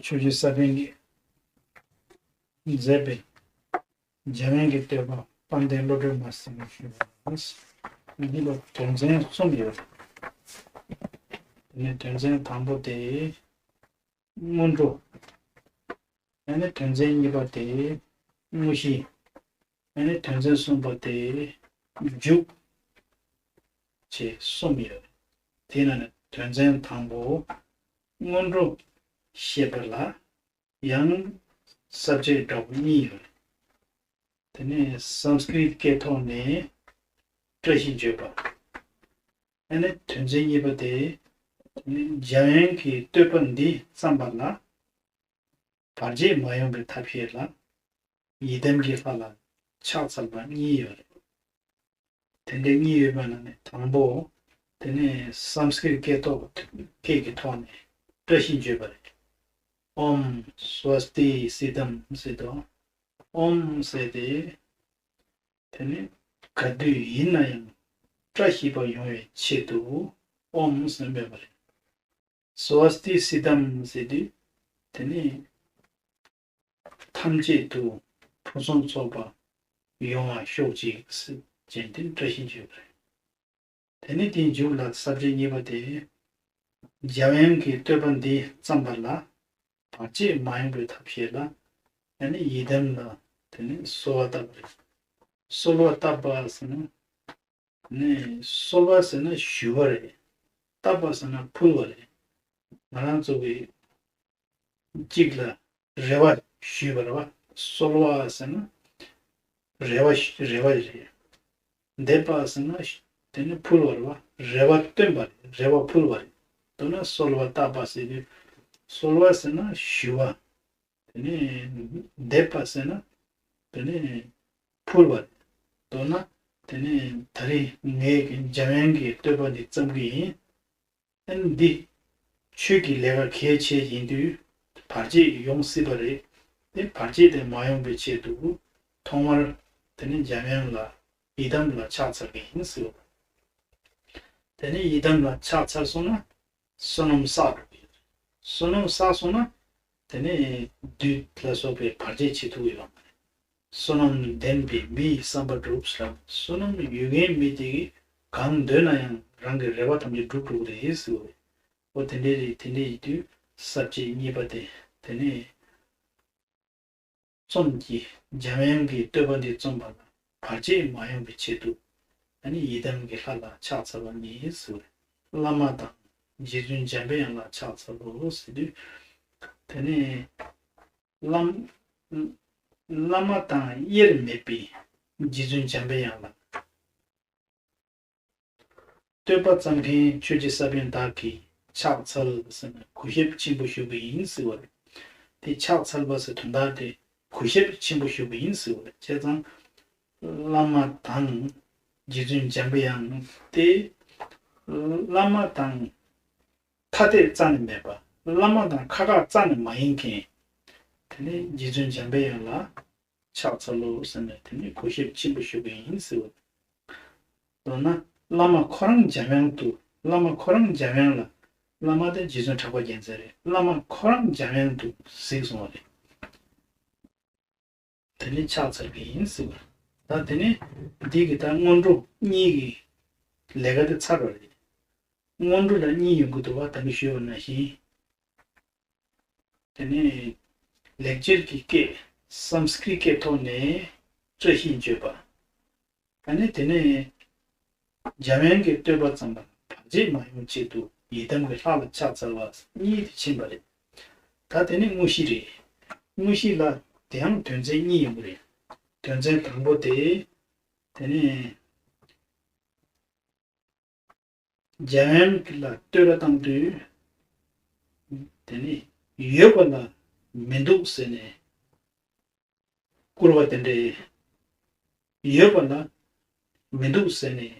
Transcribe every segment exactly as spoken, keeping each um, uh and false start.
ཆོས་རྗེ་ས་པཎ་གྱིས་མཛད་པའི་འཇམ་དབྱངས་ཀྱི་བསྟོད་པ་དཔལ་ལྡན་བློ་གྲོས་མ་ཟེར་ནས་ཞུས་པ་ཡིན། འདི་ལ་དོན་ཚན་གསུམ་ཡོད། དེ་ནས་དོན་ཚན་དང་པོ་དེ་སྔོན་འགྲོ། ཨ་ནི་དོན་ཚན་གཉིས་པ་དེ་དངོས་གཞི། ཨ་ནི་དོན་ཚན་གསུམ་པ་དེ་མཇུག་བཅས་གསུམ་ཡོད། དེ་ནང་ནས་དོན་ཚན་དང་པོ་སྔོན་འགྲོ་བཤད་པ་ལ་ཡང་ས་བཅད་འདྲ་པོ་གཉིས་ཡོད། དེ་ནས་སཾ་སྐྲྀཏ་སྐད་ཐོག་ནས་བཀྲ་ཤིས་བརྗོད་པ། ཨ་ནི་དོན་ཚན་གཉིས་པ་དེ་འཇམ་དབྱངས་ཀྱི་བསྟོད་པ་འདི་བརྩམས་པ་ལ་བར་ཆད་མ་ཡོང་བའི་ཐབས་ཤེས་ལ་ཡི་དམ་གྱི་ལྷ་ལ་ཕྱག་འཚལ་བ་གཉིས་ཡོད་རེད། དེ་འདྲའི་གཉིས་ཡོད་པ་ནང་ནས་དང་པོ། དེ་ནས་སཾ་སྐྲྀཏ་སྐད་ཐོག་སྐད་ཀྱི་ཐོག་ནས་བཀྲ་ཤིས་བརྗོད་པ་རེད། ཨོཾ་སྭ་སྟི་སིདྡྷཾ་ཟེར་དོ། ཨོཾ་ཟེར་ཏེ། དེ་ནས་ག་དུས་ཡིན་ན་ཡང་བཀྲ་ཤིས་པ་ཡོང་བའི་ཆེད་དུ་ཨོཾ་ཟེར་སྨོས་པ་རེད། སྭ་སྟི་སིདྡྷཾ་ཟེར་དུས་དེ་ནས་ཐམས་ཅད་དུ་ཕུན་སུམ་ཚོགས་པ་ཡོང་བ་ཤོག་ཅིག་ཟེར་བྱས་ཏེ་བཀྲ་ཤིས་བརྗོད་པ་རེད། དེ་ནས་དེའི་མཇུག་ལ་ས་བཅད་གཉིས་པ་དེ། འཇམ་དབྱངས་ཀྱི་བསྟོད་པ་འདི་བརྩམས་པ་ལ་བར་ཆད་མ་ཡོང་བའི་ཐབས་ཤེས་ལ་ཨ་ནི་ཡི་དམ་ལ་དེ་ནས་གསོལ་བ་བཏབ་པ་རེད། གསོལ་བ་བཏབ་པ་ཟེར་ན། ནས་གསོལ་བ་ཟེར་ན་ཞུ་བ་རེད། བཏབ་པ་ཟེར་ན་ཕུལ་བ་རེད། ང་རང་ཚོ་གི་གཅིག་ལ་རེ་བ་ཞུས་པ་རེད་བ། གསོལ་བ་ཟེར་ན་རེ་བ་ཞུ་རེ་བ་རེད། འདེབས་པ་ཟེར་ན་དེ་ནི་ཕུལ་བ་རེད་བ། རེ་བ་བཏོན་པ་རེད། རེ་བ་ཕུལ་བ་རེད། མདོར་ན་གསོལ་བ་བཏབ་པ་ཟེར་དུས་གསོལ་བ་ཟེར་ན་ཞུ་བ། དེ་ནས་འདེབས་པ་ཟེར་ན་དེ་ནས་ཕུལ་བ་རེད། མདོར་ན་དེ་ནས་ད་རེས་ངས་ཀྱི་འཇམ་དབྱངས་ཀྱི་བསྟོད་པ་འདི་བརྩམ་གྱི་ཡིན། ཨ་ནི་འདི་ཆོས་ཀྱི་ལས་ཀ་གལ་ཆེ་ཡིན་དུས་བར་ཆད་ཡོང་སྲིད་པ་རེད། དེ་བར་ཆད་དེ་མ་ཡོང་པའི་ཆེད་དུ་ཐོག་མར་དེ་ནས་འཇམ་དབྱངས་ལ་ཡི་དམ་ལ་ཕྱག་འཚལ་གྱི་ཡིན་ཟེར་བ། དེ་ནས་ཡི་དམ་ལ་ཕྱག་འཚལ་སོང་ན་བསོད་ནམས་བསགས་འགྲོ་གི་ཡོད་རེད། བསོད་ནམས་བསགས་སོང་ན་དེ་ནས་བདུད་ལ་སོགས་པའི་བར་ཆད་བྱེད་ཐུབ་ཀྱི་ཡོད་མ་རེད། བསོད་ནམས་ལྡན་པས་མི་ཡི་བསམ་པ་འགྲུབ་ཟེར། བསོད་ནམས་ཡོད་མཁན་མི་དེ་གིས་གང་འདོད་ན་ཡང་རང་གི་རེ་བ་ཐམས་ཅད་འགྲུབ་འགྲོ་གི་རེད་ཟེར་བ་རེད། འོ་དེ་འདྲའི་རེད། དེ་འདྲའི་ཡིན་དུས་ས་བཅད་གཉིས་པ་དེ་དེ་ནས་རྩོམ་གྱི་འཇམ་དབྱངས་ཀྱི་བསྟོད་པ་འདི་རྩོམ་པ་ལ་བར་ཆད་མ་ཡོང་བའི་ཆེད་དུ་ཨ་ནི་ཡི་དམ་གྱི་ལྷ་ལ་ཕྱག་འཚལ་བ་ཉིད་ཟེར་བ་རེད། བླ་མ་དང་རྗེ་བཙུན་འཇམ་པའི་དབྱངས་ལ་ཕྱག་འཚལ་ལོ་ཟེར་དུས་དེ་ནས་བླ་བླ་མ་དང་དབྱེར་མེད་པའི་རྗེ་བཙུན་འཇམ་པའི་དབྱངས་ལ། བསྟོད་པ་བརྩམས་མཁན་ཆོས་རྗེ་ས་པཎ་བདག་གིས་ཕྱག་འཚལ་ཟེར་ནས་གུས་ཞབས་ཆེན་པོ་ཞུ་གི་ཡིན་ཟེར་བ་རེད། དེ་ཕྱག་འཚལ་བ་ཟེར་དོན་དག་དེ་གུས་ཞབས་ཆེན་པོ་ཞུ་གི་ཡིན་ཟེར་བ་རེད། བྱས་ཙང་བླ་མ་དང་རྗེ་བཙུན་འཇམ་པའི་དབྱངས་དེ་བླ་མ་དང་ཐ་དད་རྩ་ནས་མེད་པ། བླ་མ་དང་ཁ་ཁ་རྩ་ནས་མ་ཡིན་མཁན། དེ་ནས་རྗེ་བཙུན་འཇམ་པའི་དབྱངས་ལ་ཕྱག་འཚལ་ལོ་ཟེར་ནས་དེ་ནས་གུས་ཞབས་ཆེན་པོ་ཞུ་གི་ཡིན་ཟེར་བ། མདོར་ན་བླ་མ་ཁོ་རང་འཇམ་དབྱངས་དུ། བླ་མ་ཁོ་རང་འཇམ་དབྱངས་ལ། བླ་མ་དེ་རྗེ་བཙུན་གྲགས་པ་རྒྱལ་མཚན་རེད། བླ་མ་ཁོ་རང་འཇམ་དབྱངས་དུ་གཟིགས་སོང་བ་རེད། དེ་ནས་ཕྱག་འཚལ་གྱི་ཡིན་ཟེར་བ། ད་དེ་ནས་འདི་གི་ད་སྔོན་འགྲོ་གཉིས་ཀྱི་ལས་ཀ་དེ་ཚར་བ་རེད། སྔོན་འགྲོ་ལ་གཉིས་ཡོང་གི་འདུག་བ། ད་གིན་ཞུས་པ་ནང་བཞིན། དེ་ནས་ལེགས་སྦྱར་གྱི་སྐད་སཾ་སྐྲྀཏ་སྐད་ཐོག་ནས་བཀྲ་ཤིས་བརྗོད་པ། ཨ་ནི་དེ་ནས་འཇམ་དབྱངས་ཀྱི་བསྟོད་པ་ཙམ་པ་བར་ཆད་མ་ཡོང་ཆེད་དུ་ཡི་དམ་གྱི་ལྷ་ལ་ཕྱག་འཚལ་བ་གཉིས་དེ་ཕྱིན་པ་རེད། ད་དེ་ནས་དངོས་གཞི་རེད། དངོས་གཞི་ལ་དེའང་དོན་ཚན་གཉིས་ཡོང་གི་རེད། དོན་ཚན་དང་པོ་དེ། དེ་ནས་འཇམ་དབྱངས་ལ་བསྟོད་ར་བཏང་དུས། དེ་ནི་ཡོད་པ་ལ་མི་འདུག་ཟེར་ནས་བཀུར་བ་དེ་འདྲ་ཡོད་པ་ལ་མི་འདུག་ཟེར་ནས་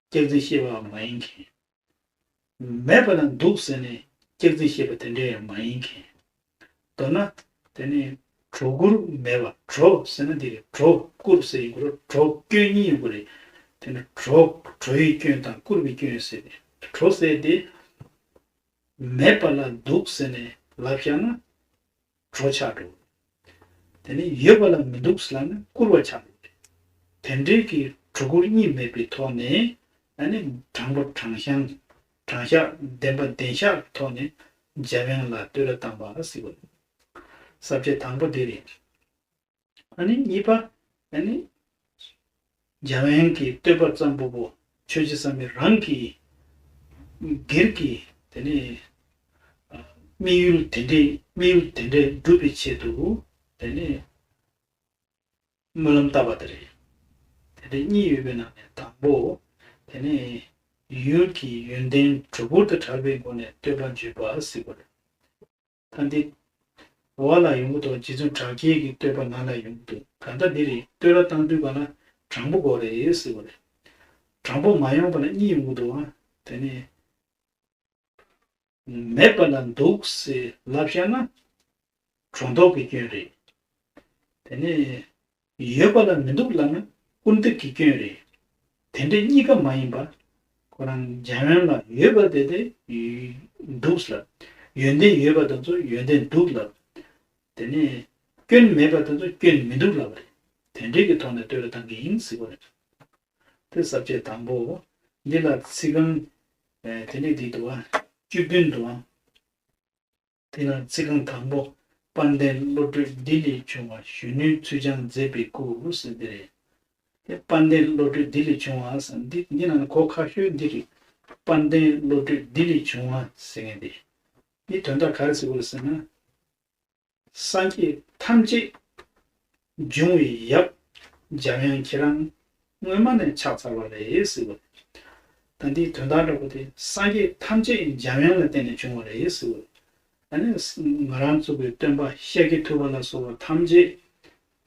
སྐྱག་རྫུན་བཤད་པ་མ་ཡིན་མཁན། མེད་པ་ལ་འདུག་ཟེར་ནས་སྐྱག་རྫུན་བཤད་པ་དེ་འདྲ་ཡང་མ་ཡིན་མཁན། མདོར་ན་དེ་ནི་གྲོ་གུར་མེད་པ། གྲོ་ཟེར་ན་འདི་རེད། གྲོ་གུར་ཟེར་ཡིན་དགོས་རེད། གྲོ་སྐྱོན་གཉིས་ཡོང་གི་རེད། དེ་ནི་གྲོ་གྲོ་ཡི་སྐྱོན་དང་བཀུར་བའི་སྐྱོན་ཟེར་ཏེ། གྲོ་ཟེར་དེ་མེད་པ་ལ་འདུག་ཟེར་ནས་ ལབ་བཞག་ན་གྲོགས་ཆགས་འགྲོ། དེ་ནས་ཡོད་པ་ལ་མི་འདུག་ཟེར་ལབ་ན་སྐུར་བ་ཆགས་འགྲོ། དེ་འདྲའི་གི་གྲོགས་སྐུར་གཉིས་མེད་པའི་ཐོག་ནས་ཨ་ནི་དྲང་པོ་དྲང་བཞག་དྲང་བཞག་བདེན་པ་བདེན་བཞག་གི་ཐོག་ནས་འཇམ་དབྱངས་ལ་བསྟོད་ར་བཏང་བ་ཟེར་བ་རེད། ས་བཅད་དང་པོ་དེ་རེད། ཨ་ནི་གཉིས་པ། ཨ་ནི་འཇམ་དབྱངས་ཀྱི་བསྟོད་པ་ཙམ་པོ་པོ་ཆོས་རྗེ་བསམ་ཡས་རང་གི་སྒེར་གྱི་དེ་ནས་ཨ་དམིགས་ཡུལ་དེ་འདྲའི་དམིགས་ཡུལ་དེ་འདྲའི་སྒྲུབ་པའི་ཆེད་དུ་དེ་ནས་སྨོན་ལམ་བཏབ་པ་དེ་རེད། དེ་འདྲའི་གཉིས་ཡོད་པའི་ནང་ནས་དང་པོ་དེ་ནས་ཡུལ་གྱི་ཡོན་ཏན་གྲུ་བུར་དུ་དྲངས་པའི་སྒོ་ནས་བསྟོད་པ་བརྗོད་པ་ཟེར་བ་རེད། ད་འདི་འོག་ལ་ཡོང་གི་འདུག་རྗེ་བཙུན་གྲགས་རྒྱན་གྱི་བསྟོད་པ་ནང་ལ་ཡོང་གི་འདུག་གང་ལྟར་འདི་རེད། བསྟོད་ར་བཏང་དུས་ག་ལ་དྲང་པོ་དགོས་རེད་ཟེར་བ་རེད། དྲང་པོ་མ་ཡོང་བ་ལ་གཉིས་ཡོང་གི་འདུག་དེ་ནས་མེད་པ་ལ་འདུག་ཟེར་ལབ་བཞག་ན་སྒྲོ་འདོགས་ཀྱི་སྐྱོན་རེད། དེ་ནས་ཡོད་པ་ལ་མི་འདུག་ལབ་ན་སྐུར་འདེབས་ཀྱི་སྐྱོན་རེད། དེ་འདྲའི་གཉིས་ཀ་མ་ཡིན་པ། ཁོ་རང་འཇམ་དབྱངས་ལ་ཡོད་པ་དེ་དེ་འདུག་ལབ། ཡོན་ཏན་ཡོད་པ་དེ་ཚོ་ཡོན་ཏན་འདུག་ལབ། དེ་ནས་སྐྱོན་མེད་པ་དེ་ཚོ་སྐྱོན་མི་འདུག་ལབ་རེད། དེ་འདྲའི་གི་ཐོག་ནས་བསྟོད་ར་བཏང་གི་ཡིན་ཟེར་བ་རེད། དེ་ས་བཅད་དང་པོ། འདི་ལ་ཚིག་རྐང་། དེ་ནས་འདི་འདུག་བ། བཅུ་བདུན་འདུག་བ། དེ་ལ་ཚིག་རྐང་དང་པོ། དཔལ་ལྡན་བློ་གྲོས་འདི་ལས་བྱུང་བ། གཞོན་ནུའི་ཚུལ་འཆང་མཛད་པའི་སྐུ་ཟེར་འདི་རེད། དེ་དཔལ་ལྡན་བློ་གྲོས་འདི་ལས་བྱུང་བ་ཟེར་འདི་འདི་ནང་ནས་གོ་ཁ་ཤོས་འདི་རེད། དཔལ་ལྡན་བློ་གྲོས་འདི་ལས་བྱུང་བ་ཟེར་མཁན་འདི། འདི་དོན་དག་ག་རེ་ཟེར་དགོས་ཟེར་ན། སངས་རྒྱས་ཐམས་ཅད་འབྱུང་བའི་ཡབ་འཇམ་དབྱངས་ཁྱེད་རང་སྔོན་མ་ནས་ཆགས་ཚར་བ་རེད་ཟེར་བ་རེད། ད་འདིའི་དོན་དག་འདྲ་པོ་དེ་སངས་རྒྱས་ཐམས་ཅད་འཇམ་དབྱངས་ལ་བརྟེན་ནས་བྱུང་བ་རེད་ཟེར་བ་རེད། ཨ་ནི་ང་རང་ཚོ་གི་སྟོན་པ་ཤཱཀྱ་ཐུབ་པ་ལ་སོགས་པ་ཐམས་ཅད་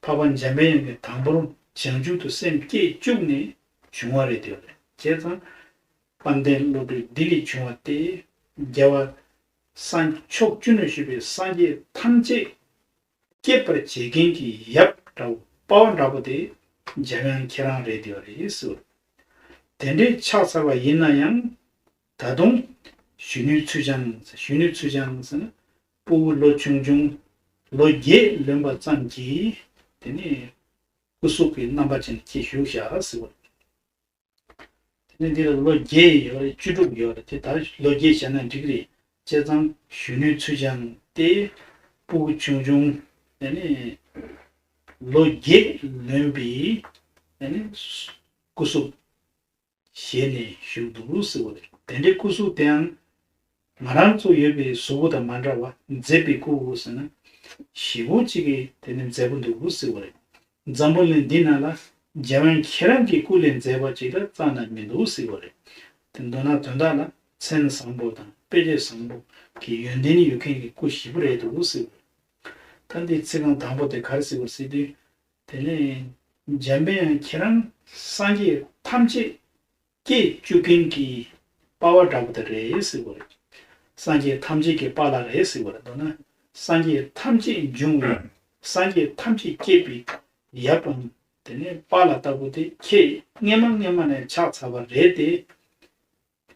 འཕགས་པ་འཇམ་པའི་དབྱངས་ཀྱིས་དང་པོར་བྱང་ཆུབ་ཏུ་སེམས་བསྐྱེད་བཅུག་ནས་བྱུང་བ་རེད་དེ་རེད། བྱས་ཙང་དཔལ་ལྡན་བློ་གྲོས་འདི་ལས་བྱུང་བ་སྟེ། རྒྱལ་བ་སངས་ཕྱོགས་བཅུ་ན་བཞུགས་པའི་སངས་རྒྱས་ཐམས་ཅད་སྐྱེད་པར་བྱེད་མཁན་གྱི་ཡབ་འདྲ་བོ་དཔའ་བ་འདྲ་པོ་དེ་འཇམ་དབྱངས་ཁྱེད་རང་རེད་དེ་རེད་ཟེར། དེ་འདྲའི་ཆགས་ཚར་བ་ཡིན་ན་ཡང་ད་དུང་གཞོན་ནུའི་ཚུལ་འཆང་། གཞོན་ནུའི་ཚུལ་འཆང་ཟེར་ན་སྤུ་གུ་ལོ་ཆུང་ཆུང་ལོ་བརྒྱད་ལོན་པ་ཙམ་གྱིས་དེ་ནས་སྐུ་གཟུགས་ཀྱི་རྣམ་པ་ཅན་སྐྱེ་བཞུགས་བཞག་ཟེར་བ། དེ་ནས་འདི་ལ་ལོ་བརྒྱད་ཡོད་རེད། བཅུ་དྲུག་ཡོད་རེད། དེ་ལྟར་ལོ་བརྒྱད་བྱས་ན་འགྲིག་གི་རེད། བྱས་ཙང་གཞོན་ནུའི་ཚུལ་འཆང་སྟེ་སྤུ་གུ་ཆུང་ཆུང་དེ་ནས་ལོ་བརྒྱད་ལོན་པའི་དེ་ནས་སྐུ་གཟུགས་བཞེས་ནས་བཞུགས་འདུག་ཟེར་བ་རེད། དེ་འདྲའི་སྐུ་གཟུགས་དེའང་ང་རང་ཚོ་ཡོད་པའི་གཟུགས་པོ་དང་མ་འདྲ་བ་མཛེས་པའི་སྐུ་ཟེར་ན་ཞེ་པོ་ཅིག་གིས་དེ་ནི་མཛེས་པོ་འདུག་ཟེར་བ་རེད། འཛམ་བུ་གླིང་འདི་ནང་ལ་འཇམ་དབྱངས་ཁྱེད་རང་གི་སྐུ་ལས་མཛེས་པ་ཅིག་ལ་རྩ་ནས་མི་འདུག་ཟེར་བ་རེད། དེ་མདོར་ན་དོན་དག་ལ་མཚན་བཟང་པོ་དང་དཔེ་བྱད་བཟང་པོ་གི་ཡོན་ཏན་ཡོད་མཁན་གྱི་སྐུ་ཞེ་པོ་རེད་འདུག་ཟེར་བ་རེད། ད་འདི་ཚིག་རྐང་དང་པོ་དེ་ག་རེ་ཟེར་བ་ཟེར་དུས། དེ་ནས་འཇམ་དཔལ་དབྱངས་ཁྱེད་རང་སངས་རྒྱས་ཐམས་ཅད་སྐྱེད་བཅུག་མཁན་གྱི་དཔའ་བ་འདྲ་པོ་དེ་རེད་ཟེར་བ་རེད། སངས་རྒྱས་ཐམས་ཅད་ཀྱི་དཔའ་ལ་རེད་ཟེར་བ་རེད། མདོར་ན་སངས་རྒྱས་ཐམས་ཅད་འབྱུང་བའི་སངས་རྒྱས་ཐམས་ཅད་སྐྱེད་པའི་ཡབ་དང་དེ་ནས་དཔའ་ལ་ལྟ་བུ་དེ་ཁྱེད་སྔན་མ་སྔན་མ་ནས་ཆགས་ཚར་བ་རེད་དེ།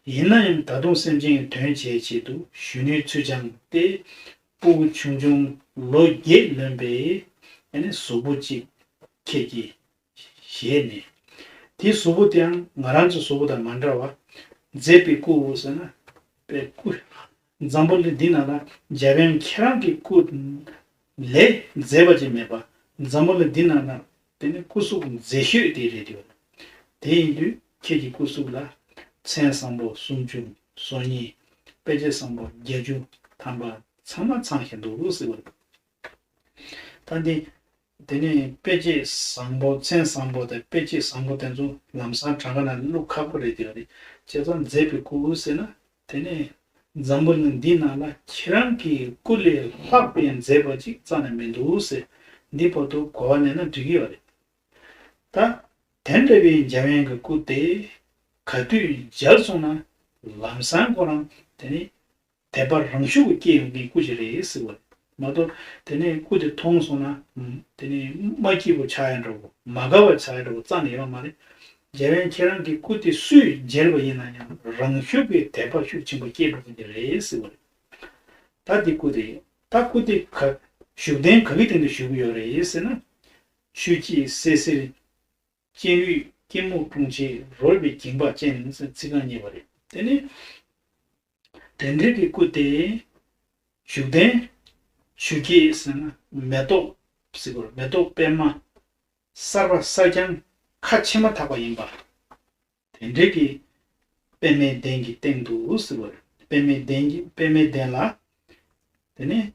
ཡིན་ན་ཡང་ད་དུང་སེམས་ཅན་གྱི་དོན་བྱེད་ཆེད་དུ་གཞོན་ནུའི་ཚུལ་འཆང་སྟེ་སྤུ་གུ་ཆུང་ཆུང་ལོ་བརྒྱད་ལོན་པའི་ཨ་ནི་གཟུགས་པོ་གཅིག་ཁྱེད་ཀྱིས་བཞེས་ནས། དེའི་གཟུགས་པོ་དེའང་ང་རང་ཚོའི་གཟུགས་པོ་དང་མ་འདྲ་བ་མཛེས་པའི་སྐུ་ཟེར་ན་པའི་སྐུ། འཛམ་བུ་གླིང་འདི་ནང་ལ་འཇམ་དབྱངས་ཁྱེད་རང་གི་སྐུ་ལས་མཛེས་པ་ཅིག་མེད་པ། འཛམ་བུ་གླིང་འདི་ནང་ལ་དེ་ནི་སྐུ་གཟུགས་མཛེས་ཤོས་དེ་རེད་དེ། དེ་ཡིན་དུས་ཁྱེད་ཀྱི་སྐུ་གཟུགས་ལ་མཚན་བཟང་པོ་སུམ་ཅུ་སོ་གཉིས། དཔེ་བྱད་བཟང་པོ་བརྒྱད་ཅུ་ཐམ་པ་ཚང་མ་ཚང་བཞིན་འདུག་ཟེར་བ་རེད། ད་འདི་དེ་ནས་དཔེ་བྱད་བཟང་པོ་མཚན་བཟང་པོ་དང་དཔེ་བྱད་བཟང་པོ་དེ་ཚོ་ལམ་སང་གྲངས་ཀ་ནང་བླུག་ཁག་པོ་རེད་དེ་རེད། བྱས་ཙང་མཛེས་པའི་སྐུ་ཟེར་ན་དེ་ནས་འཛམ་བུ་གླིང་འདི་ནང་ལ་ཁྱེད་རང་གི་སྐུ་ལས་ལྷག་པའི་མཛེས་པ་ཅིག་རྩ་ནས་མི་འདུག་ཟེར། འདི་བར་དུ་གོ་བ་ལེན་ན་འགྲིག་གི་ཡོད་རེད། ད་དེ་འདྲ་བའི་འཇམ་དབྱངས་ཀྱི་སྐུ་དེ་ག་དུས་མཇལ་སོང་ན་ལམ་སང་ཁོ་རང་དེ་ནི་དད་པ་རང་ཤུགས་ཀྱིས་སྐྱེ་ཡོང་མཁན་སྐུ་ཞིག་རེད་ཟེར་བ་རེད་མ་གཏོགས། དེ་ནས་སྐུ་དེ་མཐོང་སོང་ན་དེ་ནས་མ་སྐྱིད་པོ་ཆགས་ཡ་འདྲ་བོ་མ་དགའ་བ་ཆགས་ཡ་འདྲ་བོ་རྩ་ནས་ཡོད་མ་རེད། འཇམ་དབྱངས་ཁྱེད་རང་གི་སྐུ་དེ་སུས་མཇལ་བ་ཡིན་ན་ཡང་རང་ཤུགས་ཀྱིས་དད་པ་ཤུགས་ཆེན་པོ་སྐྱེ་འགྲོ་མཁན་དེ་རེད་ཟེར་བ་རེད། ད་འདི་སྐུ་དེ་ ད་སྐུ་དེ་ག་བཞུགས་གདན་ག་གི་སྟེང་དུ་བཞུགས་ཡོད་རེད་ཟེར་ན། ཆུ་སྐྱེས་སད་སེར་སྤྱན་དབུས་སྐྱིལ་མོ་ཀྲུང་བཅས་རོལ་པའི་འགྱིང་བག་ཅན་ཟེར་ཚིག་རྐང་གཉིས་པ་རེད། དེ་ནི་དེ་འདྲའི་གི་སྐུ་དེ་བཞུགས་གདན་ཆུ་སྐྱེས་ཟེར་ན་མེ་ཏོག་ཟེར་དགོས་རེད། མེ་ཏོག་པད་མ་གསར་པ་གསར་རྐྱང་ཁ་ཕྱེ་མ་ཐག་པ་ཡིན་པ། དེ་འདྲའི་གི་པདྨའི་གདན་གྱི་སྟེང་དུ་ཟེར་བ་རེད། པདྨའི་གདན་གྱི་པདྨའི་གདན་ལ། དེ་ནས་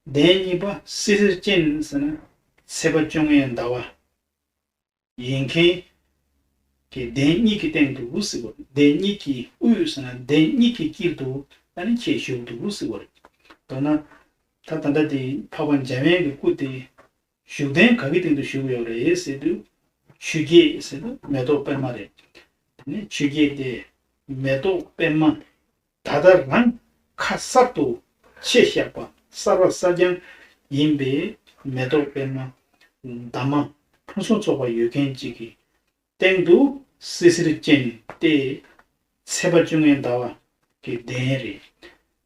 གདན་གཉིས་པ་སད་སེར་ཅན་ཟེར་ན་ཚེས་པ་བཅོ་ལྔའི་ཟླ་བ་ཡིན་མཁན་གྱི་གདན་གཉིས་ཀྱི་སྟེང་དུ་ཟེར་བ་རེད། གདན་གཉིས་ཀྱི་དབུས་ཟེར་ན་གདན་གཉིས་ཀྱི་དཀྱིལ་དུ་ཨ་ནི་ཁྱེད་བཞུགས་འདུག་ཟེར་བ་རེད། མདོར་ན་ད་ད་ལྟ་དེ་འཕགས་པ་འཇམ་དབྱངས་ཀྱི་སྐུ་དེ། བཞུགས་གདན་ག་གི་སྟེང་དུ་བཞུགས་ཡོད་རེད་ཟེར་དུས། ཆུ་སྐྱེས་ཟེར་དུས་མེ་ཏོག་པད་མ་རེད། དེ་ནས་ཆུ་སྐྱེས་དེ་མེ་ཏོག་པད་མ་ད་ལྟ་རང་ཁ་གསར་དུ་ཆེ་བཞག་པ་གསར་པ་གསར་རྐྱང་ཡིན་པའི་མེ་ཏོག་པད་མ་འདབ་མ་ཕུན་སུམ་ཚོགས་པ་ཡོད་མཁན་ཅིག་གི་སྟེང་དུ་སད་སེར་ཅན་ཏེ། ཚེས་པ་བཅོ་ལྔའི་ཟླ་བ་གི་གདན་རེད།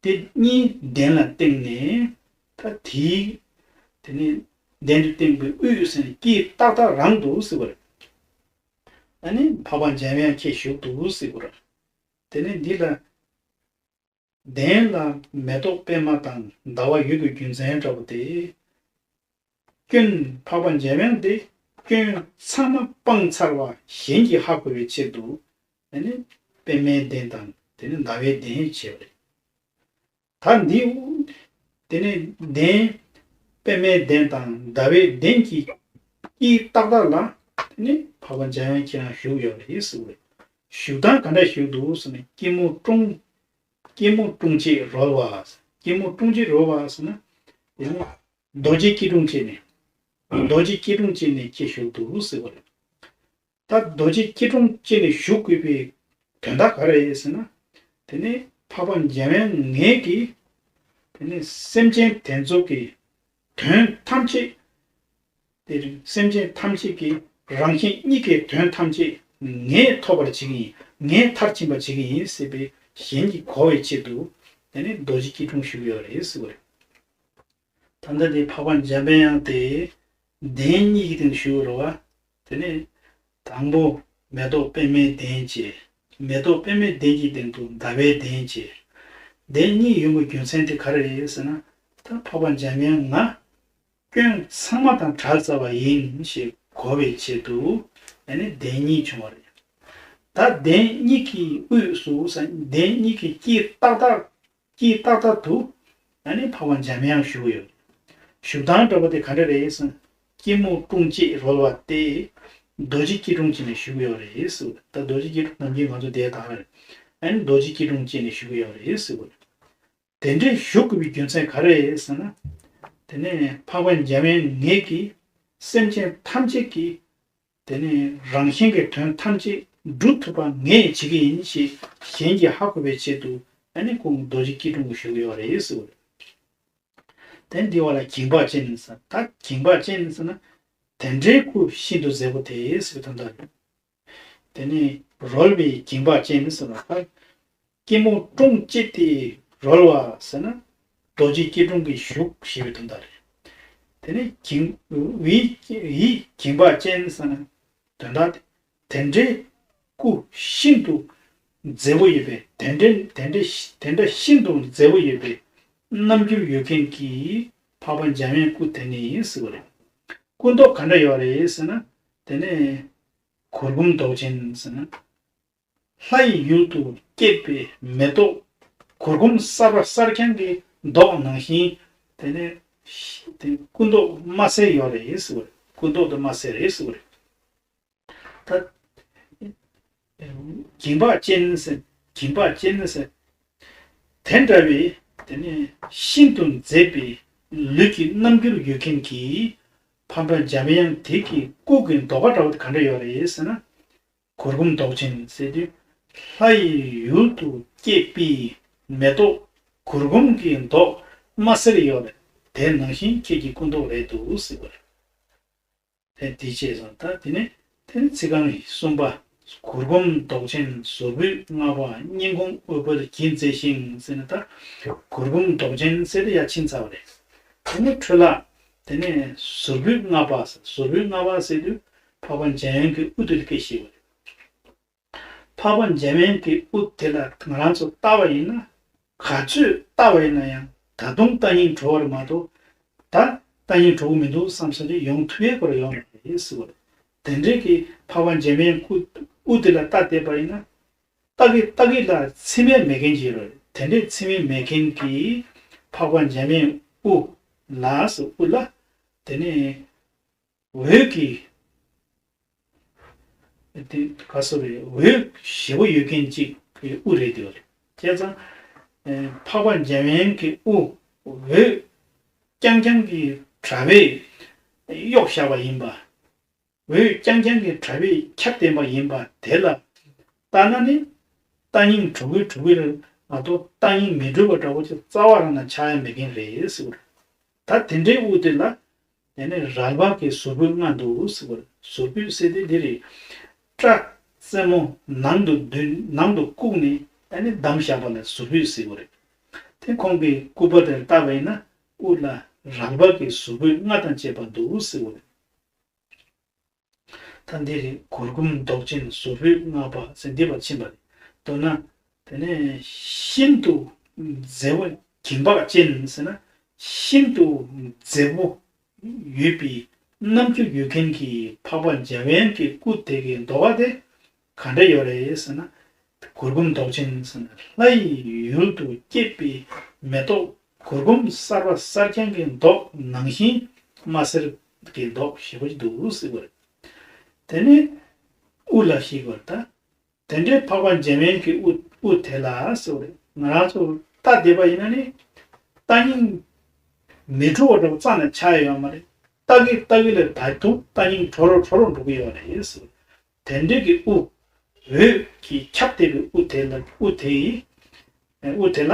དེ་གཉིས་གདན་ལ་བཏིང་ནས་ད་དེའི་དེ་ནས་གདན་དུ་བཏིང་བའི་དབུས་སུ་དཀྱིལ་ཏག་ཏག་རང་འདུག་ཟེར་བ་རེད། ཨ་ནི་འཕགས་པ་འཇམ་དབྱངས་ཁྱེད་བཞུགས་འདུག་ཟེར་བ་རེད། དེ་ནས་འདི་ལ། གདན་ལ་མེ་ཏོག་པད་མ་དང་ཟླ་བ་ཡོད་པའི་རྒྱུ་མཚན་འདྲ་པོ་དེ། སྐྱོན་འཕགས་པ་འཇམ་དབྱངས་དེ་སྐྱོན་ཚང་མ་སྤངས་ཚར་བ་གཞན་གྱིས་ཧ་གོ་བའི་ཆེད་དུ། ཨ་ནི་པདྨའི་གདན་དང་དེ་ནི་ཟླ་བའི་གདན་བྱས་པ་རེད། ད་འདི་དེ་ནི་གདན་པདྨའི་གདན་དང་ཟླ་བའི་གདན་གྱི་དཀྱིལ་ཏག་ཏག་ལ་དེ་ནི་འཕགས་པ་འཇམ་དབྱངས་ཁྱེད་རང་བཞུགས་ཡོད་རེད་ཟེར་བ་རེད། བཞུགས་སྟངས་ག་འདྲ་བཞུགས་འདུག་ཟེར་ན་སྐྱིལ་མོ་ཀྲུང་། སྐྱིལ་མོ་ཀྲུང་བཅས་རོལ་བ། སྐྱིལ་མོ་ཀྲུང་བཅས་རོལ་བ་ཟེར་ན། དེ་ནི་རྡོ་རྗེ་སྐྱིལ་ཀྲུང་བཅས་ནས། རྡོ་རྗེ་སྐྱིལ་ཀྲུང་བཅས་ནས་ཁྱེད་བཞུགས་འདུག་ཟེར་བ་རེད། ད་རྡོ་རྗེ་སྐྱིལ་ཀྲུང་བཅས་ནས་བཞུགས་དགོས་པའི་དོན་དག་ག་རེ་རེད་ཟེར་ན། དེ་ནི་འཕགས་པ་འཇམ་དབྱངས་ངེད་ཀྱིས་དེ་ནི་སེམས་ཅན་དེ་ཚོ་གི་དོན་ཐམས་ཅད། དེ་རིང་སེམས་ཅན་ཐམས་ཅད་ཀྱི་རང་གཞན་གཉིས་ཀའི་དོན་ཐམས་ཅད་ངས་ཐོབ་པར་བྱེད་ཀྱི་ཡིན། ངས་མཐར་ཕྱིན་པར་བྱེད་ཀྱི་ཡིན་ཟེར་བའི་གཞན་གྱིས་གོ་བའི་ཆེད་དུ། དེ་ནི་རྡོ་རྗེ་སྐྱིལ་ཀྲུང་བཞུགས་ཡོད་རེད་ཟེར་བ་རེད། ད་ལྟ་དེ་འཕགས་པ་འཇམ་དཔལ་དབྱངས་དེ་གདན་གཉིས་ཀྱི་སྟེང་དུ་བཞུགས་ཡོད་རེད་བ། དེ་ནི་དང་པོ་མེ་ཏོག་པདྨའི་གདན་བཅས། མེ་ཏོག་པདྨའི་གདན་གྱི་སྟེང་དུ་ཟླ་བའི་གདན་བཅས། གདན་གཉིས་ཡོང་བའི་རྒྱུ་མཚན་དེ་ག་རེ་རེད་ཟེར་ན། ད་འཕགས་པ་འཇམ་དབྱངས་ང་སྐྱོན་ཚང་མ་དང་བྲལ་ཚར་བ་ཡིན་ཞེས་གོ་བའི་ཆེད་དུ་ཨ་ནི་གདན་གཉིས་བྱུང་བ་རེད། ད་གདན་གཉིས་ཀྱི་དབུས་སུ་ས་གདན་གཉིས་ཀྱི་དཀྱིལ་ཏག་ཏག་དཀྱིལ་ཏག་ཏག་ཏུ་ཨ་ནི་འཕགས་པ་འཇམ་དབྱངས་བཞུགས་ཡོད། བཞུགས་སྟངས་འདྲ་པོ་དེ་ག་འདྲ་རེད་ཟེར་ན། སྐྱིལ་མོ་ཀྲུང་བཅས་རོལ་བ་སྟེ། རྡོ་རྗེ་སྐྱིལ་ཀྲུང་བཅས་ནས་བཞུགས་ཡོད་རེད་ཟེར། ད་རྡོ་རྗེ་སྐྱིལ་ཀྲུང་ནམ་རྒྱུན་ང་ཚོ་དེ་དང་རེད། ཨ་ནི་རྡོ་རྗེ་སྐྱིལ་ཀྲུང་བཅས་ནས་བཞུགས་ཡོད་རེད་ཟེར་བ་རེད། དེ་འདྲའི་བཞུགས་དགོས་པའི་རྒྱུ་མཚན་ག་རེ་རེད་ཟེར་ན། དེ་ནས་འཕགས་པ་འཇམ་དབྱངས་ངེད་ཀྱིས་སེམས་ཅན་ཐམས་ཅད་ཀྱི་དེ་ནས་རང་གཞན་གྱི་དོན་ཐམས་ཅད་སྒྲུབ་ཐུབ་པ་ངས་བྱེད་ཀྱི་ཡིན་ཞེས་གཞན་གྱིས་ཧ་གོ་བའི་ཆེད་དུ་ཨ་ནི་ཁོང་རྡོ་རྗེ་སྐྱིལ་ཀྲུང་གི་བཞུགས་ཡོད་རེད་ཟེར་བ་རེད། དེ་འདི་བ་ལ་འགྱིང་བག་ཅན་ཟེར། ད་འགྱིང་བག་ཅན་ཟེར་ན་དེ་འདྲའི་སྐུ་ཤིན་ཏུ་མཛེས་པོ་དེ་ཟེར་བའི་དོན་དག་རེད། དེ་ནས་རོལ་པའི་འགྱིང་བག་ཅན་ཟེར་བ་ལྟར། སྐྱིལ་མོ་ཀྲུང་བཅས་ཏེ་རོལ་བ་ཟེར་ན་རྡོ་རྗེ་སྐྱིལ་ཀྲུང་གི་བཞུགས་ཞེས་པའི་དོན་དག་རེད། དེ་ནས་འགྱིང་བའི་ཡི་འགྱིང་བག་ཅན་ཟེར་ན་དོན་དག་དེ་འདྲའི་སྐུ་ཤིན་ཏུ་མཛེས་པོ་ཡོད་པའི་དེ་འདྲའི་དེ་འདྲའི་དེ་འདྲ་ཤིན་ཏུ་མཛེས་པོ་ཡོད་པའི་རྣམ་འགྱུར་ཡོད་མཁན་གྱི་འཕགས་པ་འཇམ་དབྱངས་སྐུ་དེ་ནི་ཡིན་ཟེར་བ་རེད། སྐུ་མདོག་ག་འདྲ་ཡོད་རེད་ཟེར་ན། དེ་ནས་གུར་གུམ་མདོག་ཅན་ཟེར་ན། ལྷ་ཡི་ཡུལ་དུ་སྐྱེས་པའི་མེ་ཏོག་གུར་གུམ་གསར་པ་གསར་རྐྱང་གི་མདོག་ནང་བཞིན། དེ་ནས་དེ་སྐུ་མདོག་དམར་སེར་ཡོད་རེད་ཟེར་བ་རེད། སྐུ་མདོག་དེ་དམར་སེར་རེད་ཟེར་བ་རེད། ད་འགྱིང་བག་ཅན་ཟེར། འགྱིང་བག་ཅན་ཟེར། དེ་འདྲ་བའི་དེ་ནས་ཤིན་ཏུ་མཛེས་པའི་ལུས་ཀྱི་རྣམ་འགྱུར་ཡོད་མཁན་གྱི་འཕགས་པ་འཇམ་དབྱངས་དེ་གི་སྐུ་གི་མདོག་ཁ་འདྲ་བ་དེ་ག་འདྲ་ཡོད་རེད་ཟེར་ན། གུར་གུམ་མདོག་ཅན་ཟེར་དུས། ལྷ་ཡི་ཡུལ་དུ་སྐྱེས་པའི་མེ་ཏོག་གུར་གུམ་གྱི་མདོག་དམར་སེར་ཡོད་རེད། དེ་ནང་བཞིན་ཁྱེད་ཀྱི་སྐུ་མདོག་རེད་འདུག་ཟེར་བ་རེད། དེ་དེ་བྱས་སོང་། ད་དེ་ནས་དེ་ནས་ཚིག་རྐང་གསུམ་པ། གུར་གུམ་མདོག་ཅན་གཟུགས་པོས་མངའ་བ། སྙིང་ཁོང་དབུས་པར་བགྱིས་མཛད་ཅིང་ཟེར་ནས། ད་གུར་གུམ་མདོག་ཅན་ཟེར་དེ་ཡར་ཕྱིན་ཚར་བ་རེད། དེ་ནས་འཕྲོ་བརླག་དེ་ནས་ཟུར་ཕུད་ལྔ་པ་ཟེར། ཟུར་ཕུད་ལྔ་པ་ཟེར་དུས་འཕགས་པ་འཇམ་དབྱངས་ཀྱི་དབུ་དེ་ལ་སྐད་བཤད་པ་རེད། འཕགས་པ་འཇམ་དབྱངས་ཀྱི་དབུ་དེ་ལ་ང་རང་ཚོ་ལྟ་བ་ཡིན་ན། ག་ཚོད་ལྟ་བ་ཡིན་ན་ཡང་ད་དུང་ལྟ་སྙིང་བྲོ་བ་རེད་མ་གཏོགས། ད་ལྟ་སྙིང་བྲོ་གི་མི་འདུག་བསམ་ས་དེ་ཡོང་ཐུབ་ཡས་ཁོ་རང་ཡོང་མ་རེད་ཟེར་བ་རེད། དེ་འདྲའི་གི་འཕགས་པ་འཇམ་དབྱངས་སྐུ་དབུ་དེ་ལ་ལྟ་བསྡད་པ་ཡིན་ན། ལྟ་གི་ལྟ་གི་ལ་ཚིམ་ཡས་མེད་མཁན་ཅིག་རེད། དེ་འདྲའི་ཚིམ་ཡས་མེད་མཁན་གྱི་འཕགས་པ་འཇམ་དབྱངས་དབུ་ལ་ཟེར། དབུ་ལ་དེ་ནས་འོད་ཀྱི་དེ་ག་སོ་རེད། འོད་ཞེ་པོ་ཡོད་མཁན་གཅིག་གི་དབུ་རེད་དེ་བ་རེད། བྱས་ཙང་། ཨེ། འཕགས་པ་འཇམ་དབྱངས་ཀྱི་དབུ་འོད་རྐྱང་རྐྱང་གི་དྲ་བས་གཡོགས་བཞག་པ་ཡིན་པ། འོད་རྐྱང་རྐྱང་གི་དྲ་བས་ཁྱབ་བསྟན་པ་ཡིན་པ་དེ་ལ་ལྟ་ན་ནི་ལྟ་སྙིང་བྲོ་གི་བྲོ་གི་རེད་མ་གཏོགས་ལྟ་སྙིང་མི་བྲོ་བ་འདྲ་བོ་ཅིག་རྩ་བ་རང་ན་ཆགས་ཡ་མེད་མཁན་རེད་ཟེར་བ་རེད། ད་དེ་འདྲའི་དབུ་དེ་ལ་དེ་ནས་རལ་པ་གི་ཟུར་ཕུད་ལྔ་འདུག་ཟེར་བ་རེད། ཟུར་ཕུད་ཟེར་དེ་འདི་རེད། སྐྲ་རྩེ་མོ་ནང་དུ་འདུས། ནང་དུ་བཀུག་ནས་ཨ་ནི་བསྡམས་བཞག་པ་ལ་ཟུར་ཕུད་ཟེར་བ་རེད། དེ་ཁོང་གི་སྐུ་པར་དེར་བལྟས་པ་ཡིན་ན་དབུ་ལ་རལ་པ་གི་ཟུར་ཕུད་ལྔ་དང་བཅས་པ་འདུག་ཟེར་བ་རེད། ད་འདི་རེད། གུར་གུམ་མདོག་ཅན་ཟུར་ཕུད་ལྔ་པ་ཟེར་འདི་པར་ཕྱིན་པ་རེད། མདོར་ན། དེ་ནས་ཤིན་ཏུ་མཛེས་པོ་འགྱིང་བག་ཅན་ཟེར་ན། ཤིན་ཏུ་མཛེས་པོ་ཡོད་པའི་རྣམ་འགྱུར་ཡོད་མཁན་གྱི་འཕགས་པ་འཇམ་དབྱངས་ཀྱི་སྐུ་དེ་གི་མདོག་ཁ་དེ་ག་འདྲ་ཡོད་རེད་ཟེར་ན། གུར་གུམ་མདོག་ཅན་ཟེར་ན། ལྷ་ཡི་ཡུལ་དུ་སྐྱེས་པའི་མེ་ཏོག་གུར་གུམ་གསར་པ་གསར་རྐྱང་གི་མདོག་ནང་བཞིན་དམར་སེར་གྱི་མདོག་ཞེ་པོ་ཅིག་འདུག་ཟེར་བ་རེད། དེ་ནས་དབུ་ལ་ཞིག་བར་ད། དེ་འདྲའི་འཕགས་པ་འཇམ་དབྱངས་ཀྱི་དབུ་དབུ་དེ་ལ་ཟེར་བ་རེད། ང་རང་ཚོ་ལྟ་བསྡད་པ་ཡིན་ན་ནི། ལྟ་སྙིང་མི་བྲོ་བ་འདྲ་བོ་རྩ་ནས་ཆགས་ཡོད་མ་རེད། ལྟ་གི་ལྟ་གི་ལ་ད་དུང་ལྟ་སྙིང་བྲོ་རོ་བྲོ་རོ་འགྲོ་གི་ཡོད་རེད་ཟེར། དེ་འདྲའི་གི་དབུ། འོད་ཀྱིས་ཁྱབ་བསྡད་པའི་དབུ་དེ་ལ་དབུ་དེ་ཡི། དབུ་དེ་ལ་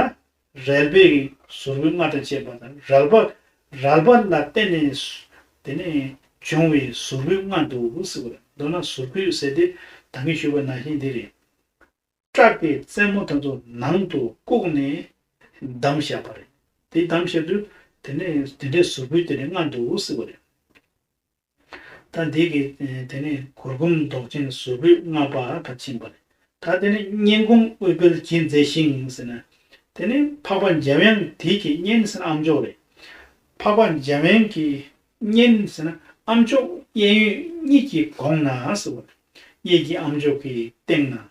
རལ་པའི་ཟུར་ཕུད་ལྔ་དང་བཅས་པ་དང་། རལ་པ་རལ་པ་ལ་བརྟེན་ནས་དེ་ནས་བྱུང་བའི་ཟུར་ཕུད་ལྔ་འདུག་ཟེར་བ་རེད། མདོར་ན་ཟུར་ཕུད་ཟེར་དེ་ད་གིན་ཞུས་པ་ནང་བཞིན་འདི་རེད། སྐྲ་གི་རྩེ་མོ་དེ་ཚོ་ནང་དུ་བཀུག་ནས་བསྡམས་བཞག་པ་རེད། དེ་བསྡམས་བཞག་དུས་དེ་ནས་དེ་འདྲའི་ཟུར་ཕུད་དེ་ནས་ལྔ་འདུག་ཟེར་བ་རེད། ད་འདི་གི་དེ་ནས་གུར་གུམ་མདོག་ཅན་ཟུར་ཕུད་ལྔ་པ་ཕར་ཕྱིན་པ་རེད། ད་དེ་ནས་སྙན་ཁོང་ཨུཏྤལ་གྱི་མཛེས་ཤིང་ཟེར་ན། དེ་ནས་འཕགས་པ་འཇམ་དབྱངས་དེ་གི་སྙན་ཟེར་ན་ཨ་མཆོག་རེད། འཕགས་པ་འཇམ་དབྱངས་ཀྱི་སྙན་ཟེར་ན་ཨ་མཆོག་གཡས་གཡོན་གཉིས་ཀྱི་གོང་ན་ཟེར་བ་རེད། གཡས་ཀྱི་ཨ་མཆོག་གི་སྟེང་ན།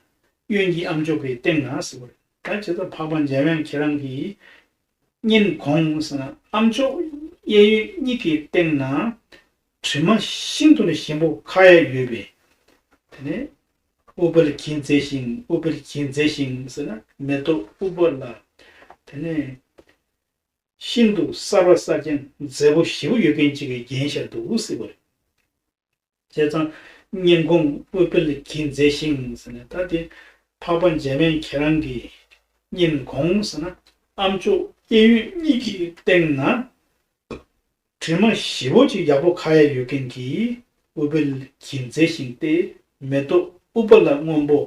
གཡོན་གྱི་ཨ་མཆོག་གི་སྟེང་ན་ཟེར་བ་རེད། ད་བྱས་ཙང་འཕགས་པ་འཇམ་དབྱངས་ཁྱེད་རང་གི་སྙན་གོང་ཟེར་ན་ཨ་མཆོག་གཡས་གཡོན་གཉིས་ཀྱི་སྟེང་ན་དྲི་མ་ཤིན་ཏུ་ནས་ཞིམ་པོ་ཁ་ཡ་ཡོད་པའི། དེ་ནས་ཨུཏྤལ་གྱི་མཛེས་ཤིང་། ཨུཏྤལ་གྱི་མཛེས་ཤིང་ཟེར་ན་མེ་ཏོག་ཨུཏྤལ་ལ། དེ་ནས་ཤིན་ཏུ་གསར་པ་གསར་རྐྱང་མཛེས་པོ་ཞེ་པོ་ཡོད་མཁན་ཅིག་གིས་བརྒྱན་བཞག་འདུག་ཟེར་བ་རེད། བྱས་ཙང་སྙན་གོང་ཨུཏྤལ་གྱི་མཛེས་ཤིང་ཟེར་ནས། ད་དེ་འཕགས་པ་འཇམ་དབྱངས་ཁྱེད་རང་གི་སྙན་གོང་ཟེར་ན་ཨ་མཆོག་གཡས་གཡོན་གཉིས་ཀྱི་སྟེང་ན་དྲི་མ་ཞེ་པོ་ཅིག་ཡག་པོ་ཁ་ཡ་ཡོད་མཁན་གྱི་ཨུཏྤལ་གྱི་མཛེས་ཤིང་སྟེ། མེ་ཏོག་ཨུཏྤལ་ལ་སྔོན་པོ།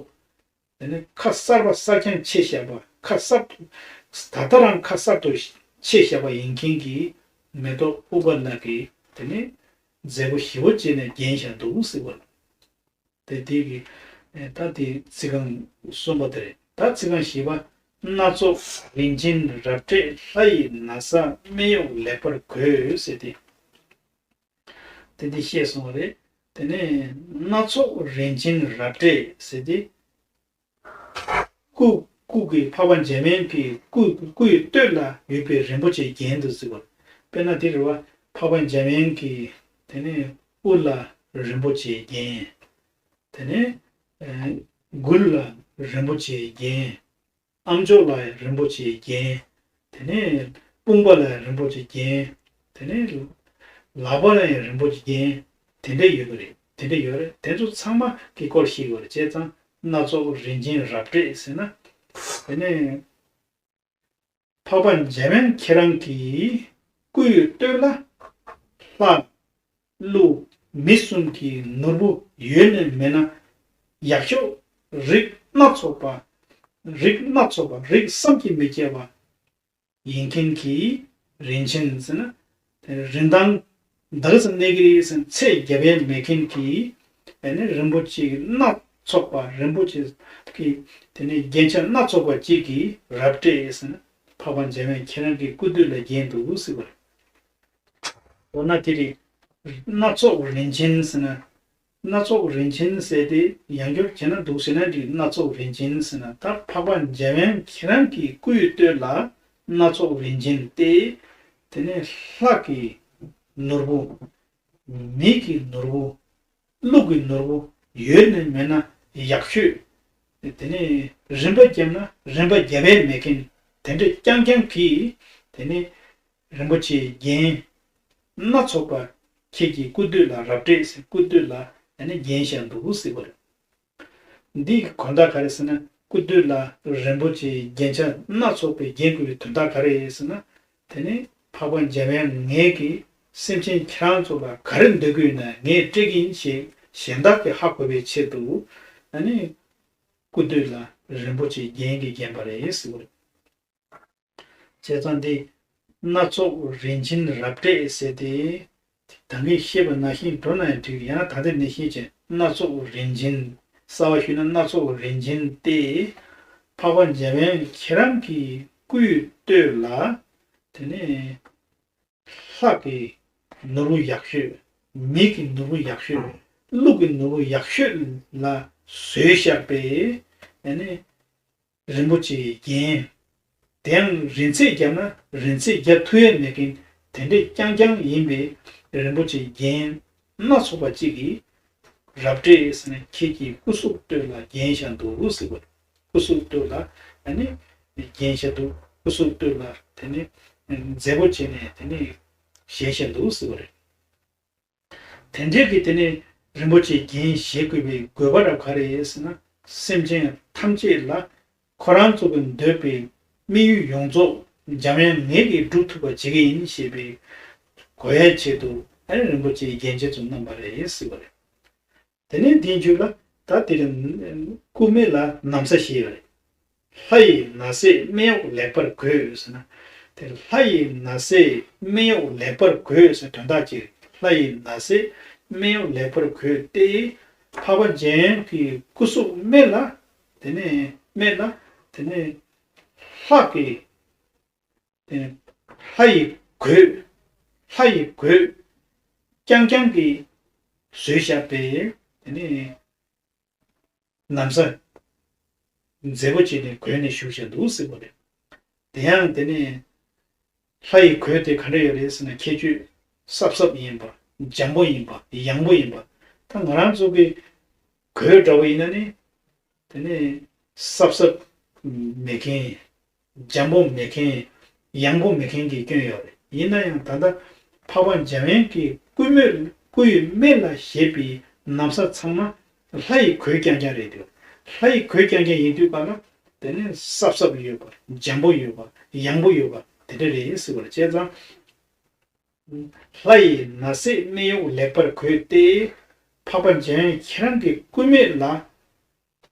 དེ་ནས་ཁ་གསར་པ་གསར་རྐྱང་ཕྱེ་བཞག་པ། ཁ་གསར་དུ། ད་ལྟ་རང་ཁ་གསར་དུ་ཕྱེ་བཞག་པ་ཡིན་མཁན་གྱི་མེ་ཏོག་ཨུཏྤལ་ལ་གི་དེ་ནས་མཛེས་པོ་ཞེ་པོ་བྱས་ནས་བརྒྱན་བཞག་འདུག་ཟེར་བ་རེད། དེ་དེ་གི་ད་དེ་ཚིག་རྐང་གསུམ་པ་དེ་རེད། ད་ཚིག་རྐང་བཞི་པ། སྣ་ཚོགས་རིན་ཆེན་རབ་སྤྲས་ལྷ་ཡི་ན་བཟའ། སྨད་གཡོགས་ལེགས་པར་གོས་ཟེར་ཏེ། དེ་འདི་བཤད་སོང་བ་རེད། དེ་ནས་སྣ་ཚོགས་རིན་ཆེན་རབ་སྤྲས་ཟེར་ཏེ། སྐུ། སྐུ་གི་འཕགས་པ་འཇམ་དབྱངས་ཀྱི་སྐུ། སྐུའི་སྟོད་ལ་ཡོད་པའི་རིན་པོ་ཆེ་རྒྱན་དུ་བརྩི་བ། དཔེར་ན་དེ་རེད་བ། འཕགས་པ་འཇམ་དབྱངས་ཀྱི་དེ་ནས་དབུ་ལ་རིན་པོ་ཆེ་རྒྱན། དེ་ནས་ཨ་མགུལ་ལ་རིན་པོ་ཆེ་རྒྱན། ཨ་མཆོག་ལ་ཡང་རིན་པོ་ཆེ་རྒྱན། དེ་ནས་དཔུང་པ་ལ་ཡང་རིན་པོ་ཆེ་རྒྱན། དེ་ནས་ལག་པ་ལ་ཡང་རིན་པོ་ཆེ་རྒྱན། དེ་འདྲ་ཡོད་ཀྱི་རེད། དེ་འདྲ་ཡོད་རེད། དེ་ཚོ་ཚང་མ་གི་སྐོར་ཤེས་དགོས་རེད། བྱས་ཙང་སྣ་ཚོགས་རིན་ཆེན་རབ་སྤྲས་ཟེར་ན། དེ་ནས་འཕགས་པ་འཇམ་དབྱངས་ཁྱེད་རང་གི་སྐུའི་སྟོད་ལ་ལྷ། ཀླུ། མི་གསུམ་གྱི་ནོར་བུ་ཡོད་ན་མེད་ན་ཡག་ཤོས། རིགས་སྣ་ཚོགས་པ། རིགས་སྣ་ཚོགས་པ། རིགས་བསམ་གྱིས་མི་ཁྱབ་པ་ཡིན་མཁན་གྱི་རིན་ཆེན་ཟེར་ན། དེ་རིན་ཐང་ད་ག་ཙམ་གནས་ཀྱི་རེད་ཟེར་ཚད་རྒྱབ་ཡས་མེད་མཁན་གྱི་དེ་ནི་རིན་པོ་ཆེ་སྣ་ཚོགས་པ། རིན་པོ་ཆེ་གི་དེ་ནི་རྒྱན་ཆ་སྣ་ཚོགས་པ་གཅིག་གིས་རབ་སྤྲས་ཟེར་ན། འཕགས་པ་འཇམ་དབྱངས་ཁྱེད་རང་གི་སྐུ་སྟོད་ལ་བརྒྱན་འདུག་ཟེར་བ་རེད། འོ་ན་དེ་རེད། སྣ་ཚོགས་རིན་ཆེན་ཟེར་ན། སྣ་ཚོགས་རིན་ཆེན་ཟེར་དེ་ཡང་བསྐྱར་བྱས་ན་འདུག་ཟེར་ན་འགྲིག་སྣ་ཚོགས་རིན་ཆེན་ཟེར་ན། ད་འཕགས་པ་འཇམ་དབྱངས་ཁྱེད་རང་གི་སྐུའི་སྟོད་ལ་སྣ་ཚོགས་རིན་ཆེན་ཏེ། དེ་ནས་ལྷ་གི་ནོར་བུ། མི་གི་ནོར་བུ། ཀླུ་གི་ནོར་བུ། ཡོད་ན་མེད་ན་ཡག་ཤོས། དེ་ནས་རིན་པ་བརྒྱབ་ན་རིན་པ་བརྒྱབ་ཡས་མེད་མཁན་དེ་འདྲ་རྐྱང་རྐྱང་གིས་དེ་ནས་རིན་པོ་ཆེའི་རྒྱན་སྣ་ཚོགས་པ་ཁྱེད་ཀྱི་སྐུ་སྟོད་ལ་རབ་སྤྲས་ཟེར། སྐུ་སྟོད་ལ་ཨ་ནི་བརྒྱན་བཞག་འདུག་ཟེར་བ་རེད། འདིའི་དོན་དག་ག་རེ་ཟེར་ན། སྐུ་སྟོད་ལ་རིན་པོ་ཆེའི་རྒྱན་ཆ་སྣ་ཚོགས་པས་བརྒྱན་དགོས་པའི་དོན་དག་ག་རེ་ཟེར་ན། དེ་ནི་འཕགས་པ་འཇམ་དབྱངས་ངེད་ཀྱིས་སེམས་ཅན་ཁྱེད་རང་ཚོ་ལ་ག་རེ་འདོད་ཀྱི་ཡོད་ན་ངས་སྤྲད་ཀྱི་ཡིན་ཞེས་གཞན་དག་གིས་ཧ་གོ་བའི་ཆེད་དུ། ཨ་ནི་སྐུ་སྟོད་ལ་རིན་པོ་ཆེའི་རྒྱན་གྱིས་བརྒྱན་པ་རེད་ཟེར་བ་རེད། བྱས་ཙང་འདི་སྣ་ཚོགས་རིན་ཆེན་རབ་སྤྲས་ཟེར་ཏེ། ད་གིན་བཤད་པ་ནང་བཞིན་འགྲོ་ན་ཡང་འགྲིག་ཡང་ད་ལྟ་ནས་བཤད་ཅིང་སྣ་ཚོགས་རིན་ཆེན། གསལ་བ་ཞུས་ན་སྣ་ཚོགས་རིན་ཆེན་ཏེ། འཕགས་པ་འཇམ་དབྱངས་ཁྱེད་རང་གི་སྐུའི་སྟོད་ལ། དེ་ནས་ལྷ་གི་ནོར་བུ་ཡག་ཤོས། མི་གི་ནོར་བུ་ཡག་ཤོས། ཀླུ་གི་ནོར་བུ་ཡག་ཤོས་ལ་བཟོས་བཞག་པའི་ཨ་ནི་རིན་པོ་ཆེའི་རྒྱན། དེའང་རིན་ཚད་བརྒྱབ་ན་རིན་ཚད་བརྒྱབ་ཐུབ་ཡས་མེད་མཁན་དེ་འདྲས་རྐྱང་རྐྱང་ཡིན་པའི་རིན་པོ་ཆེའི་རྒྱན་སྣ་ཚོགས་པ་གཅིག་གིས་རབ་སྤྲས་ཟེར་ནས་ཁྱེད་ཀྱི་སྐུ་གཟུགས་སྟོད་ལ་བརྒྱན་བཞག་འདུག་ཟེར་བ་རེད། སྐུ་གཟུགས་སྟོད་ལ་ཨ་ནི་བརྒྱན་བཞག་འདུག་སྐུ་གཟུགས་སྟོད་ལ་དེ་ནི་མཛེས་པོ་བྱས་ནས་དེ་ནི་བཞེས་བཞག་འདུག་ཟེར་བ་རེད། དེ་འདྲའི་གི་དེ་ནས་རིན་པོ་ཆེའི་རྒྱན་བཞེས་དགོས་པའི་དགོས་པ་རབ་ག་རེ་ཡོད་ཟེར་ན། སེམས་ཅན་ཐམས་ཅད་ལ་ཁོ་རང་ཚོ་གི་འདོད་པའི་དམིགས་ཡུལ་ཡོངས་རྫོགས་འཇམ་དབྱངས་ངེད་ཀྱིས་སྒྲུབ་ཐུབ་པ་བྱེད་ཀྱི་ཡིན་ཞེས་པའི་གོ་ཡའི་ཆེད་དུ་ཨ་ནི་རིན་པོ་ཆེའི་རྒྱན་ཆ་ཚོ་བསྣམས་པ་རེད་ཟེར་བ་རེད། དེ་ནས་དེའི་མཇུག་ལ་ད་དེ་རིང་སྐུ་སྨད་ལ་ན་བཟའ་བཞེས་པ་རེད། ལྷ་ཡི་ན་བཟས་སྨད་གཡོགས་ལེགས་པར་གོས་ཟེར་ན། དེ་ལྷ་ཡི་ན་བཟས་སྨད་གཡོགས་ལེགས་པར་གོས་ཟེར་དོན་དག་ཅིག་ལྷ་ཡི་ན་བཟས་སྨད་གཡོགས་ལེགས་པར་གོས་ཏེ། འཕགས་པ་འཇམ་དབྱངས་ཀྱི་སྐུ་གཟུགས་སྨད་ལ། དེ་ནས་སྨད་ལ། དེ་ནས་ལྷ་གི། དེ་ནས་ལྷ་ཡི་གོས། ལྷ་ཡི་གོས་རྐྱང་རྐྱང་གིས་བཟོས་བཞག་པའི་དེ་ནས་ན་བཟའ་མཛེས་པོ་བྱས་ནས་གོན་ནས་བཞུགས་བཞག་འདུག་ཟེར་བ་རེད། དེ་ཡང་དེ་ནས་ལྷ་ཡི་གོས་དེ་ག་འདྲ་ཡོད་རེད་ཟེར་ན་ཁྱད་ཆོས་སྲབ་སྲབ་ཡིན་པ། འཇམ་པོ་ཡིན་པ། ཡང་པོ་ཡིན་པ། ད་ང་རང་ཚོ་གི་གོས་འདྲ་བོ་ཡིན་ན་ནི། དེ་ནས་སྲབ་སྲབ་མེད་མཁན། འཇམ་པོ་མེད་མཁན། ཡང་པོ་མེད་མཁན་གྱི་སྐྱོན་ཡོད་རེད། ཡིན་ན་ཡང་ད་ལྟ་འཕགས་པ་འཇམ་དབྱངས་ཀྱི་སྐུ་སྨད། སྐུ་ཡི་སྨད་ལ་བཞེས་པའི་ན་བཟའ་ཚང་མ་ལྷ་ཡི་གོས་རྐྱང་རྐྱང་རེད་འདུག་ལྷ་ཡི་གོས་རྐྱང་རྐྱང་ཡིན་དུས་ག་ལ་དེ་ནས་སྲབ་སྲབ་ཡོད་པ། འཇམ་པོ་ཡོད་པ། ཡང་པོ་ཡོད་པ་དེ་འདྲ་རེད་ཟེར་བ་རེད། བྱས་ཙང་། ལྷ་ཡི་ན་བཟས་སྨད་གཡོགས་ལེགས་པར་གོས་ཏེ། འཕགས་པ་འཇམ་དབྱངས་ཁྱེད་རང་གི་སྐུ་སྨད་ལ་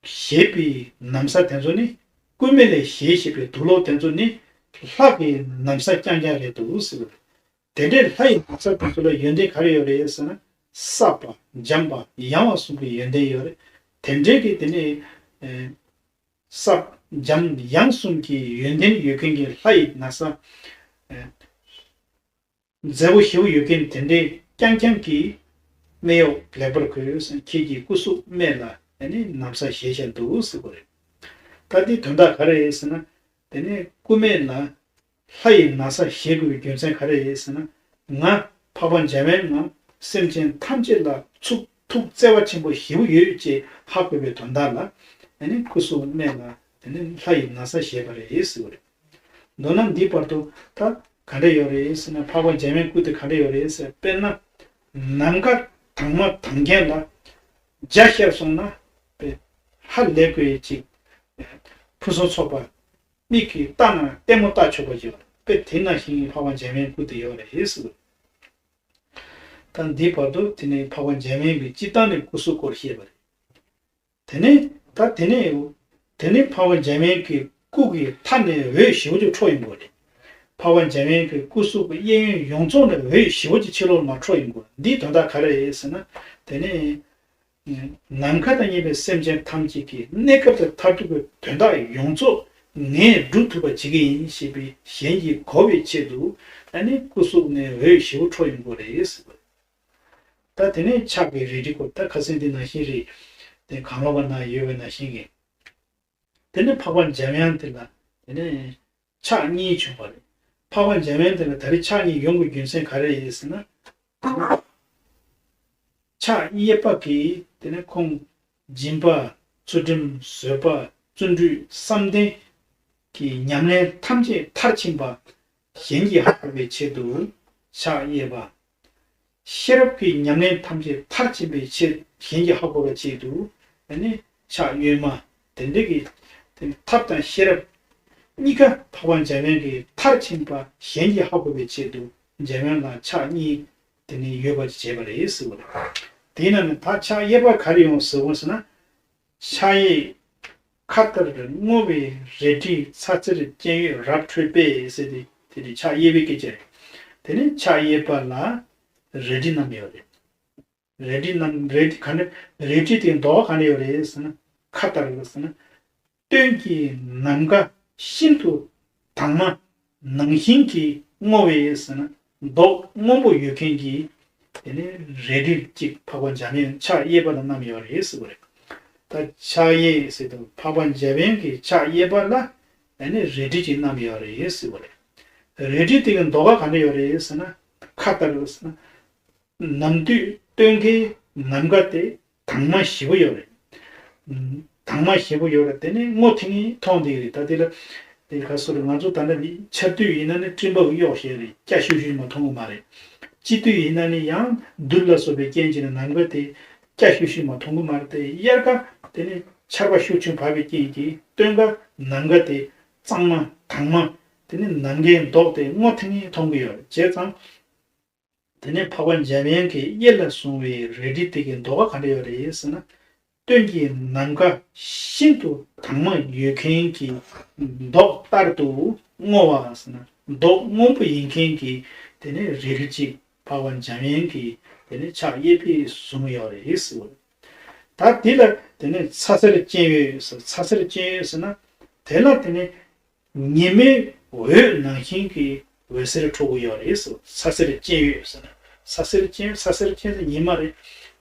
བཞེས་པའི་ན་བཟའ་དེ་ཚོ་ནི། སྐུ་སྨད་ལས་བཞེས་བཞེས་པའི་དུག་ལོག་དེ་ཚོ་ནི་ལྷ་གི་ན་བཟའ་རྐྱང་རྐྱང་རེད་འདུག་ཟེར་བ་རེད། དེ་འདྲའི་ལྷ་ཡི་ན་བཟའ་དེ་ཚོ་ལ་ཡོན་ཏན་ག་རེ་ཡོད་རེད་ཟེར་ན། སྲབ་པ། འཇམ་པ། ཡང་བ་གསུམ་གྱི་ཡོན་ཏན་ཡོད་རེད། དེ་འདྲའི་གི་དེ་ནི། ཨེ། སྲབ། འཇམ། ཡང་གསུམ་གྱི་ཡོན་ཏན་ཡོད་མཁན་གྱི་ལྷ་ཡི་ན་བཟའ། ཨེ། མཛེས་པོ་ཞེ་པོ་ཡོད་མཁན་དེ་འདྲའི་རྐྱང་རྐྱང་གིས་སྨད་གཡོགས་ལེགས་པར་གོས་ཟེར། ཁྱེད་ཀྱི་སྐུ་གཟུགས་སྨད་ལ་ཨ་ནི་ན་བཟའ་བཞེས་བཞག་འདུག་ཟེར་བ་རེད། ད་འདིའི་དོན་དག་ག་རེ་རེད་ཟེར་ན། དེ་ནས་སྐུ་སྨད་ལ་ལྷ་ཡི་ན་བཟའ་བཞེས་དགོས་པའི་རྒྱུ་མཚན་ག་རེ་རེད་ཟེར་ན། ང་འཕགས་པ་འཇམ་དབྱངས་ང་སེམས་ཅན་ཐམས་ཅད་ལ་ཐུགས་ཐུགས་བརྩེ་བ་ཆེན་པོ་ཞེ་པོ་ཡོད་ཅེས་ཧ་གོ་བའི་དོན་དག་ལ་ཨ་ནི་སྐུ་གཟུགས་སྨད་ལ་དེ་ནས་ལྷ་ཡི་ན་བཟའ་བཞེས་པ་རེད་ཟེར་བ་རེད། མདོར་ན་འདིའི་བར་དུ་ད་ག་འདྲ་ཡོད་རེད་ཟེར་ན། འཕགས་པ་འཇམ་དབྱངས་སྐུ་དེ་ག་འདྲ་ཡོད་རེད་ཟེར། དཔེར་ན་ནམ་མཁའ་དྭངས་མ་དྭངས་རྐྱང་ལ་འཇའ་ཤར་སོང་ན་དཔེ་ཧ་ལས་དགོས་ཅིག་ཕུན་སུམ་ཚོགས་པ། མིག་གིས་བལྟས་ན་ལྟད་མོ་ལྟ་ཆོག་པ་ཅིག་ཡོད་རེད། དཔེ་དེ་ནང་བཞིན་འཕགས་པ་འཇམ་དབྱངས་སྐུ་དེ་ཡོད་རེད་ཟེར། ད་འདིའི་བར་དུ་དེ་ནས་འཕགས་པ་འཇམ་དབྱངས་ཀྱི་སྤྱིར་བཏང་ནས་སྐུ་གཟུགས་སྐོར་བཤད་པ་རེད། དེ་ནས་ད་དེ་ནས་དེ་ནས་འཕགས་པ་འཇམ་དབྱངས་ཀྱི་སྐུ་གི་མཐའ་ནས་འོད་ཞེ་པོ་ཅིག་འཕྲོ་ཡོང་གི་ཡོད་རེད། འཕགས་པ་འཇམ་དབྱངས་ཀྱི་སྐུ་གཟུགས་ཀྱི་གཡས་གཡོན་ཡོངས་རྫོགས་ནས་འོད་ཞེ་པོ་ཅིག་ཕྱི་ལོགས་མར་འཕྲོ་ཡོང་གི་ཡོད། འདིའི་དོན་དག་ག་རེ་རེད་ཟེར་ན། དེ་ནས་ནམ་མཁའ་དང་མཉམ་པའི་སེམས་ཅན་ཐམས་ཅད་ཀྱི་གནས་སྐབས་དང་མཐར་ཐུག་གི་དོན་དག་ཡོངས་རྫོགས་ངས་སྒྲུབ་ཐུབ་པ་བྱེད་ཀྱི་ཡིན་ཞེས་པའི་གཞན་གྱིས་གོ་བའི་ཆེད་དུ། ཨ་ནི་སྐུ་གཟུགས་ནས་འོད་ཞེ་པོ་འཕྲོ་ཡོང་གི་ཡོད་རེད་ཟེར་བ། ད་དེ་ནས་ཕྱག་གི་རལ་གྲི་སྐོར། ད་ཁ་སང་འདི་ནང་བཞིན་རེད། དེ་གང་ལོག་པ་ན་ཡོད་པ་ནང་བཞིན་གྱི། དེ་ནས་འཕགས་པ་འཇམ་དབྱངས་དེ་ལ་དེ་ནས་ཕྱག་གཉིས་བྱུང་བ་རེད། འཕགས་པ་འཇམ་དབྱངས་དེ་ལ་ད་རེས་ཕྱག་གཉིས་ཡོང་དགོས་རྒྱུ་མཚན་ག་རེ་ཡིན་ཟེར་ན། ཕྱག་གཡས་པ་གིས་དེ་ནས་ཁོང་སྦྱིན་པ། ཚུལ་ཁྲིམས། བཟོད་པ། བརྩོན་འགྲུས། བསམ་གཏན་གྱི་ཉམས་ལེན་ཐམས་ཅད་མཐར་ཕྱིན་པ་གཞན་གྱིས་ཧ་གོ་བའི་ཆེད་དུ་ཕྱག་གཡས་པ། ཤེས་རབ་ཀྱི་ཉམས་ལེན་ཐམས་ཅད་མཐར་ཕྱིན་པའི་ཆེད། གཞན་གྱིས་ཧ་གོ་བའི་ཆེད་དུ། ཨ་ནི་ཕྱག་གཡོན་མ། དེ་འདྲ་གི་དེ་ཐབས་དང་ཤེས་རབ་གཉིས་ཀ་འཕགས་པ་འཇམ་དབྱངས་ཀྱིས་མཐར་ཕྱིན་པ་གཞན་གྱིས་ཧ་གོ་བའི་ཆེད་དུ་འཇམ་དབྱངས་ལ་ཕྱག་གཉིས་དེ་ནི་ཡོད་པ་བྱས་པ་རེད་ཟེར་བ་རེད། དེས་ན་ནི་ད་ཕྱག་གཡས་པ་ག་རེ་ཡོང་ཟེར་བ་ཟེར་ན། ཕྱག་གཡས་ཁ་ལྟར་བསྔོ་བའི་རལ་གྲི་ཚ་ཚེར་སྤྱན་གཡོས་རབ་འཕྲོད་པས་ཟེར་ཏེ། དེ་ནི་ཕྱག་གཡས་པའི་སྐད་ཆ་རེད། དེ་ནི་ཕྱག་གཡས་པ་ལ་རལ་གྲི་བསྣམས་ཡོད་རེད། རལ་གྲི་བསྣམས། རལ་གྲི་ག་འདྲ། རལ་གྲི་དེའི་མདོག་ག་འདྲ་ཡོད་རེད་ཟེར་ན། ཁ་ལྟར་ཟེར་ན། སྟོན་གྱི་ནམ་མཁའ་ཤིན་ཏུ་དྭངས་མ་ནང་བཞིན་གྱི་བསྔོ་བས་ཟེར་ན། མདོག་སྔོན་པོ་ཡོད་མཁན་གྱི་དེ་ནས་རལ་གྲི་གཅིག་འཕགས་པ་འཇམ་དབྱངས་ཕྱག་གཡས་པ་ལ་བསྣམས་ཡོད་རེད་ཟེར་བ་རེད། ད་ཕྱག་གཡས་ཟེར་དུས་འཕགས་པ་འཇམ་དབྱངས་ཀྱི་ཕྱག་གཡས་པ་ལ་ཨ་ནི་རལ་གྲི་གཅིག་བསྣམས་ཡོད་རེད་ཟེར་བ་རེད། རལ་གྲི་དེ་གི་མདོག་ག་འདྲ་ཡོད་རེད་ཟེར་ན། ཁ་ལྟར་ཟེར་ན། ནམ་དུས་སྟོན་ཁའི་ནམ་མཁའ་དེ་དྭངས་མ་ཞེ་པོ་ཡོད་རེད། དྭངས་མ་ཞེ་པོ་ཡོད་རེད། དེ་ནི་སྔོ་ཐིང་ངེ་མཐོང་བསྡད་ཀྱི་རེད། ད་དེ་ལ་དེ་ག་སོ་རེད། ང་ཚོ་ད་ལྟ་འདི་ཆར་དུས་ཡིན་ན་ནི་སྤྲིན་པ་གིས་གཡོགས་བྱས་རེད། སྐྱ་ཤུར་ཤུར་མ་མཐོང་གི་མ་རེད། དཔྱིད་དུས་ཡིན་ན་ནི་ཡང་རྡུལ་ལ་སོགས་པའི་རྐྱེན་བྱས་ནས་ནམ་མཁའ་དེ་སྐྱ་ཤུར་ཤུར་མ་མཐོང་གི་མ་རེད། དེ་དབྱར་ཁ་དེ་ནི་ཆར་པ་ཤུགས་ཆེན་བབས་པའི་རྐྱེན་གྱིས་སྟོན་ཁ་ནམ་མཁའ་དེ་གཙང་མ་དྭངས་མ། དེ་ནི་ནམ་མཁའི་མདོག་དེ་སྔོ་ཐིང་ངེ་མཐོང་གི་ཡོད་རེད། བྱས་ཙང་། དེ་ནས་འཕགས་པ་འཇམ་དབྱངས་ཀྱི་གཡས་ལ་བཟུང་བའི་རལ་གྲི་དེ་གི་མདོག་ག་འདྲ་ཡོད་རེད་ཟེར་ན། སྟོན་གྱི་ནམ་མཁའ་ཤིན་ཏུ་དྭངས་མ་ཡོད་མཁན་གྱི་མདོག་ལྟར་དུ་བསྔོ་བ་ཟེར་ན། མདོག་སྔོན་པོ་ཡིན་མཁན་གྱི་དེ་ནས་རལ་གྲི་གཅིག་འཕགས་པ་འཇམ་དབྱངས་ཀྱི་དེ་ནས་ཕྱག་གཡས་པས་བཟུང་ཡོད་རེད་ཟེར་བ་རེད། ད་དེ་ལ་དེ་ནས་ཚ་ཟེར་སྤྱན་གཡོས་ཟེར། ཚ་ཟེར་སྤྱན་གཡོས་ཟེར་ན། དེ་ལ་དེ་ནས་ཉི་མའི་འོད་ནང་བཞིན་གྱི་འོད་ཟེར་འཕྲོ་གི་ཡོད་རེད་ཟེར། ཚ་ཟེར་སྤྱན་གཡོས་ཟེར་ན། ཚ་ཟེར་སྤྱན། ཚ་ཟེར་སྤྱན་ཟེར་ཉི་མ་རེད།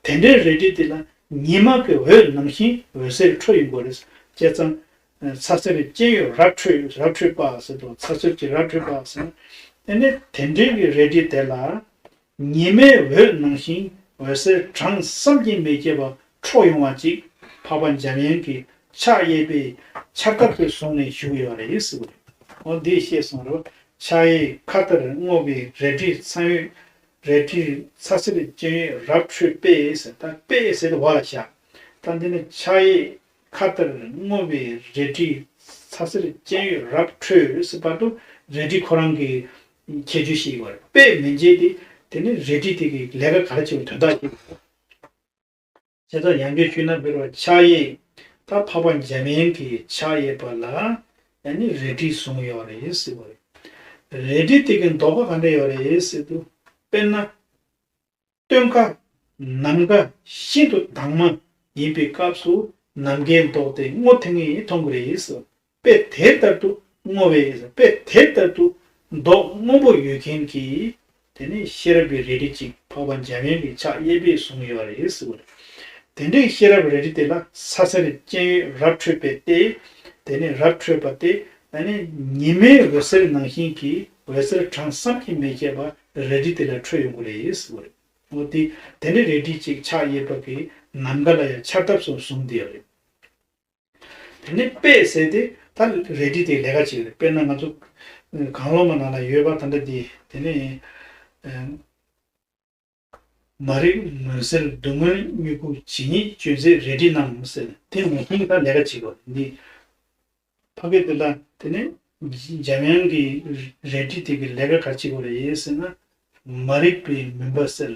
དེ་འདྲའི་རལ་གྲི་དེ་ལ་ཉི་མ་གི་འོད་ནང་བཞིན་འོད་ཟེར་འཕྲོ་ཡོང་གི་རེད། བྱས་ཙང་། ཚ་ཟེར་སྤྱན་གཡོས་རབ་འཕྲོད། རབ་འཕྲོད་པ་ཟེར་དུས་ཚ་ཟེར་གྱི་རབ་འཕྲོད་པ་ཟེར་ན། དེ་ནས་དེ་འདྲའི་གི་རལ་གྲི་དེ་ལ། ཉི་མའི་འོད་ནང་བཞིན་འོད་ཟེར་གྲངས་བསམ་གྱིས་མི་ཁྱབ་པ་འཕྲོ་ཡོང་བ་ཅིག་འཕགས་པ་འཇམ་དབྱངས་ཀྱི་ཕྱག་གཡས་པའི་ཕྱག་རྟགས་དེ་བཟུང་ནས་བཞུགས་ཡོད་རེད་ཟེར་བ་རེད། འོ་འདི་ཤེས་སོང་རོ། ཕྱག་གཡས་ཁ་ལྟར་བསྔོ་བའི་རལ་གྲི་ཚ་གཡོས། རལ་གྲི་ཚ་ཟེར་སྤྱན་གཡོས་རབ་འཕྲོད་པས་ཟེར། ད་པས་ཟེར་དེ་འོག་ལ་བཞག་ད་འདི་ནི་ཕྱག་གཡས་ཁ་ལྟར་བསྔོ་བའི་རལ་གྲི་ཚ་ཟེར་སྤྱན་གཡོས་རབ་འཕྲོད་ཟེར་བར་དུ་རལ་གྲི་ཁོ་རང་གི་ཁྱད་ཆོས་ཤིག་ཡོད་རེད། པས་མི་འབྱེད་དེ། དེ་ནི་རལ་གྲི་དེ་གི་ལས་ཀ་ག་རེ་བྱེད་པའི་དོན་དག་ཅིག་རེད། བྱས་ཙང་ཡང་བསྐྱར་ཞུས་ན་འབད་བ་ཕྱག་གཡས་ད་འཕགས་པ་འཇམ་དབྱངས་ཀྱི་ཕྱག་གཡས་པ་ལ་ཡང་ནི་རལ་གྲི་བཟུང་ཡོད་རེད་ཟེར་བ་རེད། རལ་གྲི་དེ་གི་མདོག་ཁ་ག་འདྲ་ཡོད་རེད་ཟེར་དུས། དཔེར་ན། སྟོན་ཁ་ནམ་མཁའ་ཤིན་ཏུ་དྭངས་མ་ཡིན་པའི་སྐབས་སུ་ནམ་མཁའི་མདོག་དེ་སྔོ་ཐིང་ངེ་མཐོང་གི་རེད་ཟེར། དཔེ་དེ་ལྟར་དུ་བསྔོ་བས་ཟེར། དཔེ་དེ་ལྟར་དུ་མདོག་སྔོན་པོ་ཡོད་མཁན་གྱི་དེ་ནས་ཤེས་རབ་ཀྱི་རལ་གྲི་གཅིག་འཕགས་པ་འཇམ་དབྱངས་ཀྱི་ཕྱག་གཡས་པས་བཟུང་ཡོད་རེད་ཟེར་བ་རེད། དེ་འདྲའི་ཤེས་རབ་རལ་གྲི་དེ་ལ་ཚ་ཟེར་སྤྱན་གཡོས་རབ་འཕྲོད་པས་ཏེ། དེ་ནས་རབ་འཕྲོད་པ་སྟེ། ཨ་ནི་ཉི་མའི་འོད་ཟེར་ནང་བཞིན་གྱི་འོད་ཟེར་གྲངས་བསམ་གྱིས་མི་ཁྱབ་པ་རལ་གྲི་དེ་ལ་འཕྲོ་ཡོང་གི་རེད་ཟེར་བ་རེད། འོ་དེ། དེ་འདྲའི་རལ་གྲི་གཅིག་ཕྱག་གཡས་པ་གི་ནམ་མཁའ་ལ་ཡང་ཕྱག་རྟགས་སུ་བཟུང་བསྡད་ཡོད་རེད། དེ་ནས་པས་ཟེར་ཏེ་ད་རལ་གྲི་དེའི་ལས་ཀ་བྱེད་ཀྱི་རེད། དཔེར་ན་ང་ཚོ་གང་བློ་མ་ནང་ལ་ཡོད་པ་ད་ལྟ་འདི་དེ་ནས་མ་རིག་མུན་སེལ་སྡུག་བསྔལ་མྱུ་གུ་ཇི་སྙེད་གཅོད་མཛད་རལ་གྲི་རྣམས་ཟེར་ནས་དེ་ངོ་ཤེས་ད་ལས་ཀ་བྱེད་དགོས་འདི། ཕ་གི་དེ་ལ་དེ་ནས་འཇམ་དབྱངས་ཀྱི་རལ་གྲི་དེ་གི་ལས་ཀ་ག་རེ་བྱེད་དགོས་རེད་ཟེར་ན། མ་རིག་པའི་མུན་པ་སེལ།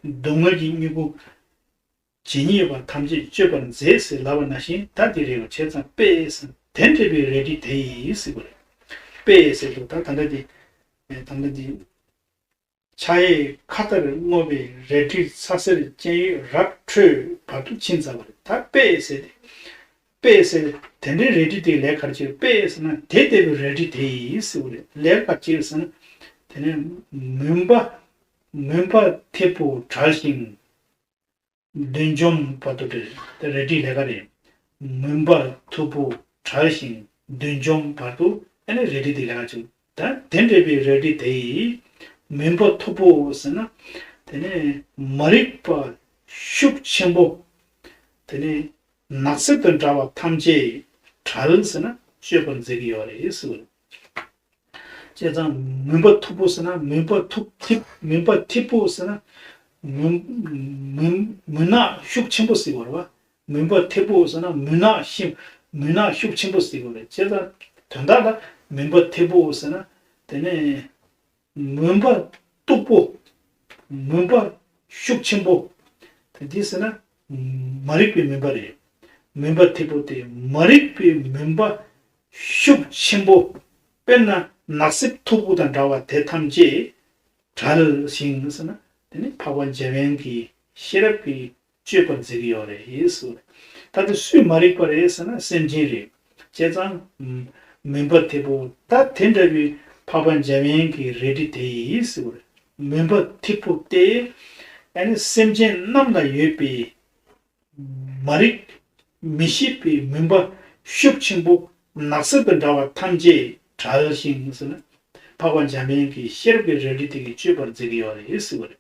སྡུག་བསྔལ་གྱི་མྱུ་གུ་ཇི་སྙེད་ཡོད་པ་ཐམས་ཅད་གཅོད་པར་མཛད་ཟེར་ལབ་པ་ནང་བཞིན་ད་དེ་རེད་བ། བྱས་ཙང་པས་ཟེར་དེ་འདྲ་བའི་རལ་གྲི་དེ་ཡིས་ཟེར་དགོས་རེད། པས་ཟེར་དུས་ད་ད་ལྟ་དེ་ ད་ལྟ་འདི། ཕྱག་གཡས་མཁའ་ལྟར་སྔོ་བའི་རལ་གྲི་ཚ་ཟེར་སྤྱན་ཡོད་རབ་ཁྲོས་བར་དུ་ཕྱིན་ཚར་བ་རེད། ད་པད་ཟེར་ཏེ། པད་ཟེར་དེ་འདྲའི་རལ་གྲི་དེའི་ལས་ག་རེ་བྱེད། པད་ཟེར་ན་དེ་ལྟ་བུའི་རལ་གྲི་དེ་ཡིས་ཟེར་བ་རེད། ལས་ག་རེ་བྱེད་ཟེར་ན། དེ་ནས་མུན་པ། མུན་པ་ཐེར་པོ་བྲལ་ཞིང་། བདུད་འཇོམས་བར་དུ་བྲལ། དེ་རལ་གྲིའི་ལས་ཀ་རེད། མུན་པ་ཐེར་པོ་བྲལ་ཞིང་བདུད་འཇོམས་བར་དུ། ཨ་ནི་རལ་གྲི་དེ་ལས་ཀ་བྱེད། ད་དེ་འདྲ་བའི་རལ་གྲི་དེ་ཡིས། མུན་པ་ཐེར་པོ་ཟེར་ན། དེ་ནས་མ་རིག་པ་ཤུགས་ཆེན་པོ། དེ་ནས་ནགས་གསེབ་ཏུ་འདྲ་བ་ཐམས་ཅད་བྲལ་ཟེར་ན་གཅོད་པར་མཛད་ཀྱི་ཡོད་རེད་ཟེར་བ་རེད། བྱས་ཙང་མུན་པ་ཐེར་པོ་ཟེར་ན། མུན་པ་ཐེར་ཐེར། མུན་པ་ཐེར་པོ་ཟེར་ན། མུན། མུན། མུན་ནག་ཤུགས་ཆེན་པོ་ཟེར་བ་རེད་བ། མུན་པ་ཐེར་པོ་ཟེར་ན་མུན་ནག་ཤིན། མུན་ནག་ཤུགས་ཆེན་པོ་ཟེར་བ་རེད། བྱས་ཙང་དོན་དག་ལ་མུན་པ་ཐེར་པོ་ཟེར་ན། དེ་ནས་མུན་པ་སྟུག་པོ། མུན་པ་ཤུགས་ཆེན་པོ། དེ་འདི་ཟེར་ན་མ་རིག་པའི་མུན་པ་རེད། མུན་པ་ཐེར་པོ་དེ་མ་རིག་པའི་མུན་པ་ཤུགས་ཆེན་པོ། དཔེར་ན་ནགས་གསེབ་ཐེར་པོ་དང་འདྲ་བ་དེ་ཐམས་ཅད་བྲལ་ཞིང་ཟེར་ན། དེ་ནི་འཕགས་པ་འཇམ་དབྱངས་ཀྱི་ཤེས་རབ་ཀྱིས་གཅོད་པར་མཛད་ཀྱི་ཡོད་རེད་ཟེར། ད་དེ་སུས་མ་རིག་པ་རེད་ཟེར་ན་སེམས་ཅན་རེད། བྱས་ཙང་མུན་པ་ཐེར་པོ། ད་དེ་འདྲ་བའི་འཕགས་པ་འཇམ་དབྱངས་ཀྱི་རལ་གྲི་དེ་ཡིས་ཟེར། མུན་པ་ཐེར་པོ་སྟེ། ཨ་ནི་སེམས་ཅན་རྣམས་ལ་ཡོད་པའི་མ་རིག་མི་ཤེས་པའི་མུན་པ་ཤུགས་ཆེན་པོ་ནགས་གསེབ་དང་འདྲ་བ་ཐམས་ཅད་བྲལ་ཞིང་ཟེར་ན། འཕགས་པ་འཇམ་དབྱངས་ཀྱི་ཤེས་རབ་ཀྱི་རལ་གྲི་དེ་གིས་གཅོད་པར་མཛད་ཀྱི་ཡོད་རེད་ཟེར་བ་རེད།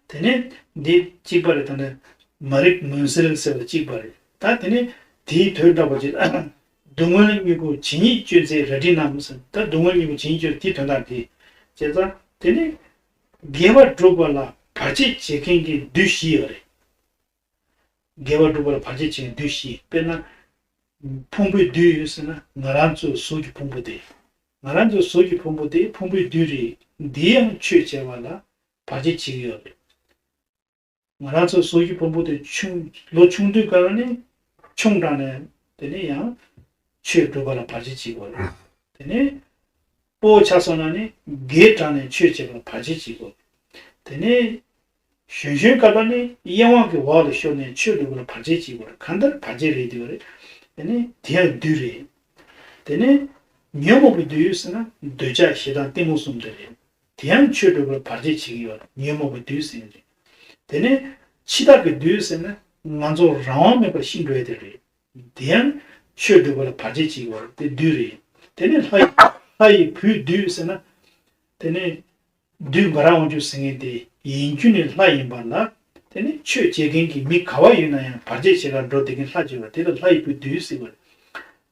དེ་ནས་འདི་གཅིག་པ་རེད། ད་ནི་མ་རིག་མུན་སེལ་ཟེར་བ་གཅིག་པ་རེད། ད་དེ་ནས་དེའི་དོན་འདྲ་པོ་ཅིག། སྡུག་བསྔལ་གཉིས་པོ་ཇི་སྙེད་གཅོད་མཛད་རལ་གྲིའི་རྣམ་ཟེར། ད་སྡུག་བསྔལ་གཉིས་པོ་ཇི་སྙེད་གཅོད་དེའི་དོན་དག་འདི། བྱས་ཙང་དེ་ནས་དགེ་བ་སྒྲུབ་པ་ལ་བར་ཆད་བྱེད་མཁན་གྱི་བདུད་བཞི་ཡོད་རེད། དགེ་བ་སྒྲུབ་པ་ལ་བར་ཆད་བྱེད་མཁན་བདུད་བཞི། དཔེར་ན་ཕུང་པོའི་བདུད་ཟེར་ན་ང་རང་ཚོའི་གཟུགས་ཀྱི་ཕུང་པོ་དེ། ང་རང་ཚོའི་གཟུགས་ཀྱི་ཕུང་པོ་དེ་ཕུང་པོའི་བདུད་རེད། འདི་ཡང་ཆོས་བྱེད་པ་ལ་བར་ཆད་བྱེད་ཀྱི་ཡོད་རེད། ང་རང་ཚོ་གཟུགས་ཀྱི་ཕུང་པོ་དེ་ཆུང་། ལོ་ཆུང་དུས་སྐབས་ནས་ཆུང་དྲགས་ནས་དེ་ནས་ཡང་ཆོས་སྒྲུབ་པ་ལ་བར་ཆད་བྱེད་དགོས་རེད། དེ་ནས་སྤོ་བོ་ཆགས་སོང་ན་ནི་རྒས་དྲགས་ནས་ཆོས་བྱེད་པ་ལ་བར་ཆད་བྱེད་དགོས་རེད། དེ་ནས་གཞོན་གཞོན་སྐབས་ནས་གཡེང་བ་གི་འོག་ལ་ཤོར་ནས་ཆོས་སྒྲུབ་པ་ལ་བར་ཆད་བྱེད་དགོས་རེད། གང་ལྟར་བར་ཆད་རེད་དེ་རེད། དེ་ནས་དེ་ཡང་བདུད་རེད། དེ་ནས་ཉོན་མོངས་པའི་བདུད་ཟེར་ན་འདོད་ཆགས་ཞེ་སྡང་གཏི་མུག་གསུམ་དེ་རེད། དེ་ཡང་ཆོས་སྒྲུབ་པར་བར་ཆད་བྱེད་ཀྱི་ཡོད་རེད། ཉོན་མོངས་པའི་བདུད་ཟེར་གྱི་རེད། དེ་ནས་འཆི་བདག་གི་བདུད་ཟེར་ན་ང་ཚོ་རང་དབང་མེད་པར་ཤི་འགྲོ་ཡ་དེ་རེད། དེ་ཡང་ཆོས་སྒྲུབ་པར་བར་ཆད་བྱེད་ཀྱི་ཡོད་རེད། དེ་བདུད་རེད། དེ་ནས་ལྷ་ཡི། ལྷ་ཡི་བུའི་བདུད་ཟེར་ན། དེ་ནས་བདུད་འབར་དབང་ཕྱུག་ཟེར་མཁན་དེ་ཡིན་རྒྱུ་ནི་ལྷ་ཡིན་པ་ལ། དེ་ནས་ཆོས་བྱེད་མཁན་གྱི་མི་ག་བ་ཡིན་ན་ཡང་བར་ཆད་བྱེད་གར་འགྲོ་བསྡད་མཁན་ལྷ་ཅིག་ཡོད་རེད། དེ་ལ་ལྷ་ཡི་བུའི་བདུད་ཟེར་བ་རེད།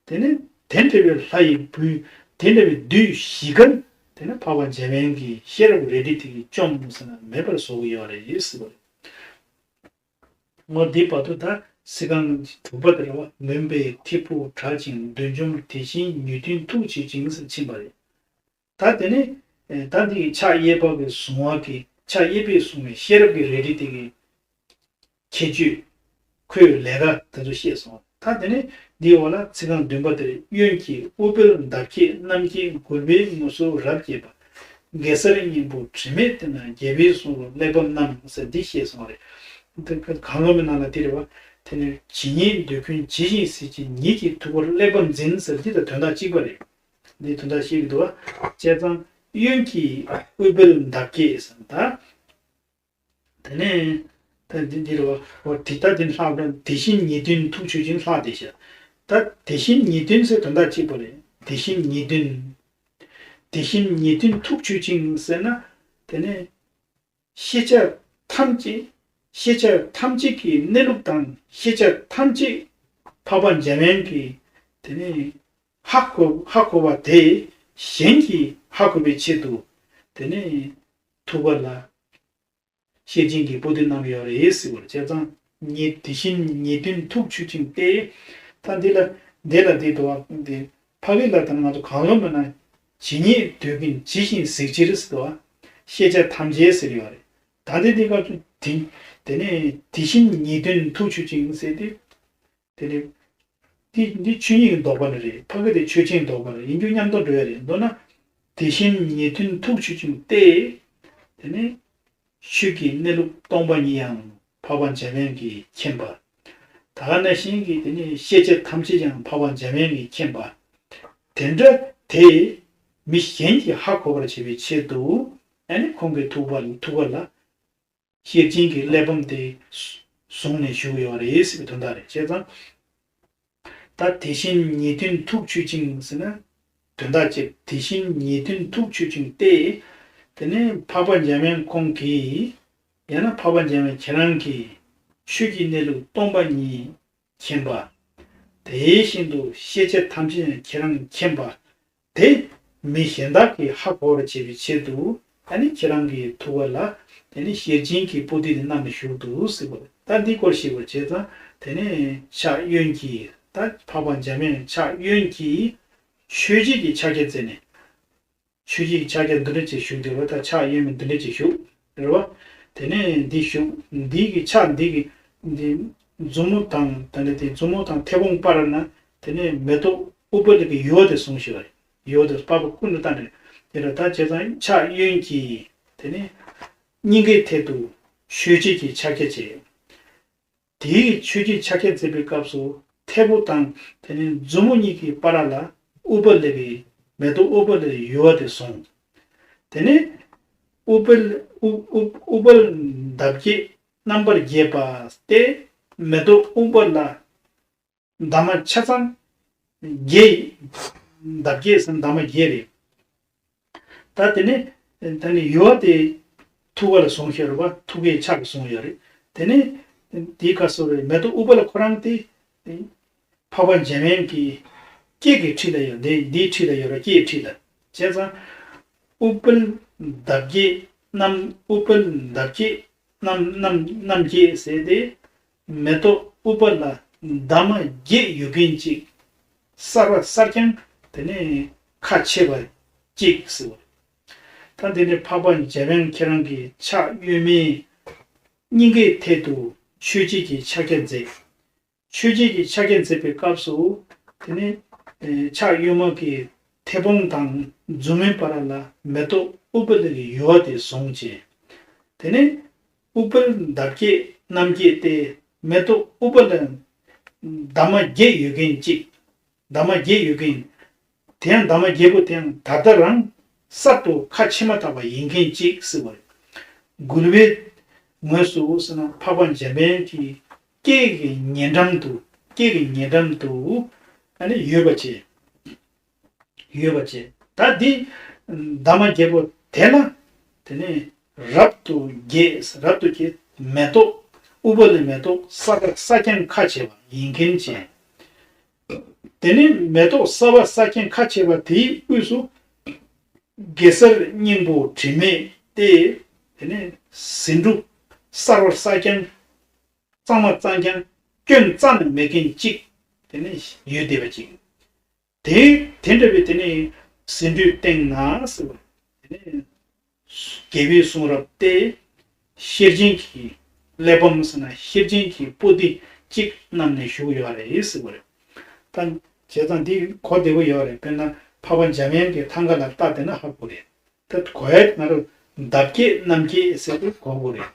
དེ་ནས་དེ་འདྲ་བའི་ལྷ་ཡི་བུ། དེ་འདྲ་བའི་བདུད་བཞི་ཀ། དེ་ནས་འཕགས་པ་འཇམ་དབྱངས་ཀྱི་ཤེས་རབ་རལ་གྲི་དེ་གིས་བཅོམ་ཟེར་ན་མེད་པར་བཟོ་གི་ཡོད་རེད་ཟེར་བ་རེད། ངོ་འདི་བར་དུ་ད་ཚིག་རྐང་དྲུག་པ་དེ་རེད་བ། མུན་པའི་ཐེར་པོ་བྲལ་ཅིང་བདུད་འཇོམས། དེ་བཞིན་ཉེ་དུའི་ཐུགས་ཆོད་ཅིང་ཟེར་ཕྱིན་པ་རེད། ད་དེ་ནས་ད་འདི་ཕྱག་གཡས་པ་གིས་བཟུང་བ་གི། ཕྱག་གཡས་པས་བཟུང་བའི་ཤེས་རབ་ཀྱི་རལ་གྲི་དེ་གི་ཁྱད་ཆོས། ཁོའི་ལས་ཀ་དེ་ཚོ་བཤད་སོང་། ད་དེ་ནས་འདིའི་འོག་ལ་ཚིག་རྐང་བདུན་པ་དེར། གཡོན་གྱི་ཨུཏྤལ་འདབ་བརྒྱད་རྣམ་བསྒྱིངས། གུས་པས་ངུ་སོ་རབ་བསྐྱེད་པ། གེ་སར་སྙིང་པོ་དྲི་མེད་དེ་ན། རྒྱལ་པོའི་གསུང་རབ་གླེགས་བམ་བསྣམས་ཟེར་འདི་བཤད་སོང་རེད། དེ་གང་བློ་མའི་ནང་ལ་དེ་རེད་བ། དེ་ནས་ཇི་སྙེད་འདོད་ཀུན་ཇི་བཞིན་གཟིགས་ཀྱི། ཉིད་ཀྱི་ཐུགས་ཀར་གླེགས་བམ་འཛིན་ཟེར་འདི་དང་དོན་དག་གཅིག་པ་རེད། འདི་དོན་དག་བཤད་ཀྱི་འདུག་བ། བྱས་ཙང་གཡོན་གྱི་ཨུཏྤལ་འདབ་བརྒྱད་ཟེར་ད། དེ་ནས་ད་འདི་འདི་རེད་བ། འོ་དེ་ལྟ་དེ་ལྷག་དང་། དེ་བཞིན་ཉེ་དུའི་ཐུགས་ཆོད་ཅིང་ལྷག་དེ་བཤད། ད་དེ་བཞིན་ཉེ་དུའི་ཟེར་དོན་དག་གཅིག་པ་རེད། དེ་བཞིན་ཉེ་དུའི། དེ་བཞིན་ཉེ་དུའི་ཐུགས་ཆོད་ཅིང་ཟེར་ན། དེ་ནས་ཤེས་བྱ་ཐམས་ཅད། ཤེས་བྱ་ཐམས་ཅད་ཀྱི་གནས་ལུགས་དང་། ཤེས་བྱ་ཐམས་ཅད་འཕགས་པ་འཇམ་དབྱངས་ཀྱིས་དེ་ནས་ཧ་གོ། ཧ་གོ་བ་དེ་གཞན་གྱིས་ཧ་གོ་བའི་ཆེད་དུ་དེ་ནས་ཐུགས་ཀ་ལ་ཤེར་ཕྱིན་གྱི་པོ་ཏི་བསྣམས་ཡོད་རེད་ཟེར་བ་རེད། བྱས་ཙང་ཉེ། དེ་བཞིན་ཉེ་དུའི་ཐུགས་ཆོད་ཅིང་སྟེ། ད་འདི་ལ། འདི་ལ་འདི་འདུག་བ། འདི་ཕ་གི་ལ་ད་ང་ཚོ་གང་བློ་མོས་ན། ཇི་སྙེད་འདོད་ཀུན་ཇི་བཞིན་གཟིགས་ཕྱིར་ཟེར་འདུག་བ། ཤེས་བྱ་ཐམས་ཅད་ཟེར་ཡོད་རེད། ད་འདི་འདི་སྐབས་སུ་དེ། དེ་ནས་དེ་བཞིན་ཉེ་དུའི་ཐུགས་ཆོད་ཅིང་ཟེར་ཏེ། དེ་ནས་འདི་འདི་ཆོས་ཉིད་ཀྱི་ལྡོག་པ་ནི་རེད། ཕ་གི་དེ་ཆོས་ཅན་ལྡོག་པ་རེད། ཡིན་རྒྱུ་མཉམ་དུ་འགྲོ་ཡ་རེད། མདོར་ན། དེ་བཞིན་ཉེ་དུའི་ཐུགས་ཆོས་ཅན་ཏེ། དེ་ནི་ཆོས་ཀྱི་གནས་ལུགས་སྟོང་པ་ཉིད་ཡང་འཕགས་པ་འཇམ་དབྱངས་ཀྱིས་མཁྱེན་པ། ད་ག་ནང་བཞིན་གྱི་དེ་ནི་ཤེས་བྱ་ཐམས་ཅད་ཀྱང་འཕགས་པ་འཇམ་དབྱངས་ཀྱིས་མཁྱེན་པ། དེ་འདྲ་དེ་མི་གཞན་གྱིས་ཧ་གོ་བར་བྱེད་པའི་ཆེད་དུ། ཨ་ནི་ཁོང་གི་ཐུགས་ཀ་ལ་ཐུགས་ཀ་ལ། ཤེར་ཕྱིན་གྱི་གླེགས་བམ་དེ་བཟུང་ནས་བཞུགས་ཡོད་རེད་ཟེར་བའི་དོན་དག་རེད། བྱས་ཙང་། ད་དེ་བཞིན་ཉེ་དུའི་ཐུགས་ཆོས་ཅན་ཟེར་ན། དོན་དག་གཅིག་དེ་བཞིན་ཉེ་དུའི་ཐུགས་ཆོས་ཅན་ཏེ། དེ་ནས་འཕགས་པ་འཇམ་དབྱངས་ཁོང་གིས། ཡང་ན་འཕགས་པ་འཇམ་དབྱངས་ཁྱེད་རང་གིས། ཆོས་ཀྱི་གནས་ལུགས་སྟོང་པ་ཉིད་མཁྱེན་པ། དེ་བཞིན་དུ་ཤེས་བྱ་ཐམས་ཅད་ཁྱེད་རང་མཁྱེན་པ། དེ་མི་གཞན་དག་གིས་ཧ་གོ་བར་བྱེད་པའི་ཆེད་དུ། ཨ་ནི་ཁྱེད་རང་གི་ཐུགས་ཀ་ལ། དེ་ནི་ཤེར་ཕྱིན་གྱི་པོ་ཏི་དེ་བསྣམས་ནས་བཞུགས་འདུག་ཟེར་བ། ད་འདི་སྐོར་ཞིག་པར་བྱས་ཙང་། དེ་ནི་ཕྱག་གཡོན་གྱིས། ད་འཕགས་པ་འཇམ་དབྱངས་ཕྱག་གཡོན་གྱིས་མཆོད་བྱེད་ཀྱི་ཕྱག་རྒྱ་མཛད་ནས། མཆོད་བྱེད་ཀྱི་ཕྱག་རྒྱ་འདི་འདྲ་ཅིག་བཞུགས་འདུག་རེད་བ། ད་ཕྱག་གཡོན་མའི་འདི་འདྲ་ཅིག་བཞུགས་རེད་བ། དེ་ནས་འདི་བཞུགས། འདི་གི་ཕྱག་འདི་གི་འདི་མཛུབ་མོ་དང་། ད་ནི་དེ་མཛུབ་མོ་དང་མཐེ་བོང་བར་ན། དེ་ནས་མེ་ཏོག་ཨུཏྤལ་གྱི་ཡུ་བ་དེ་བཟུང་བཞག་པ་རེད། ཡུ་བ་དེ་པགས་པ་ཀུན་ཏུ་བཏང་རེད། དེ་ལ་ད་བྱས་ཙང་ཕྱག་གཡོན་གྱིས། དེ་ནས་སྙིང་གའི་ཐད་དུ་མཆོད་བྱེད་ཀྱི་ཕྱག་རྒྱ་བྱས། དེའི་མཆོད་བྱེད་ཕྱག་རྒྱ་མཛད་པའི་སྐབས་སུ། མཐེ་བོ་དང་དེ་ནས་མཛུབ་མོ་གཉིས་ཀྱི་བར་ལ་ཨུཏྤལ་ལེབ་ཀྱི། མེ་ཏོག་ཨུཏྤལ་ལེབ་ཀྱི་ཡུ་བ་དེ་བཟུང་། དེ་ནས་ཨུཏྤལ་ཨུ་ཨུ་ཨུཏྤལ་འདབ་བརྒྱད་རྣམ་པར་རྒྱས་པ་སྟེ། མེ་ཏོག་ཨུཏྤལ་ལ་འདབ་མ་ཆ་ཚང་བརྒྱད། འདབ་བརྒྱད་ཟེར་ན་འདབ་མ་བརྒྱད་རེད། ད་དེ་ནས་ད་ནི་ཡུ་བ་དེ་ཐུགས་ཀ་ལ་བཟུང་བཞག་རེད་བ། ཐུགས་ཀའི་ཕྱག་གིས་བཟུང་ཡོད་རེད། དེ་ནས་དེའི་སྐབས་སུ་རེད། མེ་ཏོག་ཨུཏྤལ་ཁོ་རང་དེ་འཕགས་པ་འཇམ་དབྱངས་ཀྱི་སྐེ་གི་འཁྲིས་ལ་ཡོད། འདི་འདིའི་འཁྲིས་ལ་ཡོད་རེད། སྐེའི་འཁྲིས་ལ། བྱས་ཙང་ཨུཏྤལ་འདབ་བརྒྱད་རྣམ། ཨུཏྤལ་འདབ་བརྒྱད་རྣམ་རྣམ་རྣམ་བརྒྱད་ཟེར་ཏེ། མེ་ཏོག་ཨུཏྤལ་ལ་འདབ་མ་བརྒྱད་ཡོད་མཁན་གཅིག་གསར་པ་གསར་རྐྱང་། དེ་ནས་ཁ་ཕྱེ་བ་གཅིག་ཟེར་བ། ད་དེ་ནས་འཕགས་པ་འཇམ་དབྱངས་ཁྱེད་རང་གི་ཕྱག་གཡོན་མའི་སྙིང་གའི་ཐད་དུ་མཆོད་བྱེད་ཀྱི་ཕྱག་རྒྱ་མཛད། མཆོད་བྱེད་ཀྱི་ཕྱག་རྒྱ་མཛད་པའི་སྐབས་སུ། དེ་ནས་ཕྱག་གཡོན་མ་གི་མཐེ་བོང་དང་མཛུབ་མོའི་བར་ལ་མེ་ཏོག་ཨུཏྤལ་གྱི་ཡུ་བ་དེ་བཟུང་བྱས། དེ་ནས་ཨུཏྤལ་འདབ་བརྒྱད་རྣམ་བརྒྱད་སྟེ། མེ་ཏོག་ཨུཏྤལ་ལ་འདབ་མ་བརྒྱད་ཡོད་མཁན་གཅིག་འདབ་མ་བརྒྱད་ཡོད་མཁན། དེ་ཡང་འདབ་མ་བརྒྱད་པོ་དེ་ཡང་ད་ལྟ་རང་གསར་དུ་ཁ་ཕྱེ་མ་ཐག་པ་ཡིན་མཁན་གཅིག་ཟེར་བ་རེད། འགུལ་བའི་ངོས་སུ་ཟེར་ན་འཕགས་པ་འཇམ་དཔལ་གྱི་སྐེ་གི་ཉེ་འགྲམ་དུ། སྐེ་གི་ཉེ་འགྲམ་དུ་ཨ་ནི་ཡོད་པ་བྱས། ཡོད་པ་བྱས། ད་འདི་འདབ་མ་བརྒྱད་པོ་དེ་ལ། དེ་ནས་རབ་ཏུ་རྒྱས། རབ་ཏུ་རྒྱས། མེ་ཏོག་ཨུཏྤལ་ལེབ་མེ་ཏོག་གསར་པ་གསར་རྐྱང་ཁ་ཕྱེ་བ་ཡིན་མཁན་བྱས། དེ་ནས་མེ་ཏོག་གསར་པ་གསར་རྐྱང་ཁ་ཕྱེ་བ་དེའི་དབུས་སུ་གེ་སར་སྙིང་པོ་དྲི་མེད་དེ། དེ་ནས་ཟེའུ་འབྲུ་གསར་པ་གསར་རྐྱང་གཙང་མ་གཙང་རྐྱང་སྐྱོན་རྩ་ནས་མེད་མཁན་གཅིག་དེ་ནས་ཡོད་བསྡད་པ་ཅིག་དེ་དེ་འདྲ་བའི་དེ་ནས་ཟེའུ་འབྲུའི་སྟེང་ན་ཟེར་བ། དེ་ནས་རྒྱལ་པོའི་གསུང་རབ་སྟེ། ཤེར་ཕྱིན་གྱི་གླེགས་བམ་ཟེར་ན་ཤེར་ཕྱིན་གྱི་པོ་ཏི་གཅིག་བསྣམས་ནས་བཞུགས་ཡོད་རེད་ཟེར་བ་རེད། ད་བྱས་ཙང་འདི་གོ་བདེ་པོ་ཡོད་རེད། དཔེར་ན་འཕགས་པ་འཇམ་དབྱངས་ཀྱི་ཐང་ག་ལ་ལྟ་བསྡད་ན་ཧ་གོ་རེད། ད་གོ་ཡ་ང་རང་འདབ་བརྒྱད་རྣམ་བརྒྱད་ཟེར་དུས་གོ་དགོས་རེད།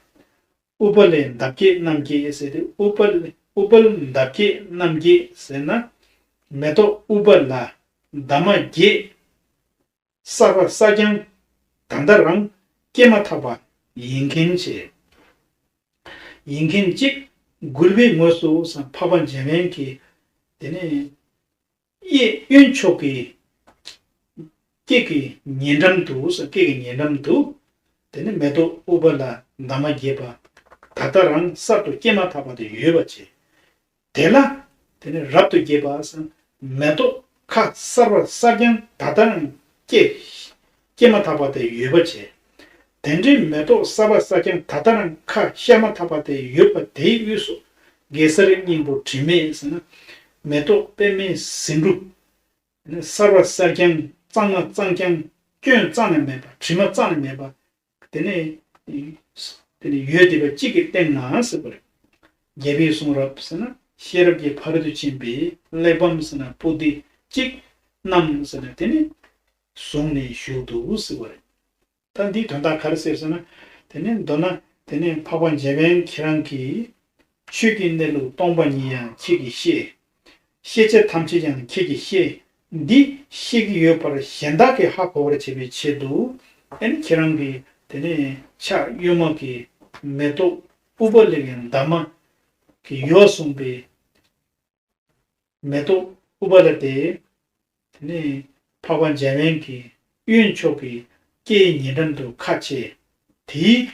ཨུཏྤལ་ལེབ་འདབ་བརྒྱད་རྣམ་བརྒྱད་ཟེར་དུས། ཨུཏྤལ་ཨུཏྤལ་འདབ་བརྒྱད་རྣམ་བརྒྱད་ཟེར་ན། མེ་ཏོག་ཨུཏྤལ་ལ་འདབ་མ་བརྒྱད་གསར་པ་གསར་རྐྱང་ད་ལྟ་རང་སྐྱེས་མ་ཐག་པ་ཡིན་མཁན་བྱས། ཡིན་མཁན་གཅིག་འགུལ་བའི་ངོས་སུ་འཕགས་པ་འཇམ་དབྱངས་ཀྱི་དེ་ནས་གཡས་གཡོན་ཕྱོགས་ཀྱི་སྐེ་གི་ཉེ་འགྲམ་དུ། སྐེ་གི་ཉེ་འགྲམ་དུ་དེ་ནས་མེ་ཏོག་ཨུཏྤལ་ལ་འདབ་མ་བརྒྱད་པ་ད་ལྟ་རང་གསར་དུ་སྐྱེས་མ་ཐག་པ་དེ་ཡོད་པ་བྱས། དེ་ལ་དེ་ནས་རབ་ཏུ་རྒྱས་པ་ཟེར་མེ་ཏོག་ཁ་གསར་པ་གསར་རྐྱང་ད་ལྟ་རང་སྐྱེས། སྐྱེས་མ་ཐག་པ་དེ་ཡོད་པ་བྱས། དེ་འདྲའི་མེ་ཏོག་གསར་པ་གསར་རྐྱང་ད་ལྟ་རང་ཁ་ཤར་མ་ཐག་པ་དེ་ཡོད་པ་དེའི་དབུས་སུ་གེ་སར་སྙིང་པོ་དྲི་མེད་ཟེར་ན། མེ་ཏོག་པདྨའི་ཟེའུ་འབྲུ་གསར་པ་གསར་རྐྱང་གཙང་མ་གཙང་རྐྱང་སྐྱོན་རྩ་ནས་མེད་པ། དྲི་མ་རྩ་ནས་མེད་པ། དེ་ནས་དེ་ནས་ཡོད་བསྡད་པ་གཅིག་གི་སྟེང་ན་ཟེར་བ་རེད། རྒྱལ་པོའི་གསུང་རབ་ཟེར་ན་ཤེས་རབ་ཀྱི་ཕ་རོལ་ཏུ་ཕྱིན་པའི་གླེགས་བམ་ཟེར་ན་པོ་ཏི་གཅིག་བསྣམས་ཟེར་ན། དེ་ནས་ བཟུང་ནས་བཞུགས་འདུག་ཟེར་བ་རེད། ད་འདིའི་དོན་དག་ག་རེ་ཟེར་ཟེར་ན། དེ་ནས་མདོར་ན་དེ་ནས་འཕགས་པ་འཇམ་དབྱངས་ཁྱེད་རང་གིས། ཆོས་ཀྱི་གནས་ལུགས་སྟོང་པ་ཉིད་ཡང་ཁྱེད་ཀྱིས་ཤེས། ཤེས་བྱ་ཐམས་ཅད་ཀྱང་ཁྱེད་ཀྱིས་ཤེས། འདི་ཤེས་ཀྱི་ཡོད་པར་གཞན་དག་གིས་ཧ་གོ་བར་བྱེད་པའི་ཆེད་དུ། ཨ་ནི་ཁྱེད་རང་གིས་དེ་ནས་ཕྱག་གཡོན་མ་གི་མེ་ཏོག་ཨུཏྤ་ལའི་འདབ་མ་གི་ཡོལ་བཟུང་པའི་མེ་ཏོག་ཨུཏྤ་ལ་དེ། དེ་ནས་འཕགས་པ་འཇམ་དབྱངས་ཀྱི་གཡོན་ཕྱོགས་ཀྱི་སྐེའི་ཉེ་འགྲམ་དུ་ཁ་ཕྱེ། དེའི་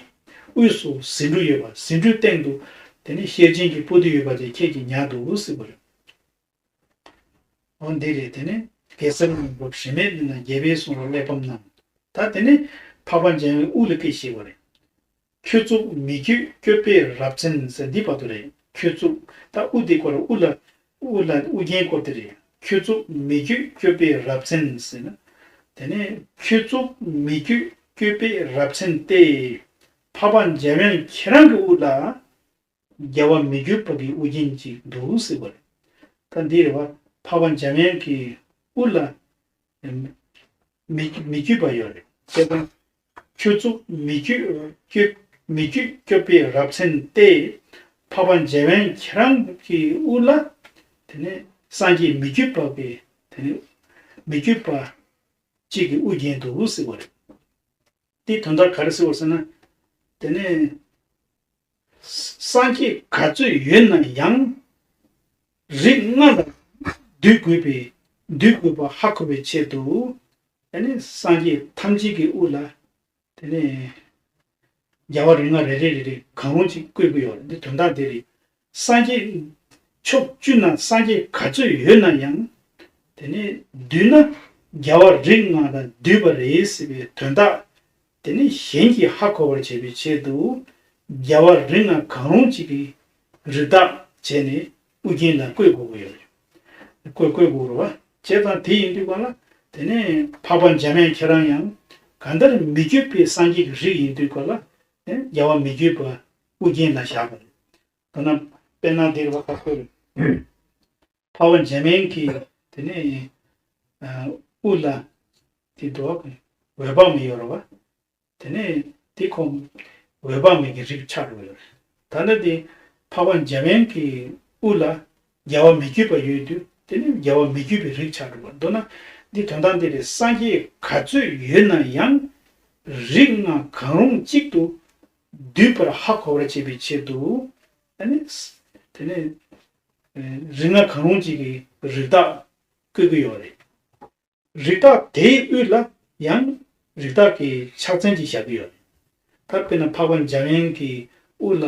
དབུས་སུ་ཟེའུ་འབྲུ་ཡོད་པ། ཟེའུ་འབྲུའི་སྟེང་དུ་དེ་ནས་ཤེར་ཕྱིན་གྱི་པོ་ཏི་ཡོད་པ་དེ་ཁྱེད་ཀྱིས་ཉར་འདུག་ཟེར་བ་རེད། འོ་འདི་རེད། དེ་ནས་གེ་སར་རྣམས་ལ་དྲི་མེད་ནི་ལ་རྒྱལ་པོས་གསུངས་པ་གླེགས་བམ་བསྣམས། ད་དེ་ནས་འཕགས་པ་འཇམ་དབྱངས་དབུ་ལ་སྐད་བཤད་པ་རེད། ཁྱོད་ཚུགས་མི་བསྐྱོད་སྐྱོབ་པའི་རབ་མཚན་ཟེར་འདི་བར་དུ་རེད། ཁྱོད་ཚུགས་ད་དབུ་འདི་སྐོར་དབུ་ལ་དབུ་ལ་དབུ་རྒྱན་སྐོར་དེ་རེད། ཁྱོད་ཚུགས་མི་བསྐྱོད་སྐྱོབ་པའི་རབ་མཚན་ཟེར་ན། དེ་ནས་ཁྱོད་ཚུགས་མི་བསྐྱོད་སྐྱོབ་པའི་རབ་མཚན་ཏེ། འཕགས་པ་འཇམ་དབྱངས་ཁྱེད་རང་གི་དབུ་ལ་རྒྱལ་བ་མི་བསྐྱོད་པ་གི་དབུ་རྒྱན་ཅིག་འདུག་ཟེར་བ་རེད། ད་འདི་རེད་བ། འཕགས་པ་འཇམ་དབྱངས་ཀྱི་དབུ་ལ་མི་མི་བསྐྱོད་པ་ཡོད་རེད། བྱས་ཙང་ཁྱོད་ཚུགས་མི་བསྐྱོད་སྐྱོབ་མི་བསྐྱོད་སྐྱོབ་པའི་རབ་མཚན་ཏེ། འཕགས་པ་འཇམ་དབྱངས་ཁྱེད་རང་གི་དབུ་ལ་དེ་ནས་སངས་རྒྱས་མི་བསྐྱོད་པ་གི་དེ་ནས་མི་བསྐྱོད་པ་གཅིག་གི་དབུ་རྒྱན་འདུག་ཟེར་བ་རེད། དེའི་དོན་དག་ག་རེ་ཟེར་བ་ཟེར་ན། དེ་ནས་སངས་རྒྱས་ག་ཚོད་ཡོད་ན་ཡང་རིགས་ལྔ་ལ་འདུས་དགོས་པའི་འདུས་དགོས་པ་ཧ་གོ་བའི་ཆེད་དུ། དེ་ནས་སངས་རྒྱས་ཐམས་ཅད་ཀྱི་དབུ་ལ་དེ་ནས་རྒྱལ་བ་རིགས་ལྔ་རེ་རེ་རེ་གང་རུང་ཅིག་བཀོད་ཀྱི་ཡོད་རེད། འདི་དོན་དག་དེ་རེད། སངས་རྒྱས་ཕྱོགས་བཅུ་ན་སངས་རྒྱས་ག་ཚོད་ཡོད་ན་ཡང་། དེ་ནས་བསྡུས་ན་རྒྱལ་བ་རིགས་ལྔ་ལ་འདུས་པ་རེད་ཟེར་བའི་དོན་དག་དེ་ནས་གཞན་གྱིས་ཧ་གོ་བར་བྱེད་པའི་ཆེད་དུ། རྒྱལ་བ་རིགས་ལྔ་གང་རུང་གཅིག་གི་རིགས་བདག་བྱས་ནས་དབུ་རྒྱན་ལ་བཀོད་དགོས་ཀྱི་ཡོད་རེད། བཀོད་བཀོད་དགོས་རེད་བ། བྱས་ཙང་དེ་ཡིན་དུས་ག་ལ། དེ་ནས་འཕགས་པ་འཇམ་དབྱངས་ཁྱེད་རང་ཡང་གང་ལྟར་མི་བསྐྱོད་པའི་སངས་རྒྱས་ཀྱི་རིགས་ཡིན་དུས་ག་ལ། དེ་རྒྱལ་བ་མི་བསྐྱོད་པ་དབུ་རྒྱན་ལ་བཞག་པ་རེད། ད་ན་དཔེར་ན་འདིར་བ་ཁ་ཁོ་རེད། འཕགས་པ་འཇམ་དབྱངས་ཀྱིས་དེ་ནས་ཨ་དབུ་ལ་དེ་འདུག་བ། འོད་དཔག་མེད་ཡོད་རེད་བ། དེ་ནས་དེ་ཁོང་འོད་དཔག་མེད་ཀྱི་རིགས་ཆགས་འགྲོ་ཡོད་རེད། ད་ནི་དེ་འཕགས་པ་འཇམ་དབྱངས་ཀྱི་དབུ་ལ་རྒྱལ་བ་མི་བསྐྱོད་པ་ཡོད་དུས་དེ་ནི་རྒྱལ་བ་མི་བསྐྱོད་པའི་རིགས་ཆགས་འགྲོ་བ། མདོར་ན་འདི་དོན་དག་འདི་རེད། སངས་རྒྱས་ག་ཚོད་ཡོད་ན་ཡང་རིགས་ལྔ་གང་རུང་གཅིག་ཏུ་འདུས་པར་ཧ་གོ་བར་བྱེད་པའི་ཆེད་དུ། ཨ་ནི་དེ་ནི་རིགས་ལྔ་གང་རུང་གཅིག་གི་རིགས་བདག་བཀོད་ཀྱི་ཡོད་རེད། རིགས་བདག་དེའི་དབུ་ལ་ཡང་རིགས་བདག་གི་ཕྱག་མཚན་ཅིག་བཞག་གི་ཡོད་རེད། ད་དཔེར་ན་འཕགས་པ་འཇམ་དབྱངས་ཀྱི་དབུ་ལ་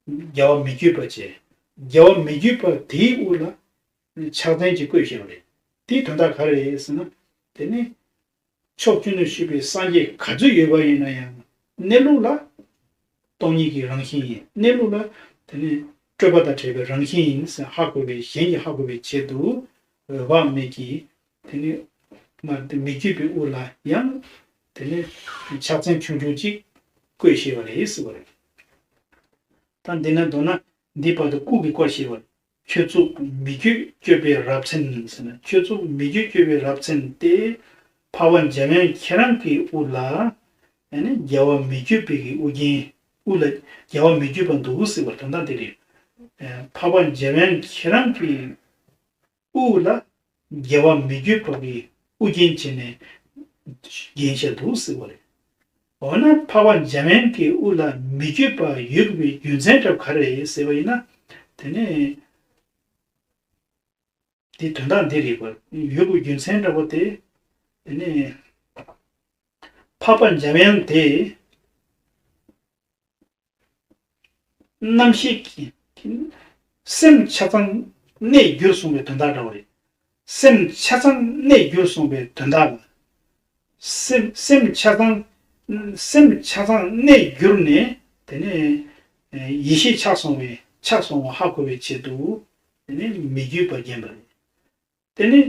རྒྱལ་བ་མི་བསྐྱོད་པ་བྱས། རྒྱལ་བ་མི་བསྐྱོད་པ་དེའི་དབུ་ལ་ཕྱག་མཚན་ཅིག་བཀོད་བཞག་པ་རེད། དེའི་དོན་དག་ག་རེ་རེད་ཟེར་ན། དེ་ནི་ཕྱོགས་བཅུ་ན་བཞུགས་པའི་སངས་རྒྱས་ག་ཚོད་ཡོད་པ་ཡིན་ན་ཡང་གནས་ལུགས་ལ་སྟོང་ཉིད་ཀྱི་རང་བཞིན་ཡིན། གནས་ལུགས་ལ་དེ་ནི་སྤྲོས་པ་དང་བྲལ་བའི་རང་བཞིན་ཡིན་ཟེར་ཧ་གོ་བའི་གཞན་གྱིས་ཧ་གོ་བའི་ཆེད་དུ་འོད་དཔག་མེད་ཀྱི་དེ་ནི་མ་དེ་མི་བསྐྱོད་པའི་དབུ་ལ་ཡང་དེ་ནི་ཕྱག་མཚན་ཆུང་ཆུང་ཅིག་བཀོད་བཞག་པ་རེད་ཟེར་བ་རེད། ད་འདི་ན་མདོར་ན་འདི་བར་དུ་སྐུ་གི་སྐོར་བཤད་པ། ཁྱོད་ཚུགས་མི་བསྐྱོད་སྐྱོབ་པའི་རབ་མཚན་ཟེར་ན། ཁྱོད་ཚུགས་མི་བསྐྱོད་སྐྱོབ་པའི་རབ་མཚན་ཏེ། འཕགས་པ་འཇམ་དབྱངས་ཁྱེད་རང་གི་དབུ་ལ། ཨ་ནི་རྒྱལ་བ་མི་བསྐྱོད་པའི་གི་དབུ་རྒྱན། དབུ་ལ་རྒྱལ་བ་མི་བསྐྱོད་པ་འདུག་ཟེར་བ་དོན་དག་དེ་རེད། ཨ་འཕགས་པ་འཇམ་དབྱངས་ཁྱེད་རང་གི་དབུ་ལ་རྒྱལ་བ་མི་བསྐྱོད་པ་གི་དབུ་རྒྱན་བྱས་ནས་བརྒྱན་བཞག་འདུག་ཟེར་བ་རེད། འོ་ན་འཕགས་པ་འཇམ་དབྱངས་ཀྱི་དབུ་ལ་མི་བསྐྱོད་པ་ཡོད་དགོས་པའི་རྒྱུ་མཚན་འདྲ་བ་ག་རེ་རེད་ཟེར་བ་ཡིན་ན། དེ་ནས་དེ་དོན་དག་འདི་རེད་པ། ཡོད་དགོས་རྒྱུ་མཚན་འདྲ་བ་དེ། དེ་ནས་འཕགས་པ་འཇམ་དབྱངས་དེ། རྣམ་ཤེས་ཀྱི་སེམས་ཆ་ཚང་གནས་གྱུར་སོང་བའི་དོན་དག་འདྲ་བ་རེད། སེམས་ཆ་ཚང་གནས་གྱུར་སོང་བའི་དོན་དག་ལ། སེམས་སེམས་ཆ་ཚང་སེམས་ཆ་ཚང་གནས་གྱུར་ནས་དེ་ནས་ཡེ་ཤེས་ཆགས་སོང་བའི་ཆགས་སོང་བ་ཧ་གོ་བའི་ཆེད་དུ་དེ་ནས་མི་བསྐྱོད་པ་བརྒྱན་པ་རེད། དེ་ནི་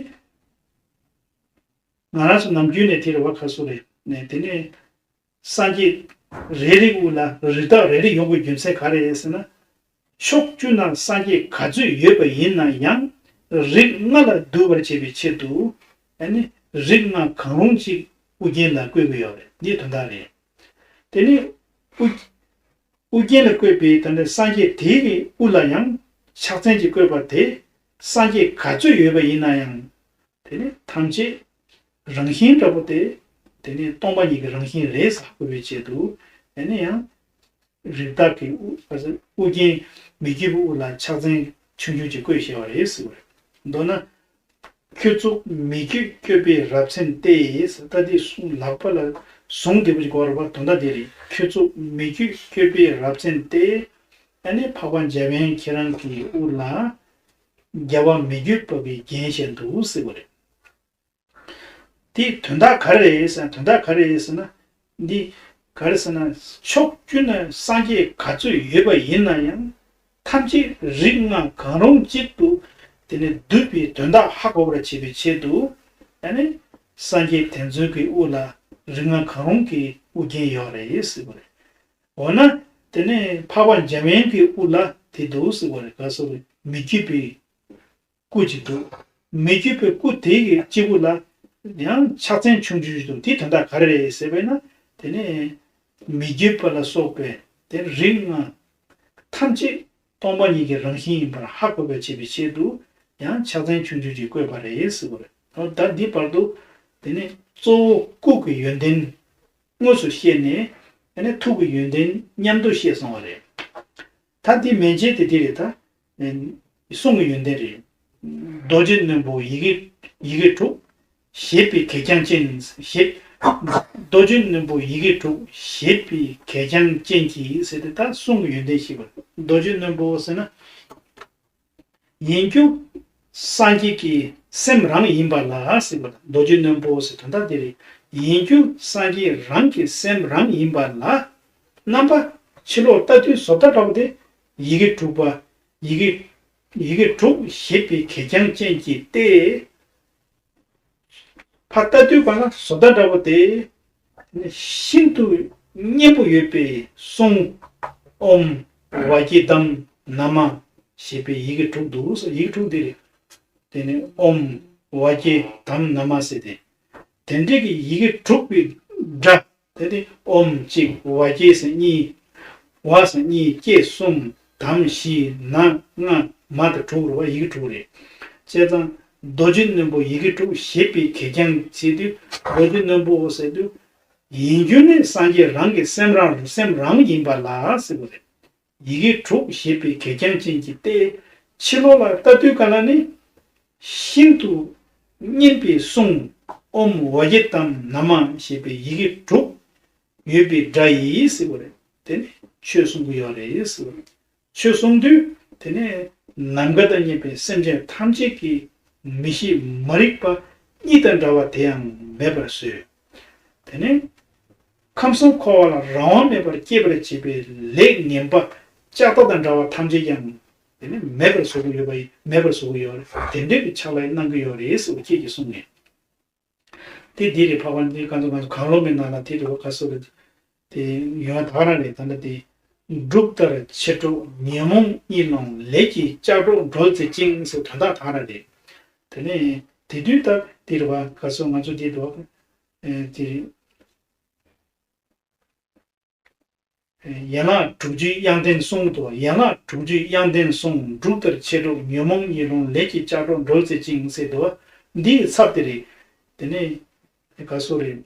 ང་རང་ཚོ་ནམ་རྒྱུན་ནས་དེ་རེད་བ། ཁ་སོ་རེད་ནས་དེ་ནས་སངས་རྒྱས་རེ་རེ་དབུ་ལ་རིགས་བདག་རེ་རེ་ཡོང་དགོས་རྒྱུ་མཚན་ག་རེ་རེད་ཟེར་ན། ཕྱོགས་བཅུ་ན་སངས་རྒྱས་ག་ཚོད་ཡོད་པ་ཡིན་ན་ཡང་རིགས་ལྔ་ལ་འདུ་བར་བྱེད་པའི་ཆེད་དུ་ཨ་ནི་ རིགས་ལྔ་གང་རུང་གཅིག་དབུ་རྒྱན་ལ་བཀོད་ཀྱི་ཡོད་རེད། འདིའི་དོན་དག་རེད། དེ་ནས་དབུ་དབུ་རྒྱན་ལ་བཀོད་པའི་ད་ལྟ་སངས་རྒྱས་དེའི་དབུ་ལ་ཡང་ཕྱག་མཚན་གྱིས་བཀོད་པ་དེ་སངས་རྒྱས་ག་ཚོད་ཡོད་པ་ཡིན་ན་ཡང་། དེ་ནི་ཐམས་ཅད་རང་བཞིན་འདྲ་པོ་སྟེ། དེ་ནི་སྟོང་པ་ཉིད་ཀྱི་རང་བཞིན་རེད་ཟེར་དགོས་པའི་ཆེད་དུ། དེ་ནི་ཡང་རིགས་བདག་གི་དབུ་དབུ་རྒྱན་མི་བསྐྱོད་པའི་དབུ་ལ་ཕྱག་མཚན་ཆུང་ཆུང་ཅིག་བཀོད་བཞག་པ་རེད་ཟེར་བ་རེད། མདོར་ན། ཁྱོད་ཚོགས་མི་བསྐྱོད་བསྐྱོད་པའི་རབ་མཚན་ཏེ། ད་འདི་གསུང་ལག་པ་ལ་ཟུང་བདེ་པོ་ཅིག་གོ་ར་བ་དོན་དག་འདི་རེད། ཁྱོད་ཚོགས་མི་བསྐྱོད་བསྐྱོད་པའི་རབ་མཚན་ཏེ། ཨ་ནི་འཕགས་པ་འཇམ་དབྱངས་ཁྱེད་རང་གི་དབུ་ལ། རྒྱལ་བ་མི་བསྐྱོད་པ་གིས་བརྒྱན་བཞིན་དུ་ཟེར་བ་རེད། དེའི་དོན་དག་ག་རེ་རེད་ཟེར་ན། དོན་དག་ག་རེ་རེད་ཟེར་ན། འདི་ག་རེ་ཟེར་ན། ཕྱོགས་བཅུ་ན་སངས་རྒྱས་ག་ཚོད་ཡོད་པ་ཡིན་ན་ཡང་། ཐམས་ཅད་རིགས་ལྔ་གང་རུང་གཅིག་ཏུ་དེ་ནི་འདུས་པའི་དོན་དག་ཧ་གོ་བར་བྱེད་པའི་ཆེད་དུ། ཨ་ནི་སངས་རྒྱས་དེ་ཚོའི་གི་དབུ་ལ་རིགས་ལྔ་གང་རུང་གི་དབུ་རྒྱན་ཡོད་རེད་ཟེར་བ་རེད། འོ་ན། དེ་ནས་འཕགས་པ་འཇམ་དབྱངས་ཀྱི་དབུ་ལ་དེ་འདུག་ཟེར་བ་རེད། ག་སོ་རེད། མི་བསྐྱོད་པའི་སྐུ་ཅིག་འདུག་མི་བསྐྱོད་པའི་སྐུ་དེ་གི་སྤྱི་བོ་ལ་ཡང་ཕྱག་མཚན་ཆུང་ཆུང་ཞིག་འདུག་དེའི་དོན་དག་ག་རེ་རེད་ཟེར་བས་ན། དེ་ནས་མི་བསྐྱོད་པ་ལ་སོགས་པའི་དེ་རིགས་ལྔ་ཐམས་ཅད་སྟོང་པ་ཉིད་ཀྱི་རང་བཞིན་ཡིན་པར་ཧ་གོ་བར་བྱེད་པའི་ཆེད་དུ་ཡང་ཕྱག་མཚན་ཆུང་ཆུང་ཅིག་བཀོད་པ་རེད་ཟེར་བ་རེད། ད་འདི་བར་དུ་དེ་ནས་གཙོ་བོ་སྐུ་གི་ཡོན་ཏན་དངོས་སུ་བཤད་ནས། དེ་ནས་ཐུགས་ཀྱི་ཡོན་ཏན་མཉམ་དུ་བཤད་སོང་བ་རེད། ད་འདི་མན་ཆད་དེ་འདི་རེད་ད། གསུང་གི་ཡོན་ཏན་རེད། རྡོ་རྗེ་རྣོན་པོ་ཡི་གེ་ཡི་གེ་དྲུག་བཞད་པའི་གད་རྒྱངས་ཅན་ཞེས། རྡོ་རྗེ་རྣོན་པོ་ཡི་གེ་དྲུག་བཞད་པའི་གད་རྒྱངས་ཅན་གྱིས་ཟེར་ཏེ་ད་གསུང་གི་ཡོན་ཏན་ཞེས་པ། རྡོ་རྗེ་རྣོན་པོ་ཟེར་ན། ཡིན་རྒྱུ་སངས་རྒྱས་ཀྱི་སེམས་རང་ཡིན་པ་ལ་ཟེར་བ་དང་། རྡོ་རྗེ་རྣོན་པོ་ཟེར་དོན་དག་འདི་རེད། ཡིན་རྒྱུ་སངས་རྒྱས་རང་གི་སེམས་རང་ཡིན་པ་ལ། རྣམ་པ་ཕྱི་ལོགས་ལྟ་དུས་བཟོ་ལྟ་འདྲ་བོ་དེ་ཡི་གེ་དྲུག་པ། ཡི་གེ་ཡི་གེ་དྲུག་བཞད་པའི་གད་རྒྱངས་ཅན་གྱིས་ཏེ། ཕར་ལྟ་དུས་གང་ལ་བཟོ་ལྟ་འདྲ་བོ་དེ་ཤིན་ཏུ་སྙན་པོ་ཡོད་པའི་གསུང་། ཨོཾ་ཝཱ་ཀྱི་དྷམ་ན་མ་ཞེས་པའི་ཡི་གེ་དྲུག་འདུག་ཡི་གེ་དྲུག་འདི་རེད། དེ་ནས་ཨོཾ་ཝཱ་ཀྱི་དྷམ་ན་མ་ཟེར་ཏེ། དེ་འདྲའི་གི་ཡི་གེ་དྲུག་པའི་སྒྲ། དེ་ནི་ཨོཾ་གཅིག་ཝཱ་ཀྱི་ཟེར་གཉིས། ཝཱ་ཟེར་གཉིས། ཀྱི་གསུམ། དྷམ་བཞི། ན་ལྔ། མ་དང་དྲུག་རེད་བ། ཡི་གེ་དྲུག་རེད། བྱས་ཙང་རྡོ་རྗེ་རྣོན་པོ་ཡི་གེ་དྲུག་བཞད་པའི་གད་རྒྱངས་ཟེར་དུས། རྡོ་རྗེ་རྣོན་པོ་ཟེར་དུས། ཡིན་རྒྱུ་ནི་སངས་རྒྱས་རང་གི་སེམས་རང་སེམས་རང་ཡིན་པ་ལ་ཟེར་བ་རེད། ཡི་གེ་དྲུག་བཞད་པའི་གད་རྒྱངས་ཅན་གྱིས་ཏེ། ཕྱི་ལོགས་ལ་ལྟ་དུས་ག་ལ་ནི། ཤིན་ཏུ་སྙན་པའི་གསུང་། ཨོཾ་ཝཱ་ཀྱི་དྷམ་ན་མ་ཞེས་པའི་ཡི་གེ་དྲུག་ཡོད་པའི་སྒྲ་ཡིས་ཟེར་བ་རེད། དེ་ནི་ཆོས་གསུང་གི་ཡོད་རེད་ཟེར་བ་རེད། ཆོས་གསུང་དུས་དེ་ནས་ནམ་མཁའ་དང་མཉམ་པའི་སེམས་ཅན་ཐམས་ཅད་ཀྱི་མི་ཤེས་མ་རིག་པ་གཉིད་དང་འདྲ་བ་དེ་ཡང་མེད་པར་བཟོས། དེ་ནས་ཁམས་གསུམ་འཁོར་བ་ལ་རང་དབང་མེད་པར་སྐྱེད་པར་བྱེད་པའི་ལས་ངན་པ་ལྕགས་རྟ་དང་འདྲ་བ་ཐམས་ཅད་ཀྱང་དེ་ནས་མེད་པར་བཟོ་གི་ཡོད་པ་ཡིན། མེད་པར་བཟོ་གི་ཡོད་རེད། དེ་འདྲའི་གི་ཕྱག་ལས་གནང་གི་ཡོད་རེད་ཟེར་བ་ཁྱེད་ཀྱིས་གསུངས་ནས། དེ་འདི་རེད། འཕགས་པ་འདི་གང་དུ་གང་དུ་གང་བློ་མེད་ན་ལ་དེ་རེད་བ། ག་སོ་རེད། དེ་ཡོང་བ་ད་རང་རེད། ད་ལྟ་དེ། འབྲུག་ལྟར་མཆེད་གྲོགས་ཉོན་མོངས་གཉིད་སློང་ལས་ཀྱི་ལྕགས་སྒྲོག་སྒྲོལ་མཛད་ཅིང་ཟེར་དོན་དག་ད་རང་རེད། དེ་ནས་དེ་དུས་ད་དེ་རེད་བ། ག་སོ་ང་ཚོ་དེ་རེད་བ། ཨེ་དེ་རེད། ཡན་ལག་དྲུག་ཅུའི་དབྱངས་ལྡན་གསུང་དུ། ཡན་ལག་དྲུག་ཅུའི་དབྱངས་ལྡན་གསུང་། འབྲུག་ལྟར་མཆེད་གྲོགས་ཉོན་མོངས་གཉིད་སློང་ལས་ཀྱི་ལྕགས་སྒྲོག་སྒྲོལ་མཛད་ཅིང་ཟེར་དུ། འདིའི་ཚབ་དེ་རེད། དེ་ནས་ག་སོ་རེད།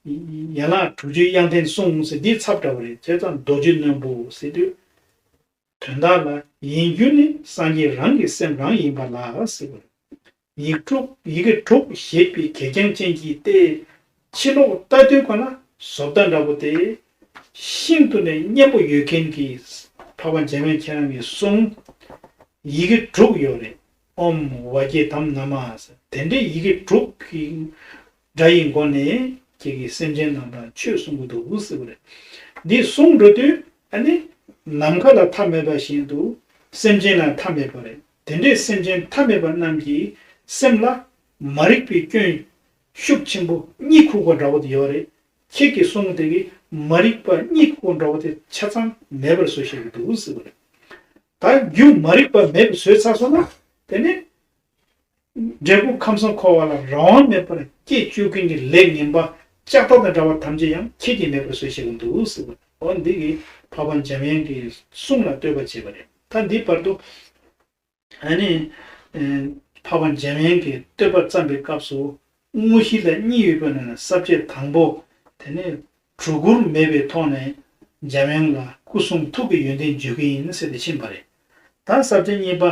ཡན་ལག་དྲུག་ཅུའི་དབྱངས་ལྡན་གསུང་ཟེར་འདིའི་ཚབ་འདྲ་བ་རེད། བྱས་ཙང་རྡོ་རྗེ་རྣོན་པོ་ཟེར་དུས། དོན་དག་ལ་ཡིན་རྒྱུ་ནི་སངས་རྒྱས་རང་གི་སེམས་རང་ཡིན་པ་ལ་ཟེར་བ་རེད། ཡིག་དྲུག་ཡི་གེ་དྲུག་བཞད་པའི་གད་རྒྱངས་ཅན་གྱིས་ཏེ། ཕྱི་ལོགས་ལྟ་དུས་གང་ལ་བཟོ་ལྟ་འདྲ་པོ་སྟེ། ཤིན་ཏུ་ནས་སྙན་པོ་ཡོད་མཁན་གྱི་འཕགས་པ་འཇམ་དབྱངས་ཁྱེད་རང་གི་གསུང་ཡི་གེ་དྲུག་ཡོད་རེད། ཨོཾ་ཝཱ་ཀྱི་དྷམ་ན་མ་ཟེར། དེ་འདྲའི་ཡི་གེ་དྲུག་གི་སྒྲ་ཡི་སྒོ་ནས་ཁྱེད་ཀྱིས་སེམས་ཅན་རྣམས་ལ་ཆོས་གསུང་གི་འདུག་ཟེར་བ་རེད། འདི་གསུང་འགྲོ་དུས་ཨ་ནི་ནམ་མཁའ་ལ་མཐའ་མེད་པ་བཞིན་དུ་སེམས་ཅན་ལ་མཐའ་མེད་པ་རེད། དེ་འདྲའི་སེམས་ཅན་མཐའ་མེད་པ་རྣམས་ཀྱི་སེམས་ལ་མ་རིག་པའི་སྐྱོན་ཤུགས་ཆེན་པོ་གཉིད་ཁུག་པ་འདྲ་བོ་དེ་ཡོད་རེད། ཁྱེད་ཀྱི་གསུང་དེ་གིས་མ་རིག་པ་གཉིད་ཁུག་པ་འདྲ་བོ་དེ་ཆ་ཚང་མེད་པར་བཟོ་བཞིན་དུ་འདུག་ཟེར་བ་རེད། ད་རྒྱུ་མ་རིག་པ་མེད་པར་བཟོས་ཚར་སོང་ན་དེ་ནི་ འབྲས་བུ་ཁམས་གསུམ་འཁོར་བ་ལ་རང་དབང་མེད་པར་སྐྱེ་བཅུག་མཁན་གྱི་ལས་ངན་པ་ལྕགས་ཐག་དང་འདྲ་བ་ཐམས་ཅད་ཡང་ཁྱེད་ཀྱིས་མེད་པར་བཟོས་བཞག་གི་འདུག་ཟེར་བ། འོ་འདི་གིས་འཕགས་པ་འཇམ་དབྱངས་ཀྱི་གསུང་ལ་བསྟོད་པ་བྱས་པ་རེད། ད་འདི་བར་དུ་ཨ་ནི་ཨེ་འཕགས་པ་འཇམ་དབྱངས་ཀྱི་བསྟོད་པ་བརྩམས་པའི་སྐབས་སུ་དངོས་གཞི་ལ་གཉིས་ཡོད་པ་ནི་ས་བཅད་དང་པོ་དེ་ནི་སྒྲོ་སྐུར་མེད་པའི་ཐོག་ནས་འཇམ་དབྱངས་ལ་སྐུ་གསུང་ཐུགས་ཀྱི་ཡོན་ཏན་བརྗོད་ཀྱི་ཡིན་ཟེར་ཏེ་ཕྱིན་པ་རེད། ད་ས་བཅད་གཉིས་པ་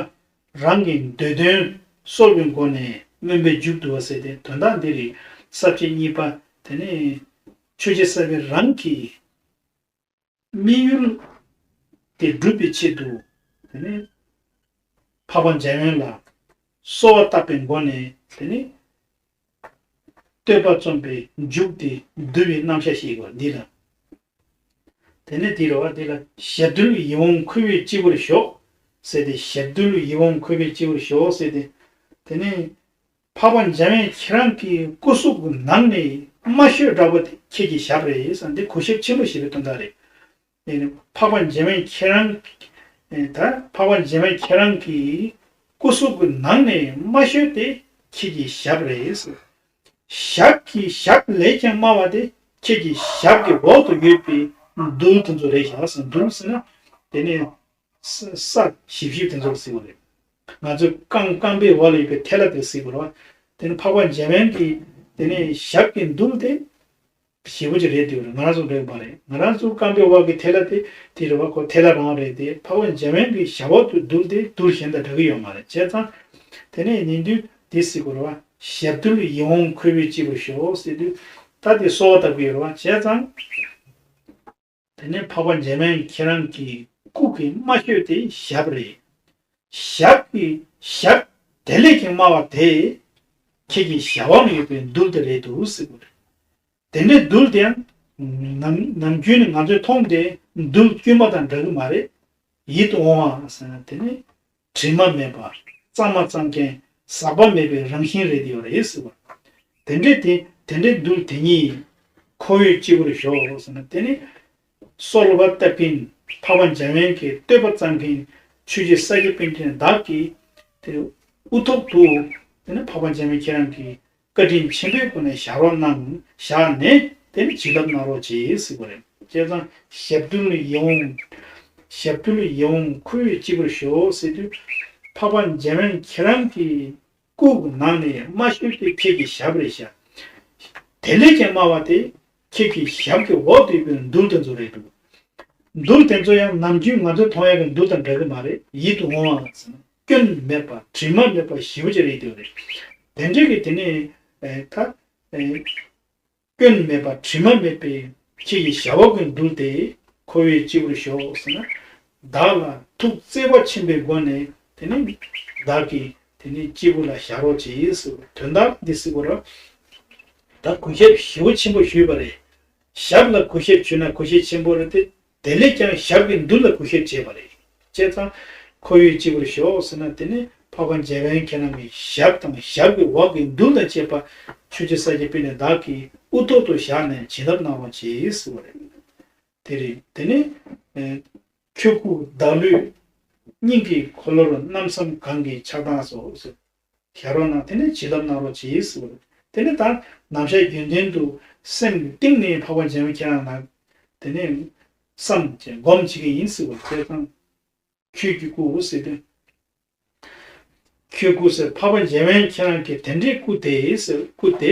རང་གི་འདོད་དོན་གསོལ་བའི་སྒོ་ནས་སྨོན་པའི་མཇུག་བསྡུ་བ་ཟེར་ཏེ་དོན་དག་འདི་རེད། ས་བཅད་གཉིས་པ་དེ་ནི་ཆོས་རྗེ་ས་པཎ་རང་གི་དམིགས་ཡུལ་དེ་བསྒྲུབ་པའི་ཆེད་དུ་དེ་ནི་འཕགས་པ་འཇམ་དབྱངས་ལ་གསོལ་བ་བཏབ་པའི་སྒོ་ནས་དེ་ནི་བསྟོད་པ་རྩོམ་པའི་མཇུག་དེ་བསྡུ་བའི་རྣམ་གཞག་ཞིག་གོ་འདི་ལ། དེ་ནས་འདི་རུ་བ་འདི་ལ་ཞབས་རྡུལ་ཡིད་འོང་འཁོར་བའི་སྤྱི་བོར་ཞོག་ཟེར་ཏེ། ཞབས་རྡུལ་ཡིད་འོང་འཁོར་བའི་སྤྱི་བོར་ཞོག་ཟེར་ཏེ། དེ་ནས་འཕགས་པ་འཇམ་དབྱངས་ཁྱེད་རང་གི་སྐུ་གཟུགས་ཀྱི་ནང་ནས་མ་བཤོས་འདྲ་པོ་དེ་ཁྱེད་ཀྱི་ཞབས་རེད་ཟེར། འདི་གུས་ཞབས་ཆེན་པོ་ཞེས་པའི་དོན་དག་རེད། དེ་ནི་འཕགས་པ་འཇམ་དབྱངས་ཁྱེད་རང་། ད་འཕགས་པ་འཇམ་དབྱངས་ཁྱེད་རང་གི་སྐུ་གཟུགས་ཀྱི་ནང་ནས་མ་བཤོས་དེ་ཁྱེད་ཀྱི་ཞབས་རེད། ཞབས་ཀྱི་ཞབས་ལས་ཀྱང་དམའ་བ་དེ་ཁྱེད་ཀྱི་ཞབས་ཀྱི་འོག་ཏུ་ཡོད་པའི་རྡུལ་དེ་ཚོ་རེད་ཤག་ཟེར། རྡུལ་ཟེར་ན་དེ་ནི་ས་ས་ཞིབ་ཞིབ་དེ་ཚོར་ཟེར་བ་རེད། ང་ཚོའི་རྐང་རྐང་པའི་འོག་ལ་ཡོད་པའི་ཐལ་བ་དེ་ཟེར་བ་རེད། དེ་ནི་འཕགས་པ་འཇམ་དབྱངས་ཀྱི་དེ་ནི་ཞབས་ཀྱི་རྡུལ་དེ་ཞེ་པོ་ཅིག་རེད་དེ། ང་རང་ཚོ་འགྲིག་པ་རེད། ང་རང་ཚོ་རྐང་པའི་འོག་གི་ཐལ་བ་དེ་དེ་རེད་བ། ཁོ་ཐལ་བ་རང་རེད་དེ། འཕགས་པ་འཇམ་དབྱངས་ཀྱི་ཞབས་འོག་ཏུ་རྡུལ་དེ་རྡུལ་གཞན་དང་འདྲ་གི་ཡོད་མ་རེད། བྱས་ཙང་དེ་ནས་ཉིན་དུས་དེ་ཟེར་དགོས་རེད་བ། ཞབས་རྡུལ་ཡིད་འོང་འཁོར་བའི་སྤྱི་བོར་ཞོག་ཟེར་དུས་ད་དེ་གསོལ་བ་བཏབ་ཀྱི་ཡོད་རེད་བ། བྱས་ཙང་དེ་ནས་འཕགས་པ་འཇམ་དབྱངས་ཁྱེད་རང་གི་སྐུ་གི་དམའ་ཤོས་དེ་ཞབས་རེད། ཞབས་ཀྱི་ཞབས་དེ་ལས་ཀྱང་དམའ་བ་དེ་ཁྱེད་ཀྱི་ཞབས་འོག་ལ་ཡོད་པའི་རྡུལ་དེ་རེད་འདུག་ཟེར་དགོས་རེད། དེ་འདྲའི་རྡུལ་དེ་ཡང་ནམ་ནམ་རྒྱུན་ནས་ང་ཚོས་མཐོང་དེ་རྡུལ་དཀྱུས་མ་དང་འདྲ་གི་མ་རེད། ཡིད་དུ་འོང་བ་ཟེར་ན་དེ་ནི་དྲི་མ་མེད་པ། གཙང་མ་གཙང་མཁན་ཟག་པ་མེད་པའི་རང་བཞིན་རེད་ཡོད་རེད་ཟེར་བ། དེ་འདྲའི་དེ་དེ་འདྲའི་རྡུལ་དེ་ཉིད་ཁོ་བོའི་སྤྱི་བོར་ཞོག་ཟེར་ན་དེ་ནི་གསོལ་བ་བཏབ་མཁན་འཕགས་པ་འཇམ་དབྱངས་ཀྱི་བསྟོད་པ་བརྩམས་མཁན་ཆོས་རྗེ་ས་སྐྱ་པཎྜི་ཏ་བདག་གིས་དེ་དབུ་ཐོག་ཏུ་དེ་ནི་འཕགས་པ་འཇམ་དབྱངས་ཁྱེད་རང་གི་བཀའ་དྲིན་ཆེན་པོའི་སྒོ་ནས་བཞག་རོགས་གནང་། བཞག་ནས་དེ་ནི་བྱིན་རླབས་གནང་རོགས་གྱིས་ཟེར་བ་རེད། བྱས་ཙང་ཞབས་རྡུལ་ཡིད་འོང་། ཞབས་རྡུལ་ཡིད་འོང་འཁོར་བའི་སྤྱི་བོར་ཞོག་ཟེར་དུས་འཕགས་པ་འཇམ་དབྱངས་ཁྱེད་རང་གི་སྐུ་གི་ནང་ནས་དམའ་ཤོས་དེ་ཁྱེད་ཀྱི་ཞབས་རེད་ཤག་དེ་ལས་ཀྱང་དམའ་བ་དེ་ཁྱེད་ཀྱི་ཞབས་ཀྱི་འོག་ཏུ་ཡོད་པའི་རྡུལ་དེ་ཚོ་རེད་འདུག་རྡུལ་དེ་ཚོ་ཡང་ནམ་རྒྱུན་ང་ཚོས་མཐོང་ཡག་གི་རྡུལ་དང་འདྲ་གི་མ་རེད། ཡིད་དུ་འོང་བ་ཟེར་ན་སྐྱོན་མེད་པ་དྲི་མ་མེད་པ་ཞེ་པོ་ཅིག་རེད་འདུག་རེད། དེ་འདྲའི་གི་དེ་ནས་ཨེ་ད་ཨེ་སྐྱོན་མེད་པ་དྲི་མ་མེད་པའི་ཁྱེད་ཀྱི་ཞབས་འོག་གི་རྡུལ་དེ་ཁོ་བོའི་སྤྱི་བོར་ཞོག་ཟེར་ན། བདག་ལ་ཐུགས་བརྩེ་བ་ཆེན་པོའི་སྒོ་ནས་དེ་ནི་བདག་གིས་དེ་ནི་སྤྱི་བོ་ལ་བཞག་རོགས་གྱིས་ཟེར་བ། དོན་དག་འདི་ཟེར་བ་ར། ད་གུས་ཞབས་ཞེ་པོ་ཆེན་པོ་ཞུས་པ་རེད། ཞབས་ལ་གུས་ཞབས་ཞུས་ན་གུས་ཞབས་ཆེན་པོ་རེད་དེ། དེ་ལས་ཀྱང་ཞབས་ཀྱི་རྡུལ་ལ་གུས་ཞབས་བྱས་པ་རེད། བྱས་ཙང་ཁོ་བོའི་སྤྱི་བོར་ཞོག་ཟེར་ན་དེ་ནི་འཕགས་པ་འཇམ་དབྱངས་ཁྱེད་རང་གི་ཞབས་དང་ཞབས་ཀྱི་འོག་གི་རྡུལ་དང་བཅས་པ་ཆོས་རྗེ་ས་སྐྱ་པཎྜི་ཏ་བདག་གིས་དབུ་ཐོག་ཏུ་བཞག་ནས་བྱིན་རླབས་གནང་རོགས་གྱིས་ཟེར་བ་རེད། དེ་རེད། དེ་ནི་ཨེ་ཆོས་སྐུ་བདག་བློའི་སྙིང་གི་འཁོར་ལོར་རྣམ་བསམ་གང་གིས་ཆགས་སྡང་སོགས་ཟེར། ཞབས་རོགས་གནང་། དེ་ནས་བྱིན་རླབས་གནང་རོགས་གྱིས་ཟེར་བ་རེད། དེ་ནས་ད་ནམ་ཞག་རྒྱུན་ལྡན་དུ་སེམས་གཏིང་ནས་འཕགས་པ་འཇམ་དབྱངས་ཁྱེད་རང་ལ་དེ་ནས་བསམ་བྱས་སྒོམ་བྱེད་ཀྱི་ཡིན་ཟེར་བ་རེད། བྱས་ཙང་ཁྱོད་ཀྱི་སྐུ་ཟེར་དུས། ཁྱོད་སྐུ་ཟེར་འཕགས་པ་འཇམ་དབྱངས་ཁྱེད་རང་གི་དེ་འདྲའི་སྐུ་དེ་ཟེར། སྐུ་དེ་